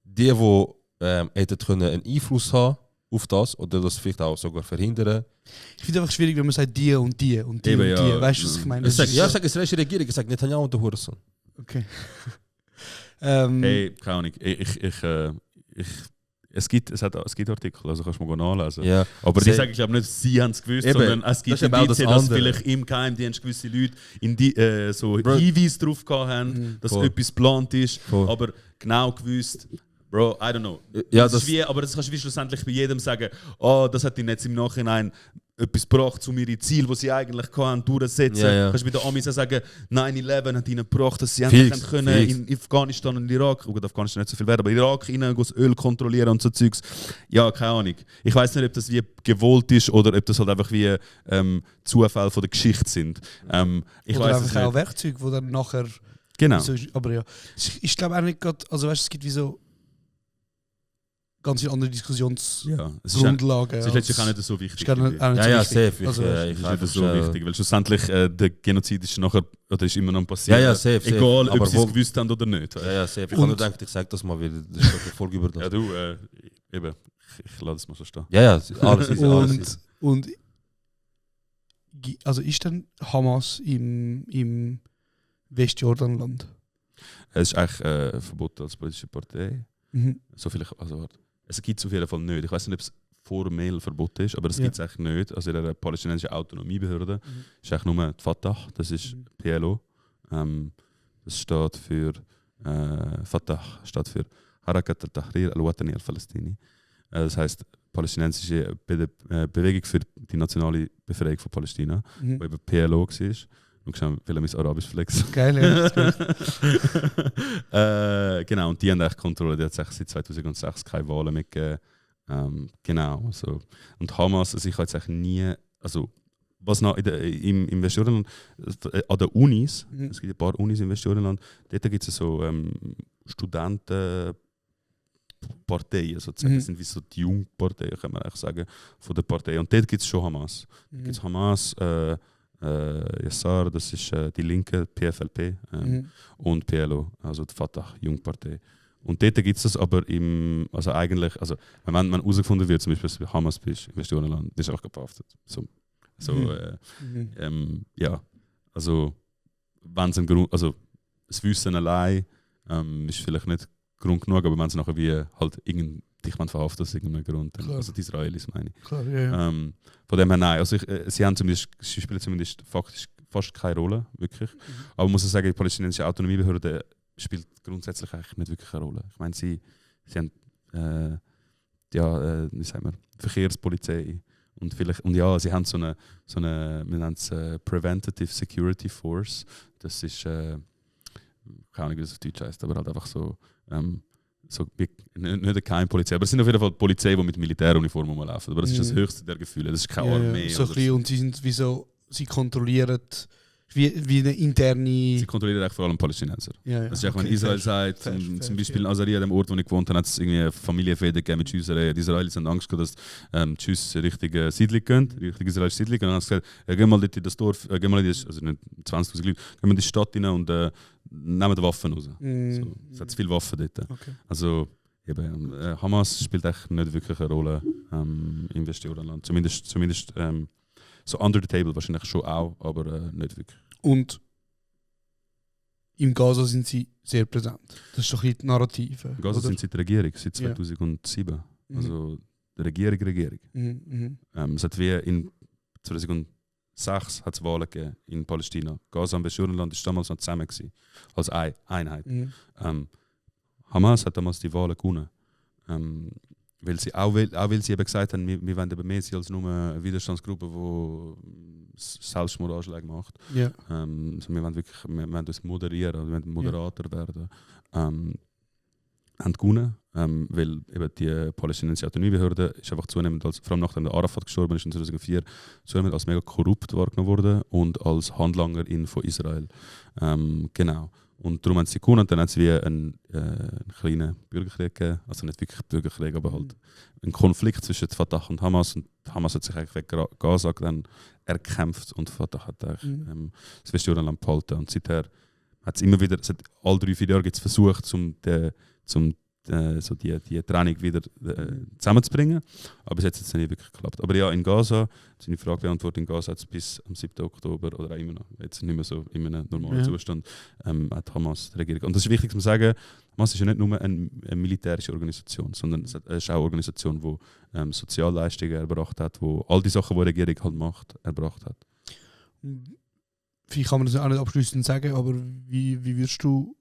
die hätten können einen Einfluss haben auf das oder das vielleicht auch sogar verhindern. Ich finde es einfach schwierig, wenn man sagt die und die und die Eben, und die. ja. Weißt du, was ich meine? Ich sage israelische Regierung, ich sage Netanyahu und der Hurensohn. Okay. Hey, keine Ahnung. Es gibt Artikel, also kannst du mal nachlesen. Ja. Aber die sagen, ich glaube nicht, sie haben es gewusst, Eben, sondern es gibt das ist eben auch Indizien, das dass andere. vielleicht im Geheimdienst gewisse Leute so Hinweise darauf gehabt haben, dass etwas geplant ist, aber genau gewusst, Bro, I don't know. Ja, das ist wie, aber das kannst du wie schlussendlich bei jedem sagen, das hat ihnen jetzt im Nachhinein etwas gebracht, um ihre Ziele, die sie eigentlich hatten, durchzusetzen. Ja. Kannst du bei den Amis auch sagen, 9/11 hat ihnen gebracht, dass sie Fix, endlich können in Afghanistan und Irak, gut, Afghanistan nicht so viel wert, aber Irak rein, das Öl kontrollieren und so Zeugs. Ja, keine Ahnung. Ich weiß nicht, ob das wie gewollt ist oder ob das halt einfach wie Zufälle von der Geschichte sind. Ich oder weiß einfach es nicht. auch Werkzeuge, die dann nachher... Genau. So, aber ja, ich glaube auch nicht gerade, also weißt du, es gibt wie so ganz viele andere Diskussionsgrundlagen. Es ist letztlich auch nicht so wichtig. Safe. Ich finde das so wichtig, weil schlussendlich der Genozid ist nachher oder ist immer noch passiert. Ja, safe. Egal, aber ob sie es gewusst haben oder nicht. Ja, safe. Ich habe nur gedacht, ich sage das mal, weil das ist eine Folge über das. Ja, du, Eben, ich lasse es mal so stehen. Ja, ja, alles easy, alles easy. Und also ist dann Hamas im Westjordanland? Es ist eigentlich verboten als politische Partei. Mhm. So viel es gibt es auf jeden Fall nicht. Ich weiß nicht, ob es formell verboten ist, aber es gibt es eigentlich nicht. Also in der palästinensischen Autonomiebehörde ist eigentlich nur die Fatah, das ist PLO. Das steht für Fatah, steht für Harakat al-Tahrir al-Watani al-Falastini. Das heisst, palästinensische Bewegung für die nationale Befreiung von Palästina, die eben PLO war. Und schauen, will mein Arabisch flexen. Geil, ja. Genau, und die haben echt Kontrolle. Die hat seit 2006 keine Wahlen mehr gegeben. Genau, also. Und Hamas, also ich habe jetzt eigentlich nie, also was noch im Westjordanland, an den Unis, es gibt ein paar Unis im Westjordanland, dort gibt es so Studentenparteien, sozusagen. Das sind wie so die Jungparteien, kann man eigentlich sagen, von der Partei. Und dort gibt es schon Hamas. Da gibt es Hamas, Yassar, das ist die Linke, PFLP und PLO, also die Fatah, Jungpartei. Und dort gibt es das aber also eigentlich, also wenn man herausgefunden wird, zum Beispiel, dass du Hamas bist im Westjordanland, bist du auch verhaftet. Ja, also wenn es ein Grund, also das Wissen allein ist vielleicht nicht Grund genug, aber wenn es nachher wie halt dich verhaftet aus irgendeinem Grund, dann, also die Israelis meine ich. Klar, ja. Von dem her nein, also sie spielen zumindest faktisch fast keine Rolle, wirklich. Aber man muss sagen, die palästinensische Autonomiebehörde spielt grundsätzlich eigentlich nicht wirklich eine Rolle. Ich meine, sie haben wie sagt man, Verkehrspolizei und sie haben so eine wir nennen es Preventative Security Force. Das ist keine Ahnung, wie das auf Deutsch heißt, aber halt einfach so nicht eine Geheimpolizei, aber es sind auf jeden Fall Polizei, die mit Militäruniform rumlaufen. Aber das ist das höchste der Gefühle. Das ist keine Armee. So und sie sind wie so, sie kontrollieren wie eine interne. Sie kontrollieren vor allem Palästinenser. Ja, das ist auch, wenn Israel sagt, zum Beispiel in Azaria, dem Ort, wo ich gewohnt habe, hat es irgendwie Familienfäden gegeben mit Schüssereien. Die Israelis haben Angst gehabt, dass die Schüsse richtige Siedlung gehen, richtige israelische Siedlung. Und dann haben sie gesagt, gehen mal dort in das Dorf, gehen mal in das, also nicht 20'000 Leute, gehen wir in die Stadt rein und nehmen die Waffen raus. So, es hat viele Waffen dort. Okay. Also eben, Hamas spielt echt nicht wirklich eine Rolle im Westjordanland. Zumindest so under the table wahrscheinlich schon auch, aber nicht wirklich. Und im Gaza sind sie sehr präsent. Das ist doch ein Narrativ. In Gaza sind sie die Regierung seit 2007. Also die Regierung. Es hat wie in 2006 hat es Wahlen gegeben in Palästina. Gaza und Westjordanland war damals noch zusammen gewesen, als eine Einheit. Hamas hat damals die Wahlen gewonnen. Weil sie eben gesagt haben, wir wollen eben mehr sein als nur eine Widerstandsgruppe, die Selbstmordanschläge macht. Yeah. Also wir wollen uns moderieren, wir wollen Moderator werden. Haben gewonnen, weil eben die palästinensische Autonomiebehörde ist einfach zunehmend, vor allem nachdem der Arafat gestorben ist in 2004, zunehmend als mega korrupt wahrgenommen worden und als Handlangerin von Israel. Genau. Und darum haben sie gewonnen und dann haben sie wie einen kleinen Bürgerkrieg gegeben. Also nicht wirklich Bürgerkrieg, aber halt ein Konflikt zwischen Fatah und Hamas. Und Hamas hat sich eigentlich wegen Gaza dann erkämpft und Fatah hat eigentlich das Westjordanland behalten. Und seither hat es immer wieder, seit all 3-4 Jahren gibt's versucht, die Trennung wieder zusammenzubringen. Aber bis jetzt hat es nicht wirklich geklappt. Aber ja, in Gaza, seine Frage beantwortet, in Gaza hat es bis am 7. Oktober oder auch immer noch, jetzt nicht mehr so in einem normalen Zustand, hat Hamas die Regierung. Und das ist wichtig zu sagen, Hamas ist ja nicht nur eine militärische Organisation, sondern es ist auch eine Organisation, die Sozialleistungen erbracht hat, die all die Sachen, die die Regierung halt macht, erbracht hat. Vielleicht kann man das auch nicht abschließend sagen, aber wie würdest du,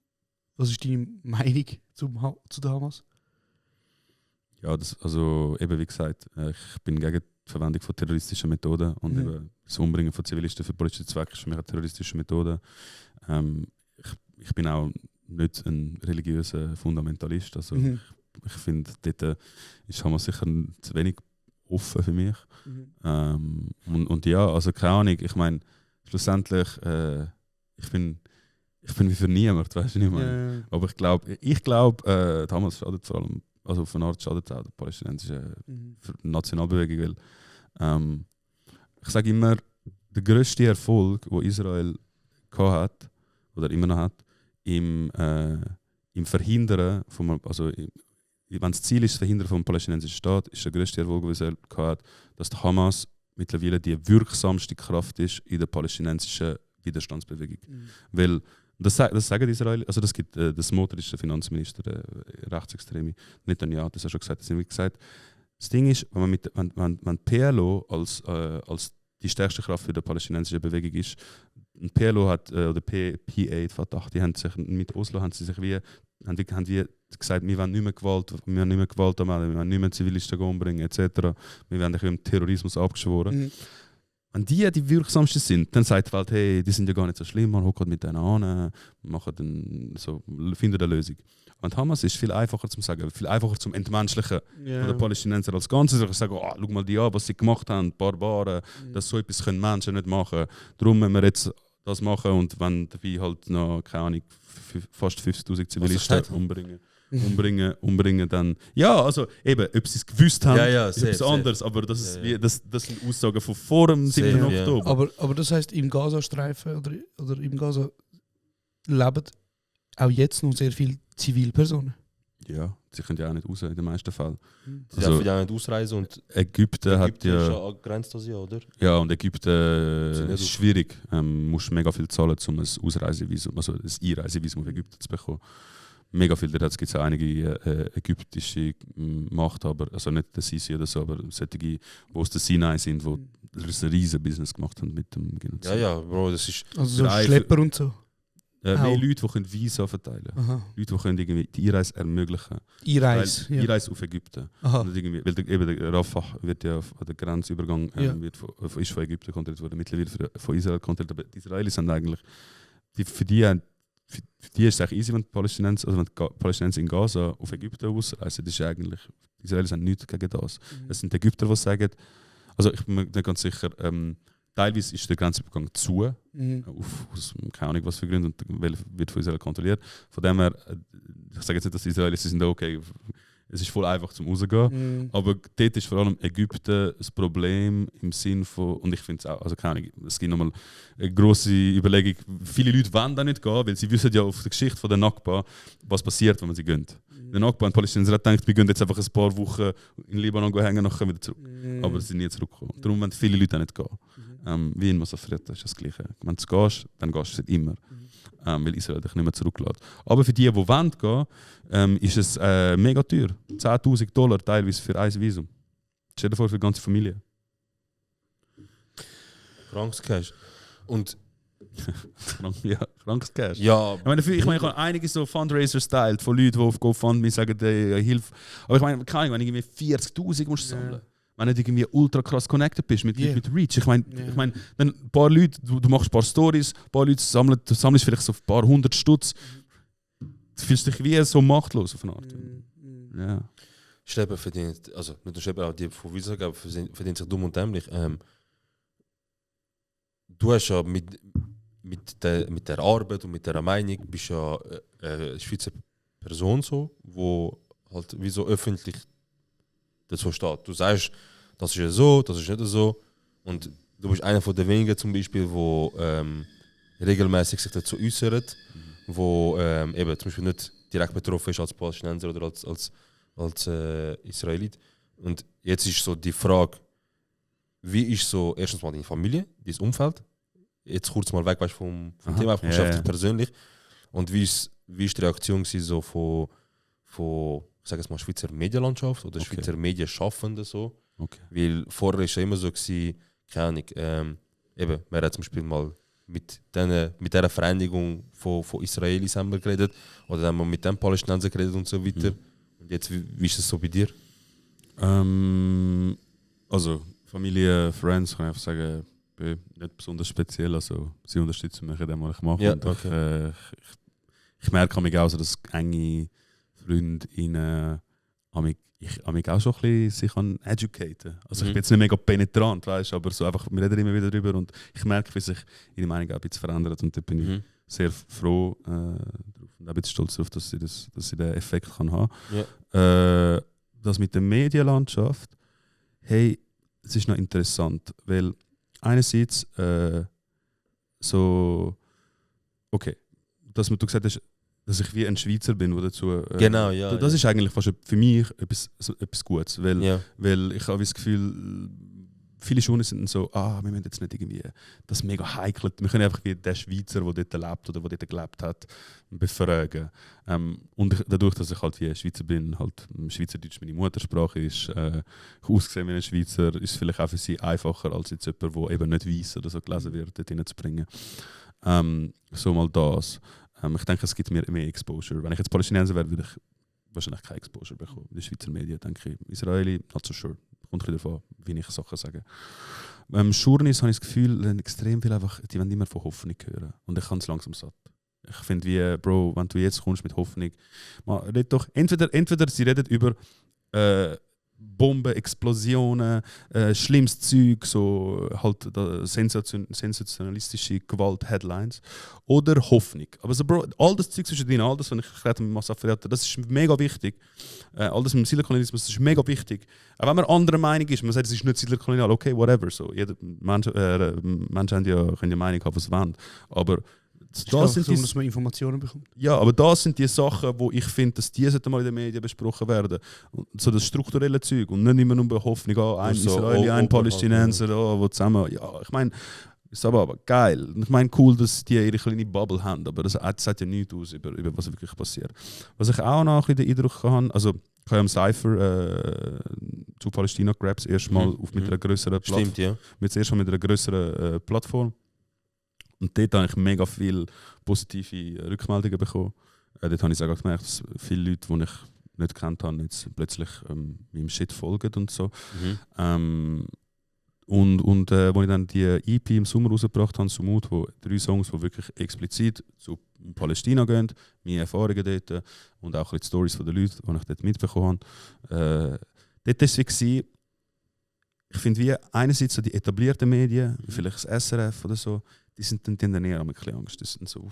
was ist deine Meinung zu der Hamas? Ja, also eben wie gesagt, ich bin gegen die Verwendung von terroristischen Methoden und eben das Umbringen von Zivilisten für politische Zwecke ist für mich eine terroristische Methode. Ich bin auch nicht ein religiöser Fundamentalist, also ich finde, dort ist Hamas sicher zu wenig offen für mich. Und ja, also keine Ahnung, ich meine, schlussendlich, ich bin wie für niemand, weißt du nicht mehr. Ja. Aber ich glaube, Hamas schadet vor allem, also auf eine Art schadet auch der palästinensischen Nationalbewegung, weil ich sage immer, der grösste Erfolg, den Israel hat oder immer noch hat, im Verhindern, also wenn das Ziel ist, das Verhindern vom palästinensischen Staat, ist der grösste Erfolg, den es hat, dass die Hamas mittlerweile die wirksamste Kraft ist in der palästinensischen Widerstandsbewegung. Weil das sagen die Israelis, also das gibt der Smotrich, der Finanzminister, der Rechtsextreme, Netanyahu, das hat schon gesagt, das haben wir gesagt. Das Ding ist, wenn PLO als die stärkste Kraft für die palästinensische Bewegung ist, und PLO hat, oder PA, Fatah, die haben sich mit Oslo haben sie gesagt, wir wollen nicht mehr Gewalt, anmelden, wir wollen nicht mehr Zivilisten umbringen, etc. Wir werden dem Terrorismus abgeschworen. Wenn die wirksamsten sind, dann sagt die Welt, hey, die sind ja gar nicht so schlimm, man hockt mit denen an, findet eine Lösung. Und Hamas ist viel einfacher zu sagen, viel einfacher zum Entmenschlichen von den Palästinensern als Ganzes. Ich sage, schau mal die an, was sie gemacht haben, Barbaren, dass so etwas können Menschen nicht machen. Darum müssen wir jetzt das machen und wenn dabei halt noch, keine Ahnung, fast 50'000 Zivilisten umbringen, dann... Ja, also eben, ob sie es gewusst haben, ist etwas anderes, aber das sind Aussagen von vor dem 7. Oktober. Aber das heisst, im Gazastreifen oder im Gaza leben auch jetzt noch sehr viele Zivilpersonen. Ja, sie können ja auch nicht raus in den meisten Fällen. Sie dürfen ja auch nicht ausreisen und Ägypten hat ja... ist ja angrenzt das ja, oder? Ja, und Ägypten ist schwierig. Musst mega viel zahlen, um ein Ausreisevisum, also ein Einreisevisum auf Ägypten zu bekommen. Mega viel. Dort gibt es auch einige ägyptische Machthaber, also nicht der Sisi oder so, aber solche, die aus der Sinai sind, die ein riesen Business gemacht haben mit dem Genozid. Ja, Bro, das ist... Also so Schlepper und so. Mehr Leute, die Visa verteilen können. Aha. Leute, die irgendwie die Einreise ermöglichen. Einreise auf Ägypten. Und weil der Rafah wird ja an der Grenzübergang ist von Ägypten kontrolliert worden, mittlerweile von Israel kontrolliert. Aber die Israelis sind eigentlich, für die ist es eigentlich easy, wenn die Palästinenser in Gaza auf Ägypten ausreisen. Das ist eigentlich, die Israelis haben nichts gegen das. Es sind die Ägypter, die sagen, also ich bin mir nicht ganz sicher, teilweise ist der Grenzübergang zu, aus keine Ahnung was für Gründen, und wird von Israel kontrolliert. Von dem her, ich sage jetzt nicht, dass die Israelis sind okay, es ist voll einfach zum rausgehen, aber dort ist vor allem Ägypten das Problem im Sinn von, und ich finde es auch, also keine Ahnung, es gibt nochmal eine grosse Überlegung, viele Leute wollen da nicht gehen, weil sie wissen ja auf der Geschichte von der Nakba, was passiert, wenn man sie gönnt. Der Nakba und Palästinenser hat gedacht, wir gehen jetzt einfach ein paar Wochen in Libanon hängen, nachher wieder zurück. Aber sie sind nie zurückgekommen. Darum wollen viele Leute auch nicht gehen. Wie in Masafreta ist das Gleiche. Wenn du gehst, dann gehst du immer. Weil Israel dich nicht mehr zurücklässt. Aber für die wollen gehen, ist es mega teuer. $10.000 teilweise für ein Visum. Stell dir vor, für die ganze Familie. Krankes Cash. Und krankes Cash. Ja, ich meine, ich habe einige so Fundraiser-Style von Leuten, die auf GoFundMe sagen, Hilfe. Aber ich meine, keine Ahnung, wenn du irgendwie 40.000 musst sammeln. Wenn du irgendwie ultra krass connected bist mit Reach. Ich meine, dann ein paar Leute, du machst ein paar Stories, ein paar Leute du sammelst vielleicht so ein paar 100 Stutz. Du fühlst dich wie so machtlos auf eine Art. Ja. Schlepper verdient, also nicht nur Schlepper, auch die von Wiesag verdient sich dumm und dämlich. Du hast ja mit der Arbeit und mit der Meinung bist ja eine Schweizer Person so, wo halt wie so öffentlich dazu steht. Du sagst, das ist ja so, das ist nicht so. Und du bist einer von den wenigen zum Beispiel, wo regelmäßig sich dazu äußert, wo eben zum Beispiel nicht direkt betroffen ist als Palästinenser oder als Israelit. Und jetzt ist so die Frage, wie ist so erstens mal deine Familie, dein Umfeld? Jetzt kurz mal weg vom Thema, einfach persönlich. Und wie ist die Reaktion so von ich sage es mal, Schweizer Medienlandschaft oder Schweizer Medienschaffenden so? Okay. Weil vorher war es ja immer so, keine Ahnung, eben, wir haben zum Beispiel mal mit dieser Vereinigung von Israelis haben wir geredet oder haben wir mit den Palästinensern geredet und so weiter. Und jetzt, wie ist es so bei dir? Also Familie, Friends, kann ich einfach sagen, bin nicht besonders speziell, also sie unterstützen mich in dem, was ich mache. Ja, und okay. ich merke mich auch so, dass enge Freundinnen mich auch schon ein bisschen sich educaten. Also ich bin jetzt nicht mega penetrant, weißt, aber so einfach, wir reden immer wieder darüber und ich merke, wie sich ihre Meinung auch ein bisschen verändert und da bin ich sehr froh drauf und auch ein bisschen stolz darauf, dass sie den Effekt kann haben. Ja. Das mit der Medienlandschaft, hey, es ist noch interessant, weil einerseits so, okay, dass du gesagt hast, dass ich wie ein Schweizer bin, der dazu... Genau, ja. Das ist eigentlich fast für mich etwas Gutes, weil ich habe das Gefühl, viele Schulen sind so, wir müssen jetzt nicht irgendwie das mega heikel, wir können einfach wie den Schweizer, der dort lebt oder der dort gelebt hat, befragen. Und dadurch, dass ich halt wie ein Schweizer bin, halt Schweizerdeutsch meine Muttersprache ist, ich ausgesehen wie ein Schweizer, ist es vielleicht auch für sie einfacher, als jetzt jemand, der eben nicht weiss oder so gelesen wird, dort hineinzubringen. So mal das. Ich denke, es gibt mir mehr Exposure. Wenn ich jetzt Palästinenser wäre, würde ich wahrscheinlich keine Exposure bekommen. In den Schweizer Medien denke ich, Israeli, not so sure. Kommt davon, wie ich Sachen sage. Schurnis habe ich das Gefühl, extrem viel einfach, die wollen immer von Hoffnung hören. Und ich kann es langsam satt. Ich finde wie, Bro, wenn du jetzt kommst mit Hoffnung, man redet doch, entweder sie reden über Bomben, Explosionen, schlimmes Zeug, so halt sensationalistische Gewalt-Headlines oder Hoffnung. Aber so, Bro, all das Zeug zwischen denen, all das, was ich gerade mit Massafriata, das ist mega wichtig. All das mit dem Siedlerkolonialismus, das ist mega wichtig. Auch wenn man anderer Meinung ist, man sagt, es ist nicht Siedlerkolonial, okay, whatever. So. Menschen können ja Meinung haben, was sie wollen. Aber das sind dass man Informationen bekommt. Ja, aber das sind die Sachen, wo ich finde, dass die mal in den Medien besprochen werden. So das strukturelle Zeug und nicht immer nur bei Hoffnung, ein Israeli, ein Palästinenser, wo zusammen. Ja, ich meine, ist aber geil. Ich meine, cool, dass die ihre kleine Bubble haben, aber das sagt ja nichts aus über was wirklich passiert. Was ich auch noch ein bisschen den Eindruck habe, also ich habe am Cypher zu Palästina gerappt, erstmal mit einer größeren Plattform. Stimmt, ja. Erstmal mit einer größeren Plattform. Und dort habe ich mega viele positive Rückmeldungen bekommen. Dort habe ich auch gemerkt, dass viele Leute, die ich nicht gekannt habe, jetzt plötzlich meinem Shit folgen und so. Und wo ich dann die EP im Sommer rausgebracht habe, Sumut, wo 3 Songs, die wirklich explizit zu Palästina gehen, meine Erfahrungen dort und auch die Storys der Leute, die ich dort mitbekommen habe. Dort war es wie, ich finde, wie einerseits so die etablierten Medien, wie vielleicht das SRF oder so, die sind dann eher ein bisschen Angst. Die sind so,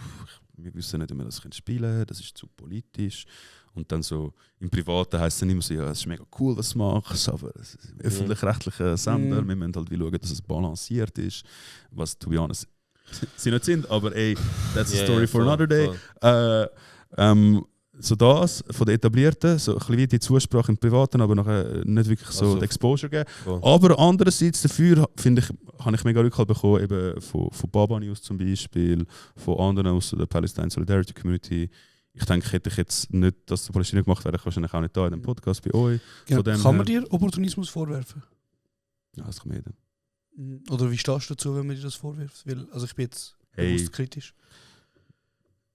wir wissen nicht, wie wir das spielen können, das ist zu politisch. Und dann so im Privaten heisst es dann immer so, ja, es ist mega cool, was du machst, aber es ist ein öffentlich-rechtlicher Sender, wir müssen halt schauen, dass es balanciert ist, was, to be honest, sie nicht sind, aber ey, that's a story for another day. So das, von den Etablierten, so ein bisschen wie die Zusprache im Privaten, aber nachher nicht wirklich so die Exposure geben. Aber andererseits dafür, finde ich, habe ich mega Rückhalt bekommen, eben von Baba News zum Beispiel, von anderen aus der Palestine Solidarity Community. Ich denke, hätte ich jetzt nicht das zu Palästina gemacht, wäre ich wahrscheinlich auch nicht da in dem Podcast bei euch. Genau. Kann man dir Opportunismus vorwerfen? Ja, das kann man jeder. Oder wie stehst du dazu, wenn man dir das vorwirft? Weil, also ich bin jetzt bewusst kritisch.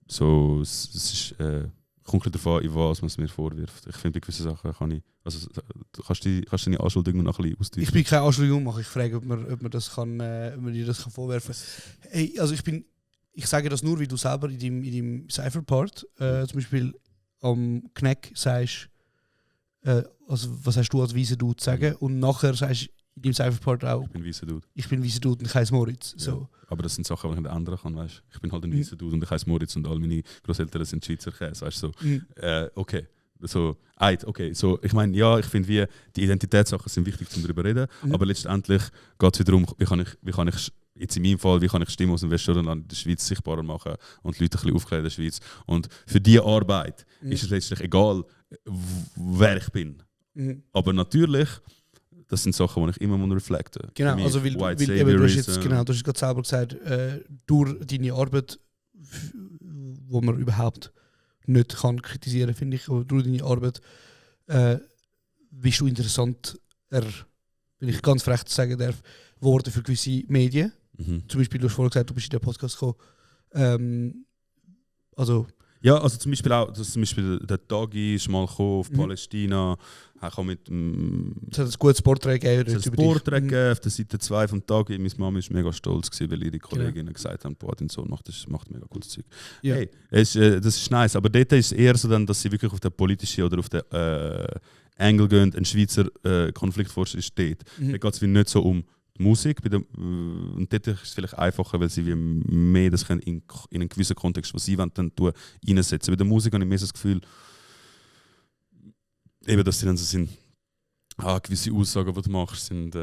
So, es ist... kommt davon, in was man es mir vorwirft. Ich finde, bei gewissen Sachen kann ich... Also, du kannst deine Anschuldigung noch ein bisschen ausdrücken. Ich bin keine Anschuldigung machen. Ich frage, ob man das kann, ob man dir das kann vorwerfen kann. Hey, also ich sage das nur, wie du selber in deinem Cypher-Part zum Beispiel am Kneck sagst, also was hast du als weißer Dude zu sagen? Und nachher sagst du in deinem Cypher-Part auch, ich bin weißer Dude. Ich bin weißer Dude und ich heiße Moritz. Ja. So. Aber das sind Sachen, die ich nicht ändern kann, weißt? Ich bin halt ein weißer Dude und ich heiße Moritz und all meine Großeltern sind Schweizer Käse, weißt du? So. Okay. So, okay. So, ich meine, ja, ich finde, wie die Identitätssachen sind wichtig, um darüber zu reden, aber letztendlich geht es wieder darum, wie kann ich jetzt in meinem Fall, wie kann ich Stimmen aus dem Westjordanland in der Schweiz sichtbarer machen und die Leute ein bisschen aufklären in der Schweiz. Und für diese Arbeit ist es letztlich egal, wer ich bin. Aber natürlich, das sind Sachen, die ich immer reflekten muss. Genau, also weil du hast jetzt gerade selber gesagt, durch deine Arbeit, wo man überhaupt nicht kann kritisieren, finde ich, aber durch deine Arbeit bist du interessant, wenn ich ganz frech sagen darf, geworden für gewisse Medien. Zum Beispiel, du hast vorhin gesagt, du bist in den Podcast gekommen. Ja, also zum Beispiel auch, dass zum Beispiel der Tagi ist mal auf Palästina, auch mit es hat ein gutes Porträt gegeben. Es hat ein Porträt gegeben auf der Seite 2 vom Tagi. Meine Mama war mega stolz, weil ihre Kolleginnen gesagt haben, boah, dein Sohn macht mega cooles Zeug. Ja. Hey, das ist nice, aber dort ist es eher so, dann, dass sie wirklich auf der politischen oder auf der Angle gehen, ein Schweizer Konfliktforscher steht. Da geht es nicht so um die Musik, und dort ist es vielleicht einfacher, weil sie wie mehr das können in einen gewissen Kontext, was sie wollen, dann reinsetzen. Bei der Musik habe ich mehr so das Gefühl, eben, dass sie dann so sind, gewisse Aussagen, die du machst, sind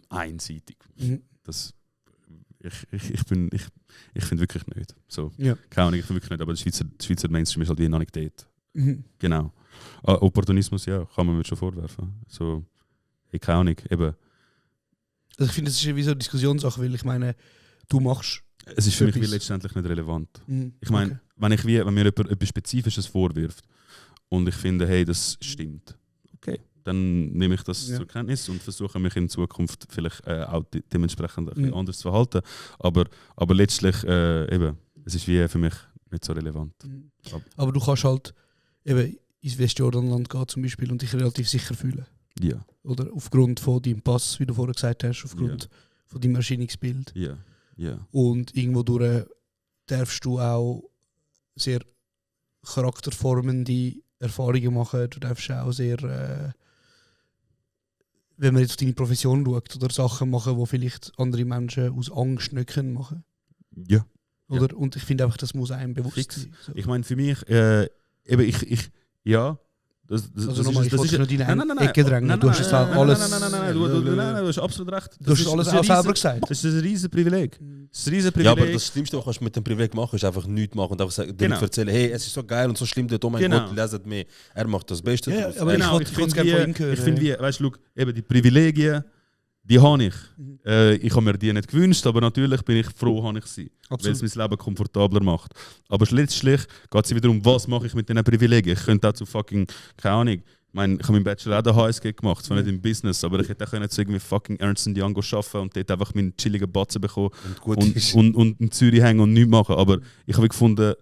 einseitig. Das, ich Ich finde wirklich nicht. So, Ja. keine Ahnung, ich finde wirklich nicht, aber der Schweizer Mainstream ist halt wie noch nicht dort. Mhm. Genau. Opportunismus, ja, kann man mir schon vorwerfen. So, keine Ahnung, eben. Also ich finde, es ist wie so eine Diskussionssache, weil ich meine, du machst... Es ist für mich wie etwas. letztendlich nicht relevant. Mhm. Ich meine, wenn mir jemand etwas Spezifisches vorwirft und ich finde, hey, das stimmt, okay, dann nehme ich das zur Kenntnis und versuche mich in Zukunft vielleicht auch dementsprechend ein bisschen anders zu verhalten. Aber letztlich, eben, es ist wie für mich nicht so relevant. Aber du kannst halt eben ins Westjordanland gehen zum Beispiel und dich relativ sicher fühlen. Ja. Oder aufgrund von deinem Pass, wie du vorher gesagt hast, aufgrund von deinem Erscheinungsbild. Ja. Ja. Und irgendwo durch darfst du auch sehr charakterformende Erfahrungen machen. Du darfst auch sehr, wenn man jetzt auf deine Profession schaut, oder Sachen machen, die vielleicht andere Menschen aus Angst nicht können machen. Ja. Oder? Ja. Und ich finde einfach, das muss einem bewusst Fix. sein. So. Ich meine, für mich, eben, ja. Also nochmal, ich wollte nicht in eine Ecke drängen. Du hast es alles... Nein, du hast absolut recht. Du hast es alles auch selber gesagt. Das ist ein riesen Privileg. Ja, aber das Schlimmste, was du mit dem Privileg machen kannst, ist einfach nichts machen und einfach sagen, erzählen, hey, es ist so geil und so schlimm dort, oh mein Gott, leset mehr. Er macht das Beste Ja, draus. aber ich finde gerne von ihm hören. Ich finde, weißt du, eben die Privilegien, die habe ich. Ich habe mir die nicht gewünscht, aber natürlich bin ich froh, habe ich sie. Weil es mein Leben komfortabler macht. Aber letztlich geht es wieder um, was mache ich mit diesen Privilegien. Ich könnte auch zu fucking, keine Ahnung, ich habe meinen Bachelor auch der HSG gemacht, zwar nicht im Business, aber ich hätte auch zu irgendwie fucking Ernst & Young arbeiten und dort einfach meinen chilligen Batzen bekommen und in Zürich hängen und nichts machen. Aber ich habe gefunden,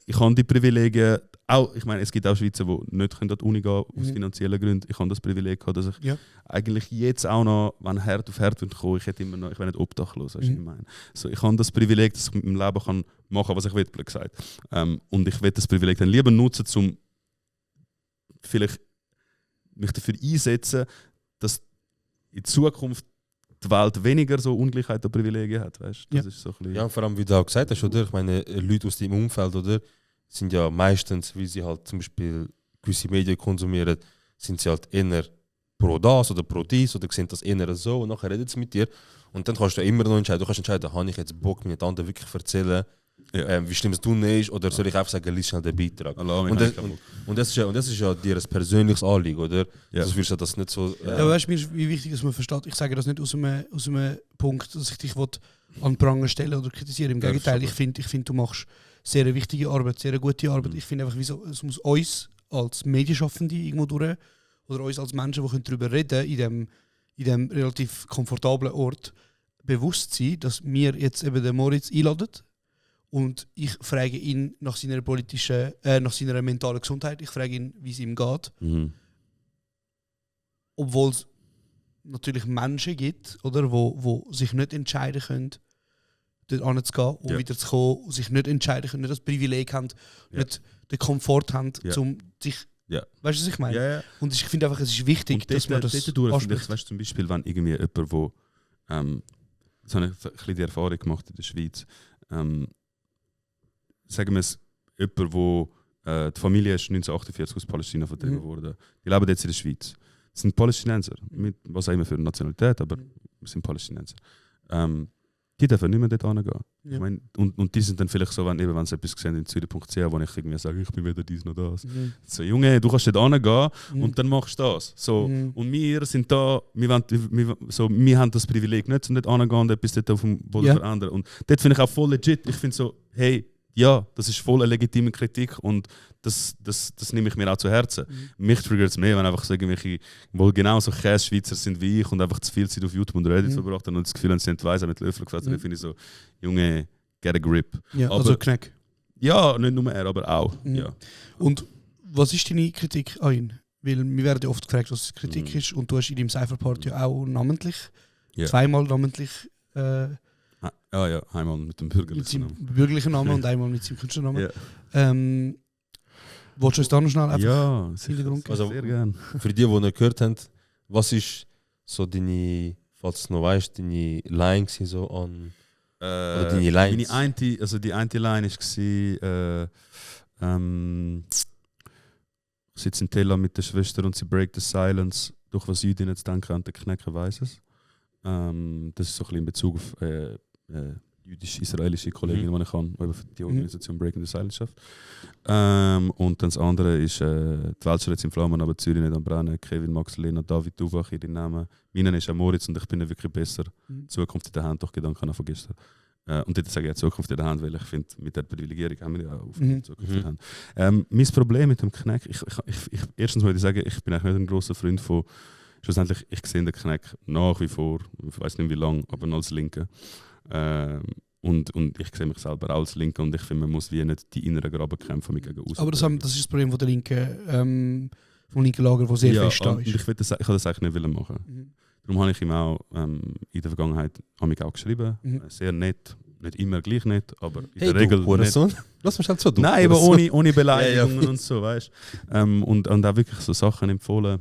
ich habe die Privilegien, auch, ich meine, es gibt auch Schweizer, die nicht an die Uni gehen aus finanziellen Gründen. Ich habe das Privileg gehabt, dass ich eigentlich jetzt auch noch, wenn Herd auf Herd kommt, ich hätte immer noch, ich wäre nicht obdachlos, weißt du, was ich meine. So, ich habe das Privileg, dass ich mit meinem Leben kann machen, was ich will, blöd gesagt. Und ich will das Privileg dann lieber nutzen, um vielleicht mich dafür einsetzen, dass in Zukunft die Welt weniger so Ungleichheit und Privilegien hat, weißt? Das ist so ein bisschen ja, vor allem wie du auch gesagt hast, oder? Ich meine, Leute aus deinem Umfeld, oder? Sind ja meistens, wie sie halt zum Beispiel gewisse Medien konsumieren, sind sie halt eher pro das oder pro dies oder sehen das eher so und nachher reden sie mit dir und dann kannst du immer noch entscheiden, habe ich jetzt Bock, mir anderen wirklich erzählen, wie schlimm es tun ist, oder soll ich einfach sagen, lies schnell den Beitrag. Und das ist ja dir ein persönliches Anliegen, oder? Ja. Das würdest du das nicht so... Ja, weißt du, wie wichtig dass man versteht, ich sage das nicht aus einem Punkt, dass ich dich an den Pranger stellen oder kritisieren. Im Gegenteil, ich finde, du machst sehr eine wichtige Arbeit, sehr eine gute Arbeit. Ich finde einfach, es muss uns als Medienschaffende irgendwo durch, oder uns als Menschen, die darüber reden können, in dem relativ komfortablen Ort, bewusst sein, dass wir jetzt eben den Moritz einladen. Und ich frage ihn nach seiner nach seiner mentalen Gesundheit. Ich frage ihn, wie es ihm geht. Obwohl es natürlich Menschen gibt, oder, wo sich nicht entscheiden können, dort hinzugehen und wieder zu kommen, sich nicht entscheiden können, nicht das Privileg haben, nicht den Komfort haben, um sich... Ja. Weißt du, was ich meine? Ja. Und ich finde einfach, es ist wichtig, dass man das anspricht. Weißt du, zum Beispiel, wenn irgendwie jemand, wo... das habe ich ein bisschen die Erfahrung gemacht in der Schweiz. Sagen wir es, jemand, wo die Familie ist 1948 aus Palästina vertrieben wurde. Die leben jetzt in der Schweiz. Das sind Palästinenser, mit was auch immer für eine Nationalität, aber wir sind Palästinenser. Die dürfen nicht mehr dort hingehen. Ja. Ich meine, und die sind dann vielleicht so, wenn sie etwas sehen in Zürich.ch, wo ich irgendwie sage, ich bin weder dies noch das. So, Junge, du kannst dort hingehen und dann machst du das. So, und wir sind da, wir haben das Privileg nicht, um dort hingehen und etwas dort auf dem Boden verändern. Und dort finde ich auch voll legit. Ich finde so, hey, ja, das ist voll eine legitime Kritik und das nehme ich mir auch zu Herzen. Mich triggert es mehr, wenn einfach so irgendwelche, wohl genauso Käse-Schweizer sind wie ich und einfach zu viel Zeit auf YouTube und Reddit verbracht haben und das Gefühl haben, sie sind weise mit Löffel gefasst. Dann finde ich so, Junge, get a grip. Ja, aber, also Kneck. Ja, nicht nur er, aber auch. Ja. Und was ist deine Kritik an ihn? Weil mir werden ja oft gefragt, was Kritik ist und du hast in deinem Cypherpart ja auch namentlich, zweimal namentlich einmal mit dem bürgerlichen Namen. Bürgerlichen Namen und einmal mit seinem Künstlernamen. Wolltest du uns da noch schnell einfach Hintergrund geben? Sehr gerne. Für die nicht gehört haben, was ist so deine, falls du noch weißt, deine Line so an... oder deine Lines? Die eine Line war, ich sitze in Tela mit der Schwester und sie break the silence, durch was Jüdinnen jetzt denken an den Knecken weiss es. Das ist so ein bisschen in Bezug auf jüdisch-israelische Kollegin, die ich habe, die für die Organisation Breaking the Silence schafft. Und dann das andere ist die Welt schon jetzt in Flammen, aber Zürich nicht am Brennen. Kevin, Max, Lena, David, Duvach, ihre Namen. Meinen ist auch Moritz und ich bin wirklich besser. Zukunft in der Hand, doch Gedanken an von gestern. Und dort sage ich ja Zukunft in der Hand, weil ich finde, mit der Privilegierung haben wir ja auch Zukunft in der Hand. Mein Problem mit dem Kneck, erstens wollte ich sagen, ich bin eigentlich nicht ein grosser Freund von, schlussendlich, ich sehe den Kneck nach wie vor, ich weiß nicht wie lange, aber noch als Linke. Und ich sehe mich selber als Linke und ich finde, man muss wie nicht die inneren Graben kämpfen mit gegen außen. Aber das ist das Problem von der Linken, vom linken Lager, das sehr fest da ist. Ich habe das eigentlich nicht machen. Darum habe ich ihm auch in der Vergangenheit auch geschrieben. Sehr nett, nicht immer gleich nett, aber in der Regel nett. Lass mich halt so tun. Nein, aber ohne Beleidigungen und so, weißt du. Und auch wirklich so Sachen empfohlen.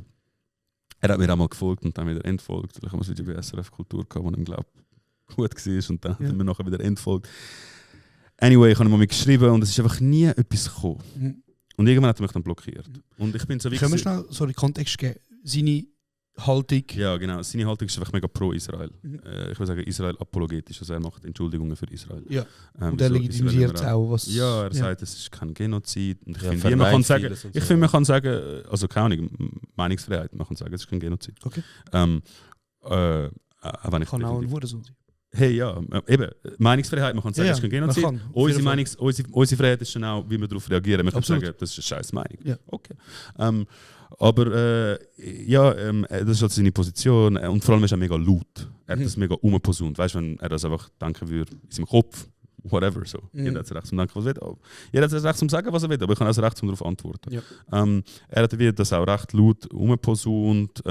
Er hat mir auch mal gefolgt und dann wieder entfolgt. Ich habe mal wieder bei SRF Kultur gehabt, wo ich glaube gut war und dann hat mir nachher wieder entfolgt. Anyway, ich habe ihm mal geschrieben und es ist einfach nie etwas gekommen. Und irgendwann hat er mich dann blockiert. Und ich bin so wie können wir schnell Kontext geben? Seine Haltung? Ja, genau. Seine Haltung ist einfach mega pro Israel. Ich würde sagen, Israel apologetisch. Also er macht Entschuldigungen für Israel. Ja. Und er legitimisiert auch, was... Ja, er sagt, es ist kein Genozid. Und ich finde, man kann sagen... Ich finde, man kann sagen... Also keine Ahnung, Meinungsfreiheit. Man kann sagen, es ist kein Genozid. Okay. Wenn ich kann auch ein Hurensohn sein. Hey, ja, eben, Meinungsfreiheit, man kann sagen, es ist kein Genozid. Unsere Freiheit ist schon auch, wie wir darauf reagieren. Man kann sagen, das ist eine scheiß Meinung. Ja. Okay. Aber das ist halt seine Position und vor allem ist er mega laut. Er hat das mega umgeposaunt. Weißt du, wenn er das einfach denken würde, in seinem Kopf, whatever, so. Jeder hat das Recht zum Denken, was er will. Jeder hat das Recht zum Sagen, was er will, aber ich habe auch das Recht zum darauf antworten. Ja. Er hat das auch recht laut umgeposaunt.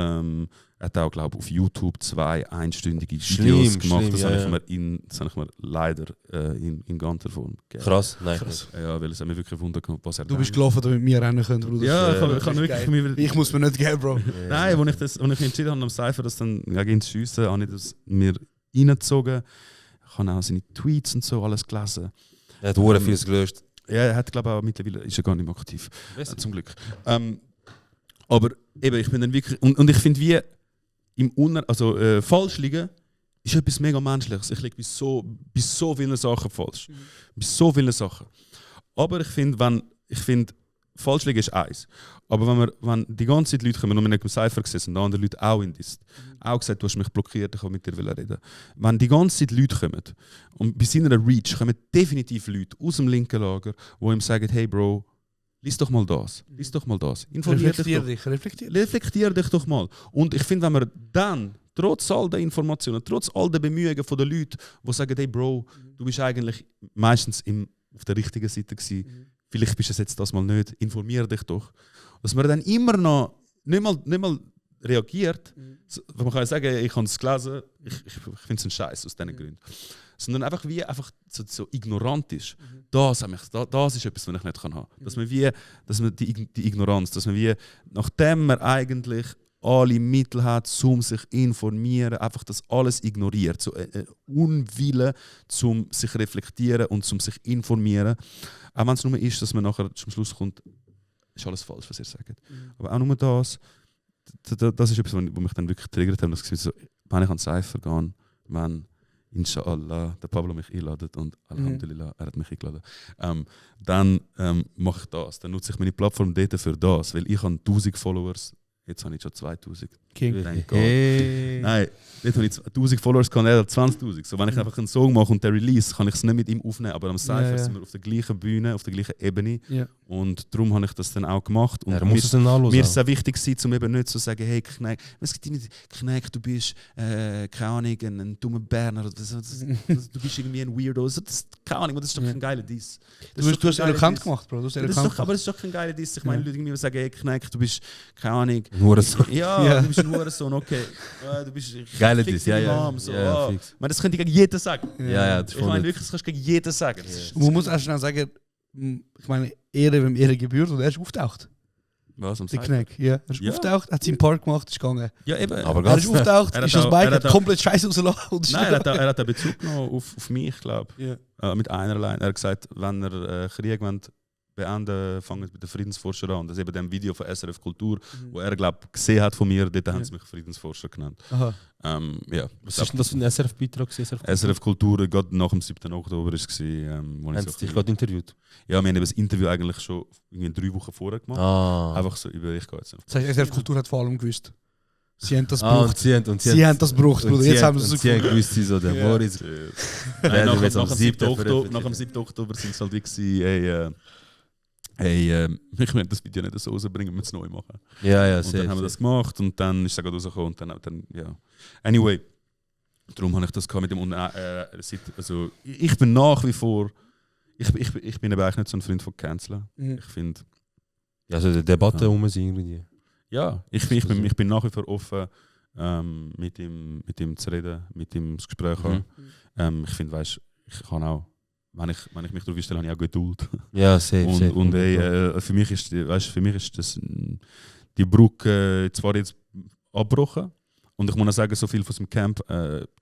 Er hat auch, glaube ich, auf YouTube 2 einstündige Videos gemacht. Das habe ich mir leider in ganzer Form gegeben. Krass, nein. Krass. Ja, weil es hat mich wirklich Wunder gemacht, was er Du bist gelaufen, damit wir rennen können, Bruder. Ja, ich kann wirklich... Ich muss mir nicht geben, Bro. Nein, als ich entschieden habe, am Cypher das dann gegen zu schiessen, habe ich das mir reingezogen. Ich habe auch seine Tweets und so alles gelesen. Er hat vieles gelöscht. Ja, er hat, glaube ich, auch mittlerweile ist er gar nicht mehr aktiv. Zum Glück. Aber eben, ich bin dann wirklich... Und ich finde, wie... falsch liegen ist etwas mega Menschliches. Ich liege bei so vielen Sachen falsch. Bei so vielen Sachen. Aber ich finde, falsch liegen ist eins. Aber wenn die ganze Zeit Leute kommen, und wir nicht im Cypher gesessen, und andere Leute auch in Dist, auch gesagt, du hast mich blockiert, ich will mit dir reden. Wenn die ganze Zeit Leute kommen, und bei seiner Reach kommen definitiv Leute aus dem linken Lager, die ihm sagen, hey Bro, lies doch mal das. Reflektier dich doch mal. Und ich finde, wenn wir dann, trotz all der Informationen, trotz all der Bemühungen von den Leuten, die sagen, hey Bro, du bist eigentlich meistens auf der richtigen Seite gewesen, vielleicht bist du es jetzt das mal nicht, informier dich doch. Dass man dann immer noch nicht mal reagiert, man kann ja sagen, ich habe es gelesen, ich finde es ein Scheiß aus diesen Gründen. Sondern einfach so ignorant ist. Das ist etwas, was ich nicht haben kann. Dass man die Ignoranz, dass man wie, nachdem man eigentlich alle Mittel hat, um sich zu informieren, einfach das alles ignoriert. So ein Unwille, um sich zu reflektieren und um sich zu informieren. Auch wenn es nur ist, dass man nachher zum Schluss kommt, ist alles falsch, was ihr sagt. Aber auch nur das ist etwas, was mich dann wirklich triggert hat. So, wenn ich an Cypher gehe, wenn Inshallah der Pablo mich einladet und Alhamdulillah, er hat mich eingeladen, dann mache ich das. Dann nutze ich meine Plattform dort für das, weil ich habe 1000 Followers. Jetzt habe ich schon 2000. King. Nein, jetzt habe ich 1000 Followers, er hat 20.000. So, wenn ich einfach einen Song mache und der Release, kann ich es nicht mit ihm aufnehmen. Aber am Cypher sind wir auf der gleichen Bühne, auf der gleichen Ebene. Ja. Und darum habe ich das dann auch gemacht. Und mir ist es auch wichtig, um eben nicht zu sagen, hey Kneck, du bist keine Ahnung, ein dummer Berner. Du bist irgendwie ein Weirdo. Keine Ahnung, das ist doch kein geiler Diss. Du hast es eloquent gemacht, Bro. Aber es ist doch kein geiler Diss. Ich meine, Leute irgendwie sagen, hey Kneck, du bist keine Ahnung. Hurensohn. Ja, du bist ein Hurensohn, okay. Du bist geiler Diss, ja. Fix. Das könnte gegen jeden sagen. Ja, ich meine wirklich, das kannst du gegen jeden sagen. Man muss auch schnell sagen, ich meine, Ehre, wem Ehre gebührt, und er ist auftaucht. Was? Der Kneck, ja. Er ist auftaucht, hat seinen Part gemacht, ist gegangen. Ja, eben. Aber er ist auftaucht, ist das Bike, hat komplett Scheiße rausgelassen. Nein, er hat einen Bezug genommen auf mich, glaube ich. Mit einer allein. Er hat gesagt, wenn er Krieg beenden, fangen bei den Friedensforscher an. Das ist eben dem Video von SRF Kultur, wo er glaube gesehen hat von mir, dort haben sie mich Friedensforscher genannt. Aha. Ja. Was ist denn das für ein SRF-Beitrag? SRF Kultur, gerade nach dem 7. Oktober war es. Haben sie dich gerade interviewt? Ja, wir haben eben das Interview eigentlich schon irgendwie 3 Wochen vorher gemacht. Einfach so über ich gehe jetzt nicht. Das heißt, SRF Kultur hat vor allem gewusst. Sie haben das Und gebraucht. sie haben das gebraucht, Bruder. Jetzt haben sie es sie haben gewusst, sie so der Moritz. Nach dem 7. Oktober sind es halt wie gewesen, ich will das Video nicht so rausbringen, wir müssen es neu machen. Ja, und dann haben wir das gemacht und dann ist es gerade rausgekommen und dann ja. Anyway, darum habe ich das mit dem also ich bin nach wie vor, ich bin aber eigentlich nicht so ein Freund von Canceln. Ich finde... Ja, also die Debatte irgendwie. Ja, ich bin nach wie vor offen, mit ihm zu reden, mit ihm das Gespräch haben. Ich finde, weißt, ich kann auch, wenn ich mich darauf einstelle, habe ich auch Geduld. Ja, safe. Und für mich ist das die Brücke zwar jetzt abgebrochen und ich muss auch sagen, so viel von dem Camp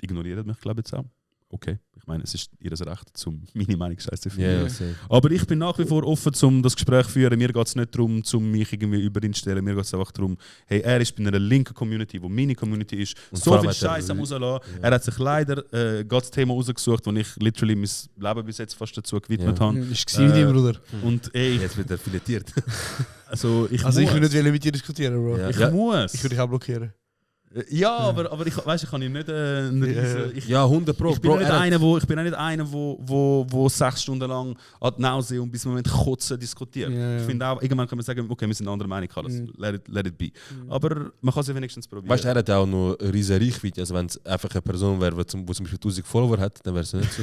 ignoriert mich, glaube ich, jetzt auch. Okay, ich meine, es ist ihr Recht, meine Meinung scheiße zu finden. Aber ich bin nach wie vor offen, um das Gespräch zu führen. Mir geht es nicht darum, mich irgendwie über ihn zu stellen. Mir geht es einfach darum, hey, er ist bei einer linken Community, wo meine Community ist. Und so viel Scheiß am rauslassen. Ja. Er hat sich leider das Thema rausgesucht, wo ich literally mein Leben bis jetzt fast dazu gewidmet habe. Ist mit ihm, Bruder. Und jetzt wird er filetiert. Also ich will nicht mit dir diskutieren, Bro. Ja. Ich muss. Ich würde dich auch blockieren. Ja, aber ich kann ihn nicht... 100 Pro. Ich bin nicht einer, wo 6 Stunden lang an die Nausea und bis zum Moment kotzen diskutiert. Ich finde auch, irgendwann kann man sagen, okay, wir sind eine andere Meinung, let it be. Aber man kann es ja wenigstens probieren. Weißt du, er hat auch noch eine riesige Reichweite. Also wenn es einfach eine Person wäre, die zum Beispiel 1000 Follower hat, dann wäre es nicht so...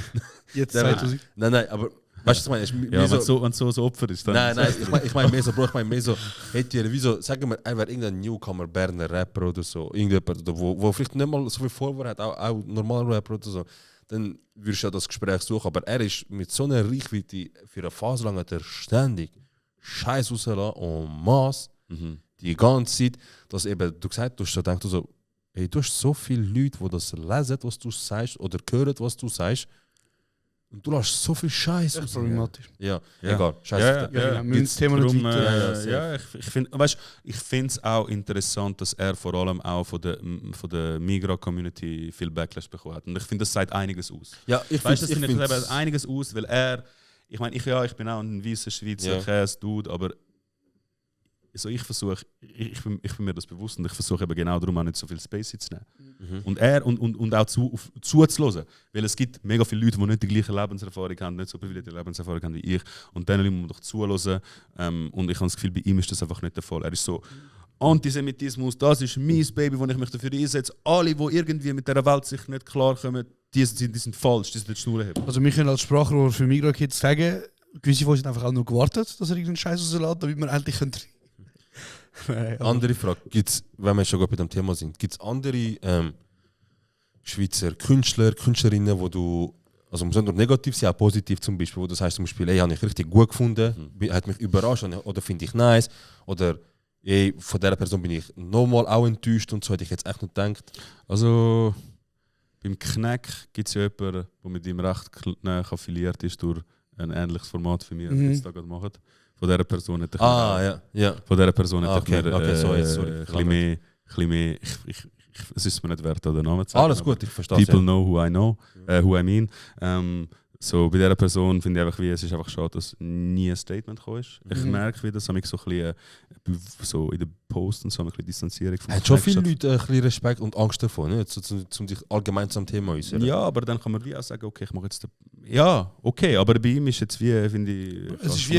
Jetzt 2000? Nein, aber... Weißt du, was ich meine? Ja, wenn so Opfer ist. Dann nein, ich meine mehr so, Bro, hätte ihr, wieso, sagen wir, er wäre irgendein Newcomer, Berner Rapper oder so, irgendjemand, wo vielleicht nicht mal so viel Follower hat, auch normal Rapper oder so, dann würdest du ja das Gespräch suchen. Aber er ist mit so einer Reichweite für eine Phase lang hat er ständig Scheiß rausgelassen en masse, die ganze Zeit, dass eben, du gesagt hast, denkst du so, hey, du hast so viele Leute, die das lesen, was du sagst, oder hören, was du sagst. Und du lässt so viel Scheiß. Das ist problematisch. Ja, egal. Scheiße. Ich finde es auch interessant, dass er vor allem auch von der Migra-Community viel Backlash bekommen hat. Und ich finde, das sagt einiges aus. Ja, ich finde das einiges aus, weil er, ich meine, ich bin auch ein weißer Schweizer Käse-Dude, aber so ich bin mir das bewusst und ich versuche eben genau darum auch nicht so viel Space zu nehmen. Und auch zuzuhören. Weil es gibt mega viele Leute, die nicht die gleiche Lebenserfahrung haben, nicht so privilegierte Lebenserfahrung haben wie ich. Und denen muss man doch zuhören. Und ich habe das Gefühl, bei ihm ist das einfach nicht der Fall. Er ist so, Antisemitismus, das ist mein Baby, das ich mich dafür einsetze. Alle, die irgendwie mit dieser Welt sich nicht klarkommen, die sind falsch, die sind nicht Schnur haben. Also wir können als Sprachrohr für Migra-Kids sagen, gewisse von uns haben einfach auch nur gewartet, dass er irgendeinen Scheiß rauslässt, damit wir endlich können. Nein, andere Frage, gibt's, wenn wir schon bei dem Thema sind, gibt es andere Schweizer Künstler, Künstlerinnen, wo du, also muss nicht nur negativ sein, auch positiv zum Beispiel, wo du sagst zum Beispiel, ey, habe ich richtig gut gefunden, hat mich überrascht oder finde ich nice, oder ey, von dieser Person bin ich nochmal auch enttäuscht und so hätte ich jetzt echt nicht gedacht. Also beim Knack gibt es ja jemanden, der mit ihm recht nah affiliiert ist durch ein ähnliches Format für mich, das wir jetzt da gerade machen. Von dieser Person hätte ich von dieser Person hätte ich mir es ist mir nicht wert, den Namen zu sagen. Alles gut, ich verstehe. People know who I know, who I mean. So, bei dieser Person finde ich einfach, es ist einfach schade, dass nie ein Statement gekommen ist. Ich merke wieder, dass ich so ein bisschen so in den Posts und so ein bisschen Distanzierung von hat schon viele Leute ein bisschen Respekt und Angst davor, ne? um sich allgemein zum Thema äußern. Ja, aber dann kann man wie auch sagen, okay, ich mache jetzt ja, okay, aber bei ihm ist jetzt wie, finde ich... Es ist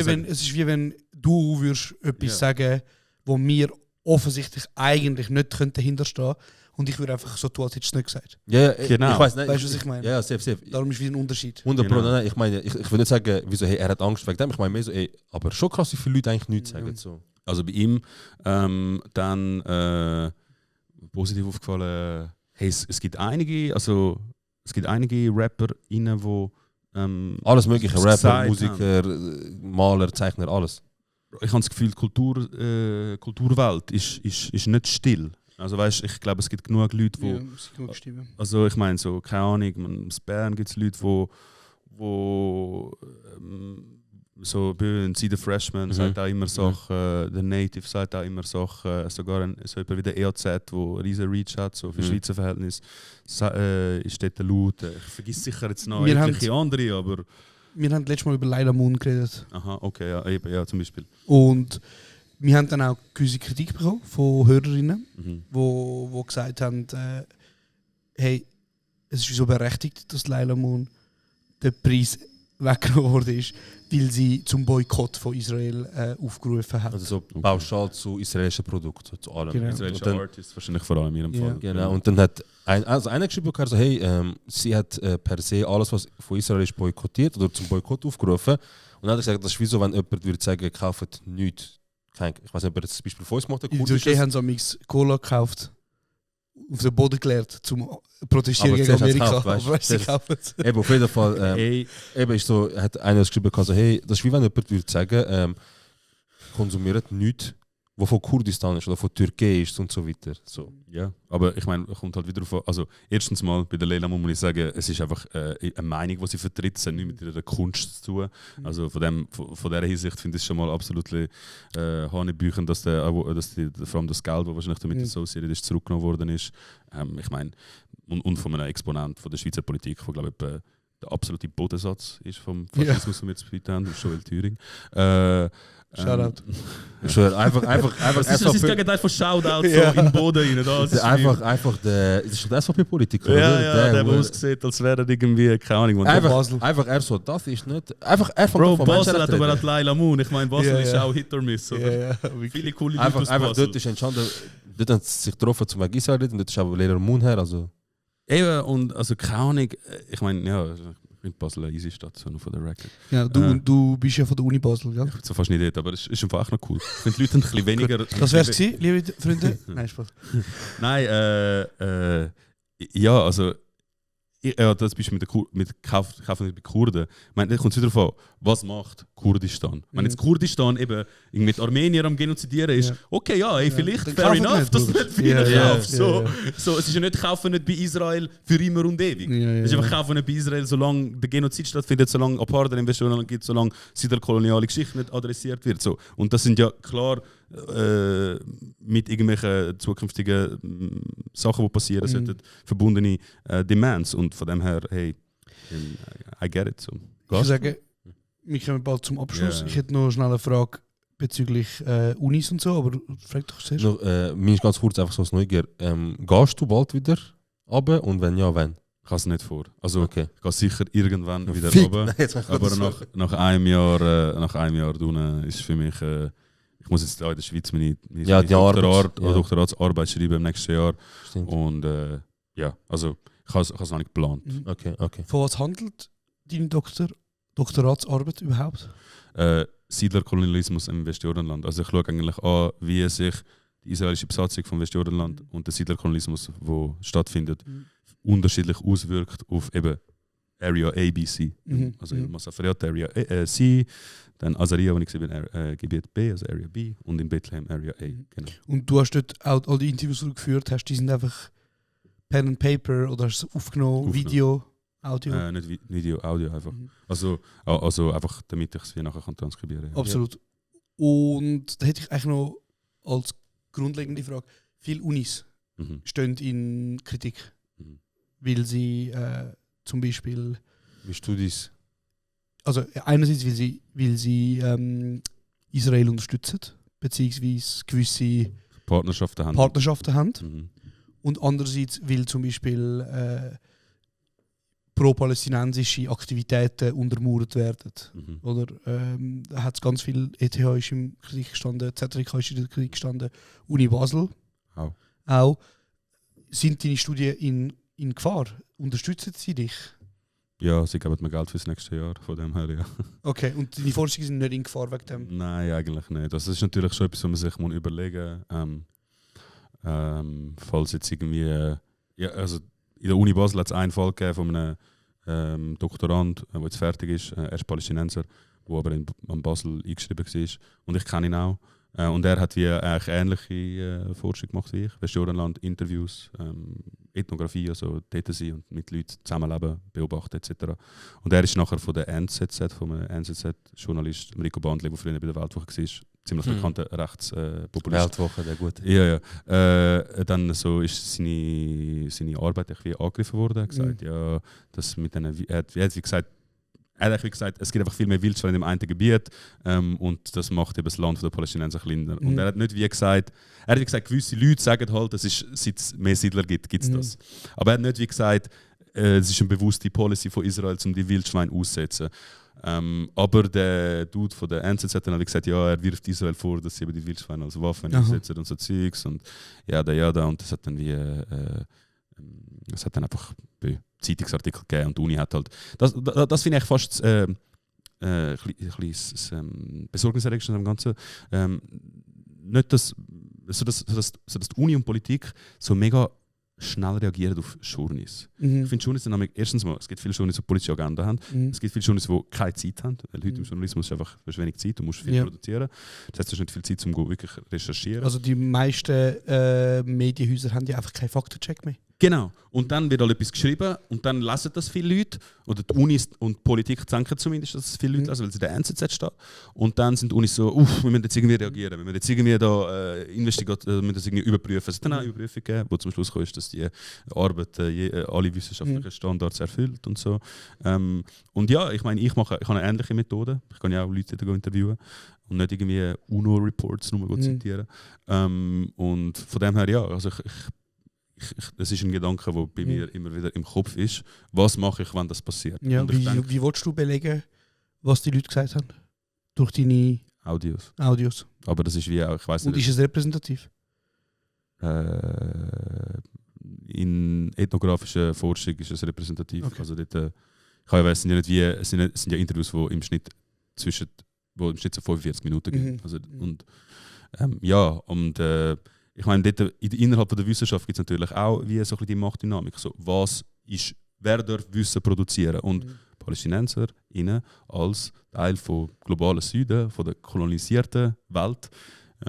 wie wenn du würdest etwas sagen, wo wir offensichtlich eigentlich nicht hinterstehen könnten. Und ich würde einfach so tun, als hättest du es nicht gesagt. Ja, genau. Ich weiss, nein, weißt du, was ich meine? Ja, safe. Darum ist es wie ein Unterschied. 100 Pro, nein, ich meine, ich will nicht sagen, wieso, hey, er hat Angst wegen dem. Ich meine mehr so, ey, aber schon krass, wie viele Leute eigentlich nichts sagen. So. Also bei ihm dann positiv aufgefallen, hey, es gibt einige RapperInnen, die alles mögliche, Rapper, Musiker, Maler, Zeichner, alles. Ich habe das Gefühl, die Kulturwelt ist nicht still. Also weißt, ich glaube, es gibt genug Leute, die... Ja, also ich meine, so, keine Ahnung, in Bern gibt es Leute, so bei See the Freshman sagt auch immer Sachen, der Native sagt auch immer Sachen, sogar so jemand wie der EAZ, der einen riesen Reach hat, so für Schweizer Verhältnis, ist dort laut. Ich vergesse sicher jetzt noch etliche andere, aber... Wir haben letztes Mal über Laila Moon geredet. Aha, okay, ja, eben, ja, zum Beispiel. Und wir haben dann auch gewisse Kritik bekommen von Hörerinnen, wo gesagt haben, hey, es ist so berechtigt, dass Laila Moon den Preis weggenommen worden ist, weil sie zum Boykott von Israel aufgerufen hat. Also so pauschal zu israelischen Produkten, zu allem. Genau. Israelische Artists wahrscheinlich vor allem in ihrem Fall. Genau, und dann hat einer geschrieben, so, hey, sie hat per se alles, was von Israel ist, boykottiert oder zum Boykott aufgerufen. Und dann hat er gesagt, das ist wie so, wenn jemand würde sagen, kauft nichts. Ich weiß nicht, ob er das Beispiel von uns gemacht hat. In der Türkei haben sie amix Cola gekauft, auf den Boden geleert, zum Protestieren aber gegen Amerika. Aber sie kaufen es. Eben, auf jeden Fall, eben ist so, hat einer geschrieben, also, hey, das ist wie wenn jemand würde sagen, konsumiert nichts, was von Kurdistan ist oder von Türkei ist und so weiter. So. Ja, aber ich meine, kommt halt wieder auf. Also, erstens mal, bei der Leila muss ich sagen, es ist einfach eine Meinung, die sie vertritt, es hat nichts mit ihrer Kunst zu tun. Also, von dieser Hinsicht finde ich es schon mal absolut hanebüchen, dass vor allem das Geld, das wahrscheinlich damit associated ist, zurückgenommen worden ist. Ich meine, und von einem Exponent von der Schweizer Politik, von glaube ich, der absolute Bodensatz ist vom Faschismus, den wir jetzt heute haben, Joel Thüring. Shoutout. Einfach das ist das Gegenteil von Shoutout, so in den Boden rein. Das ist einfach der SVP-Politiker. Ja, der aussieht, als wäre er irgendwie, keine Ahnung. Einfach er so, das ist nicht. Einfach er von Bro, Basel hat aber auch Laila Moon. Ich meine, Basel ist auch Hit or Miss. Oder? Viele coole Leute aus einfach Basel. dort ist entstanden, dort haben sie sich getroffen zum Israel und dort ist auch Laila Moon her. Also. Eben, und also keine Ahnung, ich meine, ja, ich finde Basel eine easy Stadt, so nur von der Record. Ja, du bist ja von der Uni Basel, gell? Ich bin so fast nicht dort, aber es ist einfach noch cool. Ich finde die Leute ein bisschen weniger... Das wär's gewesen, liebe Freunde? Nein, Spaß. Nein, ja, also... Ja, das Beispiel mit Kaufen bei Kurden. Ich meine, da kommt es wieder davon, was macht Kurdistan? Wenn jetzt Kurdistan eben mit Armenier am Genozidieren ist, okay, ja, ey, vielleicht fair enough, dass du nicht für ihn kaufst. So, es ist ja nicht kaufen nicht bei Israel für immer und ewig. Es ist einfach kaufen nicht bei Israel, solange der Genozid stattfindet, solange Apartheid in Westjordanland gibt, solange die koloniale Geschichte nicht adressiert wird. So. Und das sind ja klar mit irgendwelchen zukünftigen Sachen, die passieren sollten, verbundene Demands. Und von dem her, hey, I get it. So. Ich würde sagen, wir kommen bald zum Abschluss. Ich hätte noch schnell eine Frage bezüglich Unis und so, aber frag doch zuerst. Mir ist ganz kurz einfach so als Neugier. Gehst du bald wieder runter und wenn ja, wann? Ich habe es nicht vor. Also, ich gehe sicher irgendwann wieder runter. Aber nach einem Jahr unten ist für mich... ich muss jetzt in der Schweiz meine Doktoratsarbeit schreiben im nächsten Jahr. Stimmt. Und ja, also ich habe es noch nicht geplant. Okay. Von was handelt deine Doktoratsarbeit überhaupt? Siedlerkolonialismus im Westjordanland. Also ich schaue eigentlich an, wie sich die israelische Besatzung vom Westjordanland und der Siedlerkolonialismus, der stattfindet, unterschiedlich auswirkt auf eben Area A, B, C. Also in Masafariat Area C, dann Azaria, wo ich gesehen bin, Gebiet B, also Area B, und in Bethlehem Area A. Genau. Und du hast dort auch all die Interviews, die du geführt hast, die sind einfach Pen and Paper oder hast du aufgenommen, Video, Audio? Nicht Video, Audio einfach. Also einfach, damit ich es nachher transkribieren kann. Absolut. Ja. Und da hätte ich eigentlich noch als grundlegende Frage, viele Unis stehen in Kritik, weil sie zum Beispiel... Wie Studis? Also einerseits, weil sie Israel unterstützen, beziehungsweise gewisse Partnerschaften haben. Und andererseits, weil zum Beispiel pro-palästinensische Aktivitäten untermauert werden. Oder da hat es ganz viel, ETH ist im Kritik gestanden, ZRK ist in der Kritik gestanden, Uni Basel auch. Sind deine Studien in Gefahr? Unterstützen sie dich? Ja, sie geben mir Geld fürs nächste Jahr, von dem her, ja. Okay, und deine Forschungen sind nicht in Gefahr wegen dem? Nein, eigentlich nicht. Das ist natürlich schon etwas, was man sich überlegen muss. Falls jetzt irgendwie... ja, also in der Uni Basel hat es einen Fall gegeben von einem Doktorand, der jetzt fertig ist, er ist Palästinenser, der aber an Basel eingeschrieben war. Und ich kenne ihn auch. Und er hat wie eigentlich ähnliche Forschung gemacht wie ich. Westjordanland, Interviews, Ethnographie, also dort sein und mit Leuten zusammenleben, beobachten etc. Und er ist nachher von der NZZ, von einem NZZ-Journalist, Rico Bandli, der früher bei der Weltwoche war, ziemlich bekannter Rechtspopulist. Weltwoche, der gut. Ja. Dann so ist seine Arbeit irgendwie angegriffen worden. Er hat gesagt, ja, das mit er hat wie gesagt, es gibt einfach viel mehr Wildschweine im einen Gebiet und das macht eben das Land der Palästinenser kleiner. Und er hat nicht wie gesagt, gewisse Leute sagen halt, seit es mehr Siedler gibt es das. Aber er hat nicht wie gesagt, es ist eine bewusste Policy von Israel, um die Wildschweine auszusetzen. Aber der Dude von der NZZ hat dann gesagt, ja, er wirft Israel vor, dass sie eben die Wildschweine als Waffen einsetzen und so Zeugs und ja, und das hat dann wie es hat dann einfach Zeitungsartikel gegeben und die Uni hat halt das finde ich fast ein besorgniserregend am Ganzen. Nicht, dass die Uni und Politik so mega schnell reagieren auf Journeys. Ich finde Journeys sind erstens mal, es gibt viele Journeys, die politische Agenda haben. Es gibt viele Journeys, die keine Zeit haben. Weil heute im Journalismus ist einfach wenig Zeit, du musst viel produzieren. Das heißt, du hast nicht viel Zeit, um wirklich recherchieren. Also die meisten Medienhäuser haben ja einfach keinen Faktencheck mehr. Genau. Und dann wird etwas geschrieben und dann lesen das viele Leute. Oder die Unis und die Politik denken zumindest, dass es viele Leute lesen, weil sie in der NZZ steht. Und dann sind die Unis so, wir müssen jetzt irgendwie reagieren, wir müssen jetzt irgendwie da müssen das irgendwie überprüfen. Es hat dann auch Überprüfungen gegeben, wo zum Schluss kam, dass die Arbeit alle wissenschaftlichen Standards erfüllt und so. Und ja, ich meine, ich habe eine ähnliche Methode. Ich kann ja auch Leute interviewen und nicht irgendwie UNO-Reports nur zitieren. Und von dem her, ja, also das ist ein Gedanke, der bei mir immer wieder im Kopf ist. Was mache ich, wenn das passiert? Ja, wie willst du belegen, was die Leute gesagt haben? Durch deine Audios. Aber das ist wie auch, ich weiß nicht. Und ist es repräsentativ? In ethnografischer Forschung ist es repräsentativ. Okay. Also dort, es sind ja Interviews, die im Schnitt so 45 Minuten gehen. Also, und ich meine, innerhalb der Wissenschaft gibt es natürlich auch wie so ein bisschen die Machtdynamik. So, wer darf Wissen produzieren? Und PalästinenserInnen als Teil vom globalen Süden, von der kolonisierten Welt,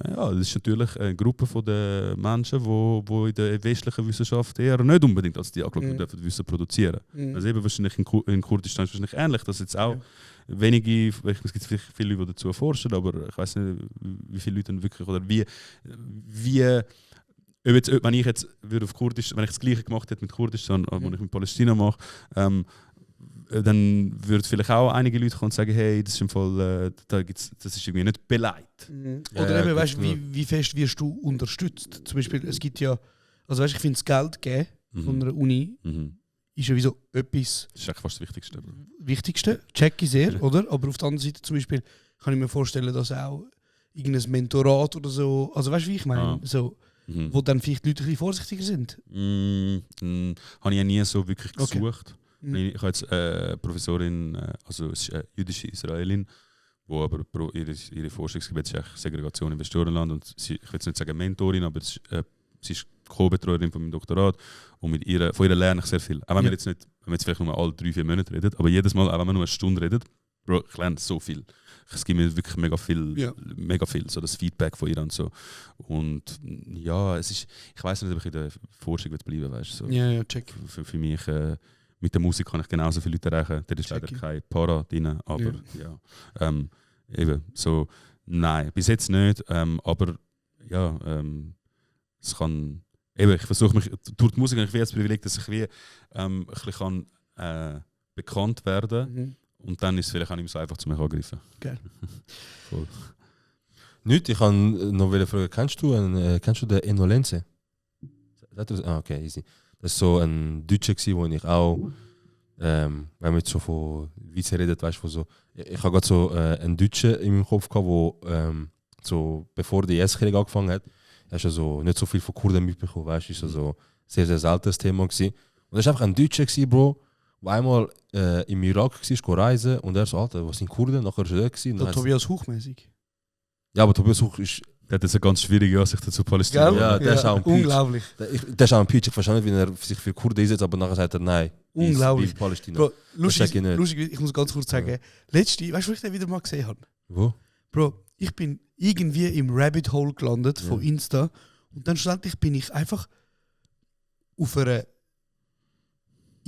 ja, das ist natürlich eine Gruppe von den Menschen, die in der westlichen Wissenschaft eher nicht unbedingt als die angeschaut dürfen Wissen produzieren. Also eben wahrscheinlich in Kurdistan ist wahrscheinlich ähnlich, dass jetzt auch wenige, es gibt viele Leute, die dazu forschen, aber ich weiß nicht, wie viele Leute wirklich, oder wie wenn ich jetzt auf Kurdistan, wenn ich das Gleiche gemacht hätte mit Kurdistan, was ich mit Palästina mache, dann würden vielleicht auch einige Leute kommen und sagen, hey, das ist im Fall, das ist irgendwie nicht beleidigt. Oder eben, weißt, wie fest wirst du unterstützt? Zum Beispiel, es gibt ja, also weißt, ich finde das Geld geben von einer Uni ist ja wie so etwas. Das ist eigentlich fast das Wichtigste. Wichtigste, check ich sehr, oder? Aber auf der anderen Seite zum Beispiel kann ich mir vorstellen, dass auch irgendein Mentorat oder so, also weißt du, wie ich meine, so, wo dann vielleicht die Leute ein bisschen vorsichtiger sind. Habe ich ja nie so wirklich gesucht. Okay. Ich habe jetzt eine Professorin, also es ist eine jüdische Israelin, die aber ihre Forschungsgebiet ist eigentlich Segregation im Westurenland und ich will jetzt nicht sagen Mentorin, aber sie ist Co-Betreuerin von meinem Doktorat und von ihr lerne ich sehr viel. Auch wenn wir jetzt vielleicht nur alle 3-4 Monate reden, aber jedes Mal, auch wenn wir nur eine Stunde reden, Bro, ich lerne so viel. Es gibt mir wirklich mega viel, so das Feedback von ihr und so. Und ja, ich weiß nicht, ob ich in der Forschung bleiben will, weißt du. So. Ja, check. Für mich, mit der Musik kann ich genauso viele Leute erreichen. Da ist leider kein Para drin, aber eben, so, nein, bis jetzt nicht, aber ja, es kann, eben, ich versuche mich, durch die Musik habe ich das Privileg, dass ich ein bisschen bekannt werden kann. Und dann ist es vielleicht auch nicht mehr so einfach zu mich angreifen. Geil. Voll. Nicht, ich kann noch fragen, kennst du den Enolenze? Okay, easy. Das war so ein Deutscher, wo ich auch, wenn man jetzt schon von Weizen redet, weißt du, so, ich habe gerade so einen Deutschen in meinem Kopf gehabt, wo so, bevor der IS-Krieg angefangen hat, hast du so nicht so viel von Kurden mitbekommen, weißt du, ist so sehr, sehr seltenes Thema gewesen. Und das war einfach ein Deutscher, Bro, der einmal im Irak war, reisen und er so, Alter, was sind Kurden? Nachher war er dort. Der Tobias Huch-mäßig. Ja, aber Tobias Huch ist... Der hat eine ganz schwierige Ansicht zu Palästina. Ja, der ist auch ein Peach. Unglaublich. Der ist auch ein Peach. Ich verstehe nicht, wie er sich für Kurden einsetzt, aber nachher sagt er, nein. Unglaublich. Palästina. Bro, lustig, ich muss ganz kurz sagen, letzte, weißt du, wo ich den wieder mal gesehen habe? Wo? Bro, ich bin irgendwie im Rabbit Hole gelandet von Insta und dann schlussendlich bin ich einfach auf einer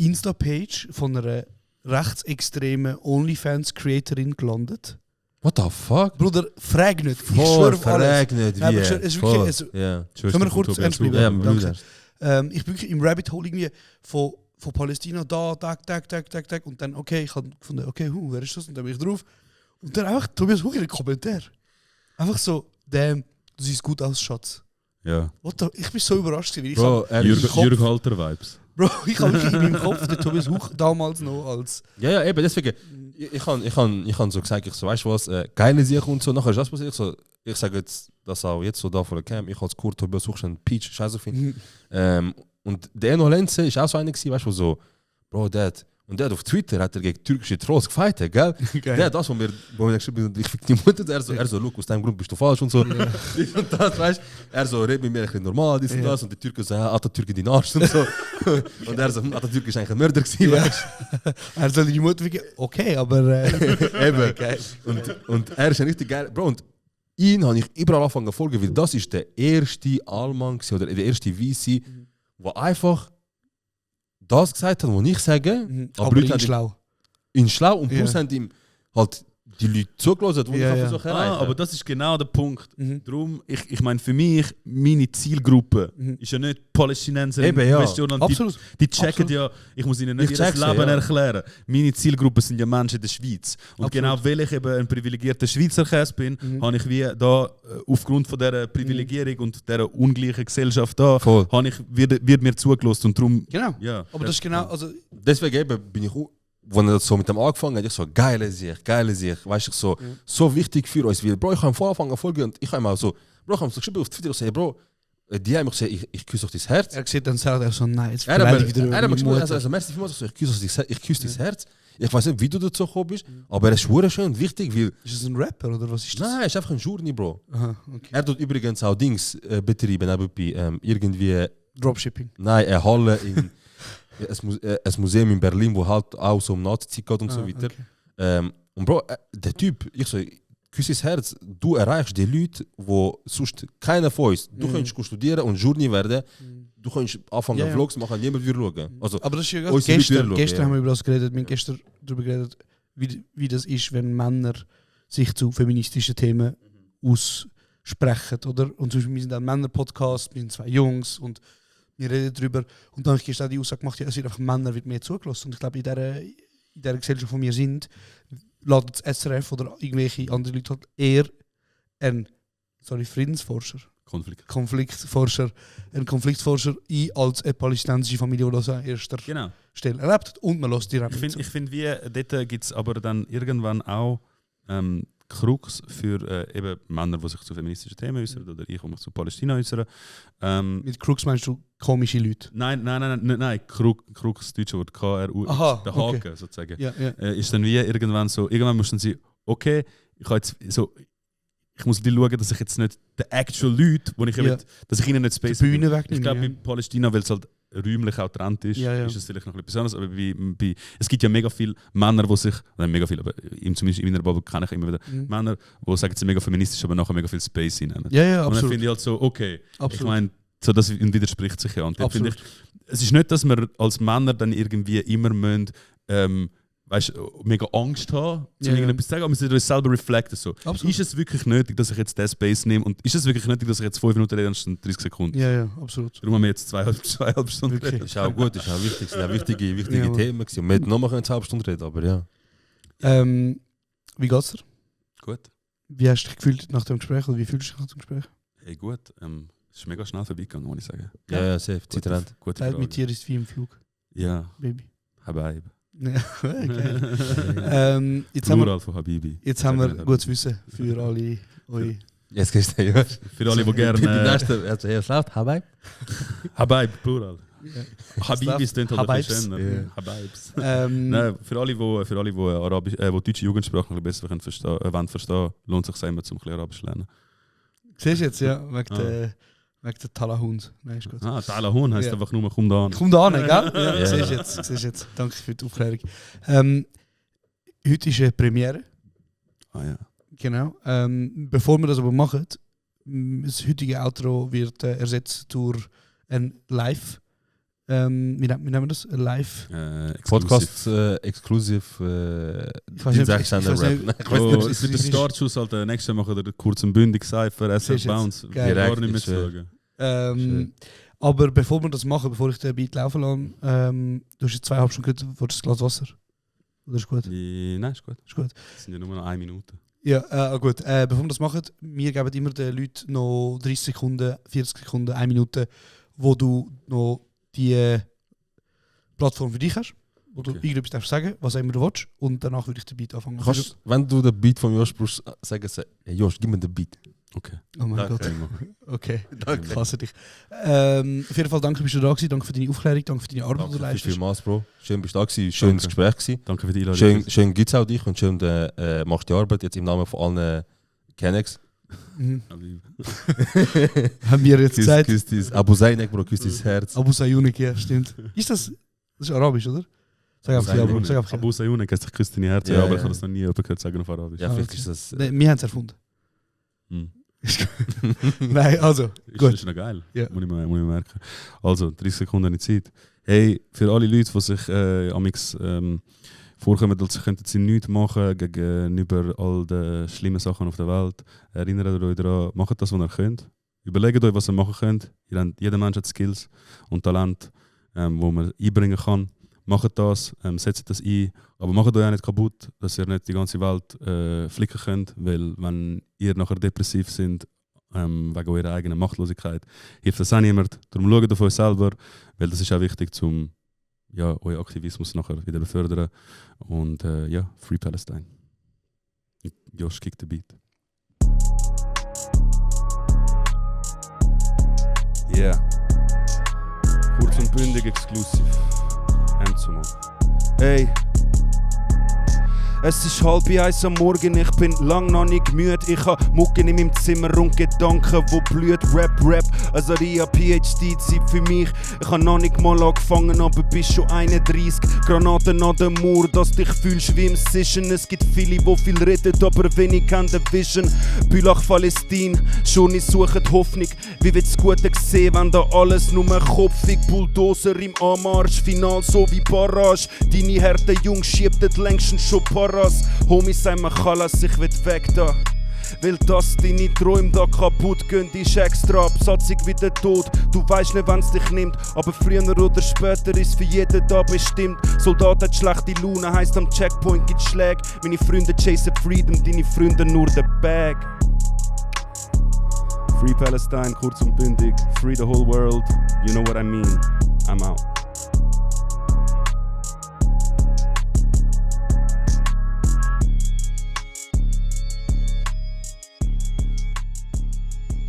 Insta-Page von einer rechtsextremen OnlyFans-Creatorin gelandet. What the fuck? Bruder, frag nicht. Ich Voll, schwöre auf alles. frag nicht, Nein, aber wie? es ist Voll. wirklich... Es, Ja. können wir kurz ernst bleiben? Ja, Danke. Bruder. Ich bin wirklich im Rabbit Hole irgendwie von Palästina da, tak. Und dann, okay, ich habe gefunden, okay, wer ist das? Und dann bin ich drauf. Und dann einfach Tobias Huch in den Kommentar. Einfach so, damn, du siehst gut aus, Schatz. Ja. Ich bin so überrascht gewesen. Bro, Jürg Halter-Vibes. Bro, ich habe wirklich in meinem Kopf den Tobias Huch damals noch als... Ja, eben, deswegen, ich han so gesagt, ich so, weißt du was, geile Sache und so, nachher ist das passiert, ich sage jetzt, das auch jetzt so da vor der Cam, ich als Kurt Tobias Huch schon Peach, scheiße finde. Und der Eno Lenze ist auch so einer gewesen, weißt du, so, Bro, Dad. Und der hat auf Twitter hat er gegen türkische Trolls gefightet, gell? Der hat das, wo mir geschrieben hat, ich fick die Mutter, er so, look, aus deinem Grund bist du falsch und so. Ja. Und das, weißt er so, red mit mir ein bisschen normal, dies und das. Und die Türken so, Atatürk in den Arsch und so. Und er so, Atatürk ist eigentlich ein Mörder gewesen, Ja. weißt Er soll die Mutter wirklich, okay, aber... Eben. Und er ist ein richtig geil, Bro, und ihn habe ich überall angefangen zu folgen, weil das ist der erste Allmann gewesen, oder der erste VC, der einfach das gesagt hat, was ich sage, aber Leute ihn haben schlau. ihn schlau und plus haben ihm halt die Leute zugelassen, die ich versuche erreichen. Aber das ist genau der Punkt. Darum, ich meine, für mich, meine Zielgruppe ist ja nicht Palästinenser Eben, ja. Absolut. Die checken Absolut. ja, ich muss ihnen nicht Ich ihr check's, Leben ja. erklären. Meine Zielgruppe sind ja Menschen in der Schweiz. Und Absolut. genau weil ich eben ein privilegierter Schweizer Käse bin, habe ich wie da aufgrund von dieser Privilegierung und dieser ungleichen Gesellschaft da, Voll. wird mir zugelassen und darum... Genau. Ja, Aber das ist genau, also... Deswegen eben bin ich auch, als er so mit dem angefangen hat, ich so, geile Sicht, weißt du, so wichtig für uns, weil, Bro, ich habe von Anfang an folgen und ich habe ihm auch so, Bro, ich habe so geschrieben auf Twitter, so, hey, Bro, die haben mich gesagt, ich küsse auf dein Herz. Er sieht dann selber so, nein, jetzt Er hat beleidigt mir wieder geschrieben, also merci vielmals, ich küsse dein Herz. Ich weiß nicht, wie du dazu gekommen bist, aber er ist schwer schön und wichtig, weil... Ist das ein Rapper oder was ist das? Nein, er ist einfach ein Journey, Bro. Aha, okay. Er tut übrigens auch Dings betreiben, nebenbei, irgendwie... Dropshipping. Nein, eine Halle in... ein Museum in Berlin, wo halt auch so um Nazi-Zeit geht und so weiter. Okay. Und Bro, der Typ, ich so, küsse das Herz, du erreichst die Leute, die sonst keiner von uns, du kannst studieren und Journey werden, du kannst anfangen Vlogs machen, niemand würde schauen. Also, aber das ist ja unsere Leute würden gestern schauen, haben wir über das geredet, wir haben gestern darüber geredet, wie das ist, wenn Männer sich zu feministischen Themen aussprechen, oder? Und zum Beispiel, wir sind ein Männer-Podcast, wir sind zwei Jungs und wir reden darüber. Und dann habe ich gestern auch die Aussage gemacht, ja, es wird einfach Männer wird mehr zugelassen. Und ich glaube, in dieser Gesellschaft, wo wir sind, ladet das SRF oder irgendwelche andere Leute halt eher einen Friedensforscher, Konfliktforscher ein als eine palästinensische Familie, die das an erster Stelle erlebt hat. Und man lässt die Räume zu. Ich finde, wie dort gibt es aber dann irgendwann auch Krux für eben Männer, die sich zu feministischen Themen äußern, oder ich, die mich zu Palästina äußern. Mit Krux meinst du komische Leute? Nein, Krux, das deutsche Wort, KRU, Aha, der Haken okay. sozusagen. Ja. Ist dann wie irgendwann so, irgendwann mussten sie, okay, ich muss wie schauen, dass ich jetzt nicht die actual Leute, wo ich dass ich ihnen nicht Space die Bühne wegnehme. Ich glaube, bei Palästina, weil es halt räumlich auch getrennt ist, ist es vielleicht noch etwas anderes. Aber es gibt ja mega viele Männer, die sich, mega viele, aber zumindest in meiner Bubble kenne ich immer wieder Männer, die sagen, sie sind mega feministisch, aber nachher mega viel Space hinnehmen. Ja, absolut. Und dann finde ich halt so, okay, absolut. Ich meine, so das widerspricht sich ja. Und dann finde ich, es ist nicht, dass wir als Männer dann irgendwie immer müssen, mega Angst haben, zu irgendetwas zu sagen, aber wir sollten uns selber reflekten. So. Ist es wirklich nötig, dass ich jetzt den Space nehme? Und ist es wirklich nötig, dass ich jetzt 5 Minuten rede und 30 Sekunden? Ja, absolut. Darum haben wir jetzt zweieinhalb Stunden reden. Ist auch gut, ist auch wichtig, sind auch wichtige Themen gewesen. Wir hätten nochmal eine halbe Stunde reden, aber ja. Wie geht's dir? Gut. Wie hast du dich gefühlt nach dem Gespräch? Oder wie fühlst du dich nach dem Gespräch? Hey, gut. Es ist mega schnell vorbeigegangen, muss ich sagen. Ja, safe. Zeit rennt. Zeit mit dir ist wie im Flug. Ja. Baby. Habaib. Ja, okay. Plural von Habibi. Jetzt haben wir gutes Wissen für alle euch. Jetzt gehst du ja. Für alle, die gerne... Die nächste, also eher laut, Habaib. Habaib, Plural. Habibis klingt halt ein Habaibs. bisschen schöner. Habaibs. Nein, für alle, die deutsche Jugendsprache ein bisschen besser verstehen, lohnt es sich immer, zum ein bisschen Arabisch zu lernen. Siehst du jetzt, ja, wegen der Talahund. Nein, ist gut. Talahund heisst einfach nur, komm da an. Komm da an, gell? Ja, siehst du jetzt. Danke für die Aufklärung. Heute ist eine Premiere. Ah ja. Genau. Bevor wir das aber machen, das heutige Outro wird ersetzt durch ein Live wie nennen wir das? Live? Podcast exklusiv. Ich weiß nicht, Ich Es wird der Startschuss, halt, nächstes Mal machen wir kurz und bündig Cypher, SF Bounce. Geil. Gar nicht mehr zu sagen. Aber bevor wir das machen, bevor ich den Beat laufen lasse, du hast jetzt 2,5 Stunden gehört, willst du ein Glas Wasser? Oder ist gut? Nein, ist gut. Ist gut. Das sind ja nur noch 1 Minute. Ja, gut. Bevor wir das machen, wir geben immer den Leuten noch 30 Sekunden, 40 Sekunden, 1 Minute, wo du noch die Plattform für dich hast, wo du irgendetwas darfst sagen, was immer du willst, und danach würde ich den Beat anfangen. Kannst, wenn du den Beat von Josh brauchst, sagen, hey Josh, gib mir den Beat. Okay. Oh mein Danke. Gott. Okay, Danke. ich hasse dich. Auf jeden Fall danke, bist du da gewesen, danke für deine Aufklärung, danke für deine Arbeit, die du Danke leistest. vielmals, Bro. Schön bist du da gewesen, schönes Gespräch gewesen. Danke für die Einladung. Schön gibt's auch dich und schön machst die Arbeit jetzt im Namen von allen Kennex. Mhm. Haben wir jetzt gesagt. Küss dein Abu Zainek, Bro, küss dein Herz. Abu Sayunik, ja, stimmt. Das ist Arabisch, oder? Sag einfach ja, Bro. Sag einfach ja. Abu Sayunik, hast dich küsst deine Herz, Ja, aber ich ja. habe das noch nie jemand gehört sagen auf Arabisch. Ja, vielleicht okay. ist das... Nee, wir haben es erfunden. Hm. Nein, also, gut. Ist noch geil, Ja. muss ich merken. Also, 30 Sekunden in Zeit. Hey, für alle Leute, die sich amix vorkommen, als könnten sie nichts machen gegenüber all den schlimmen Sachen auf der Welt, erinnert euch daran, macht das, was ihr könnt. Überlegt euch, was ihr machen könnt. Jeder Mensch hat Skills und Talent, wo man einbringen kann. Macht das, setzt das ein, aber macht euch auch nicht kaputt, dass ihr nicht die ganze Welt flicken könnt, weil wenn ihr nachher depressiv seid, wegen eurer eigenen Machtlosigkeit, hilft das auch niemand. Darum schaut auf euch selber, weil das ist auch wichtig, um euren Aktivismus nachher wieder befördern. Und Free Palestine. Josh, kick the beat. Yeah. Kurz und bündig exklusiv. Zumal. Hey. Es ist 12:30 am Morgen, ich bin lang noch nicht müde. Ich hab Mucken in meinem Zimmer und Gedanken, wo blüht. Rap, Azaria, PhD-Zeit für mich. Ich hab noch nicht mal angefangen, aber bist schon 31. Granaten an dem Mauer, dass dich fühlst wie im Sischen. Es gibt viele, die viel reden, aber wenig haben den Vision. Bülach, Palästin, schon ich suche die Hoffnung. Wie wird's gut sehen, wenn da alles nur kopfig? Bulldozer im Anmarsch, final so wie Barrage. Deine Härte, Jungs, schiebt das längstens schon Paras. Homies, sei mir Chalas, ich will weg da. Weil das deine Träume da kaputt gehen, ist extra Absatzung wie der Tod. Du weißt nicht, wenn's dich nimmt, aber früher oder später ist für jeden da bestimmt. Soldat hat schlechte Laune, heisst am Checkpoint gibt's Schläge. Meine Freunde chasen Freedom, deine Freunde nur the bag. Free Palestine, kurz und bündig. Free the whole world, you know what I mean. I'm out.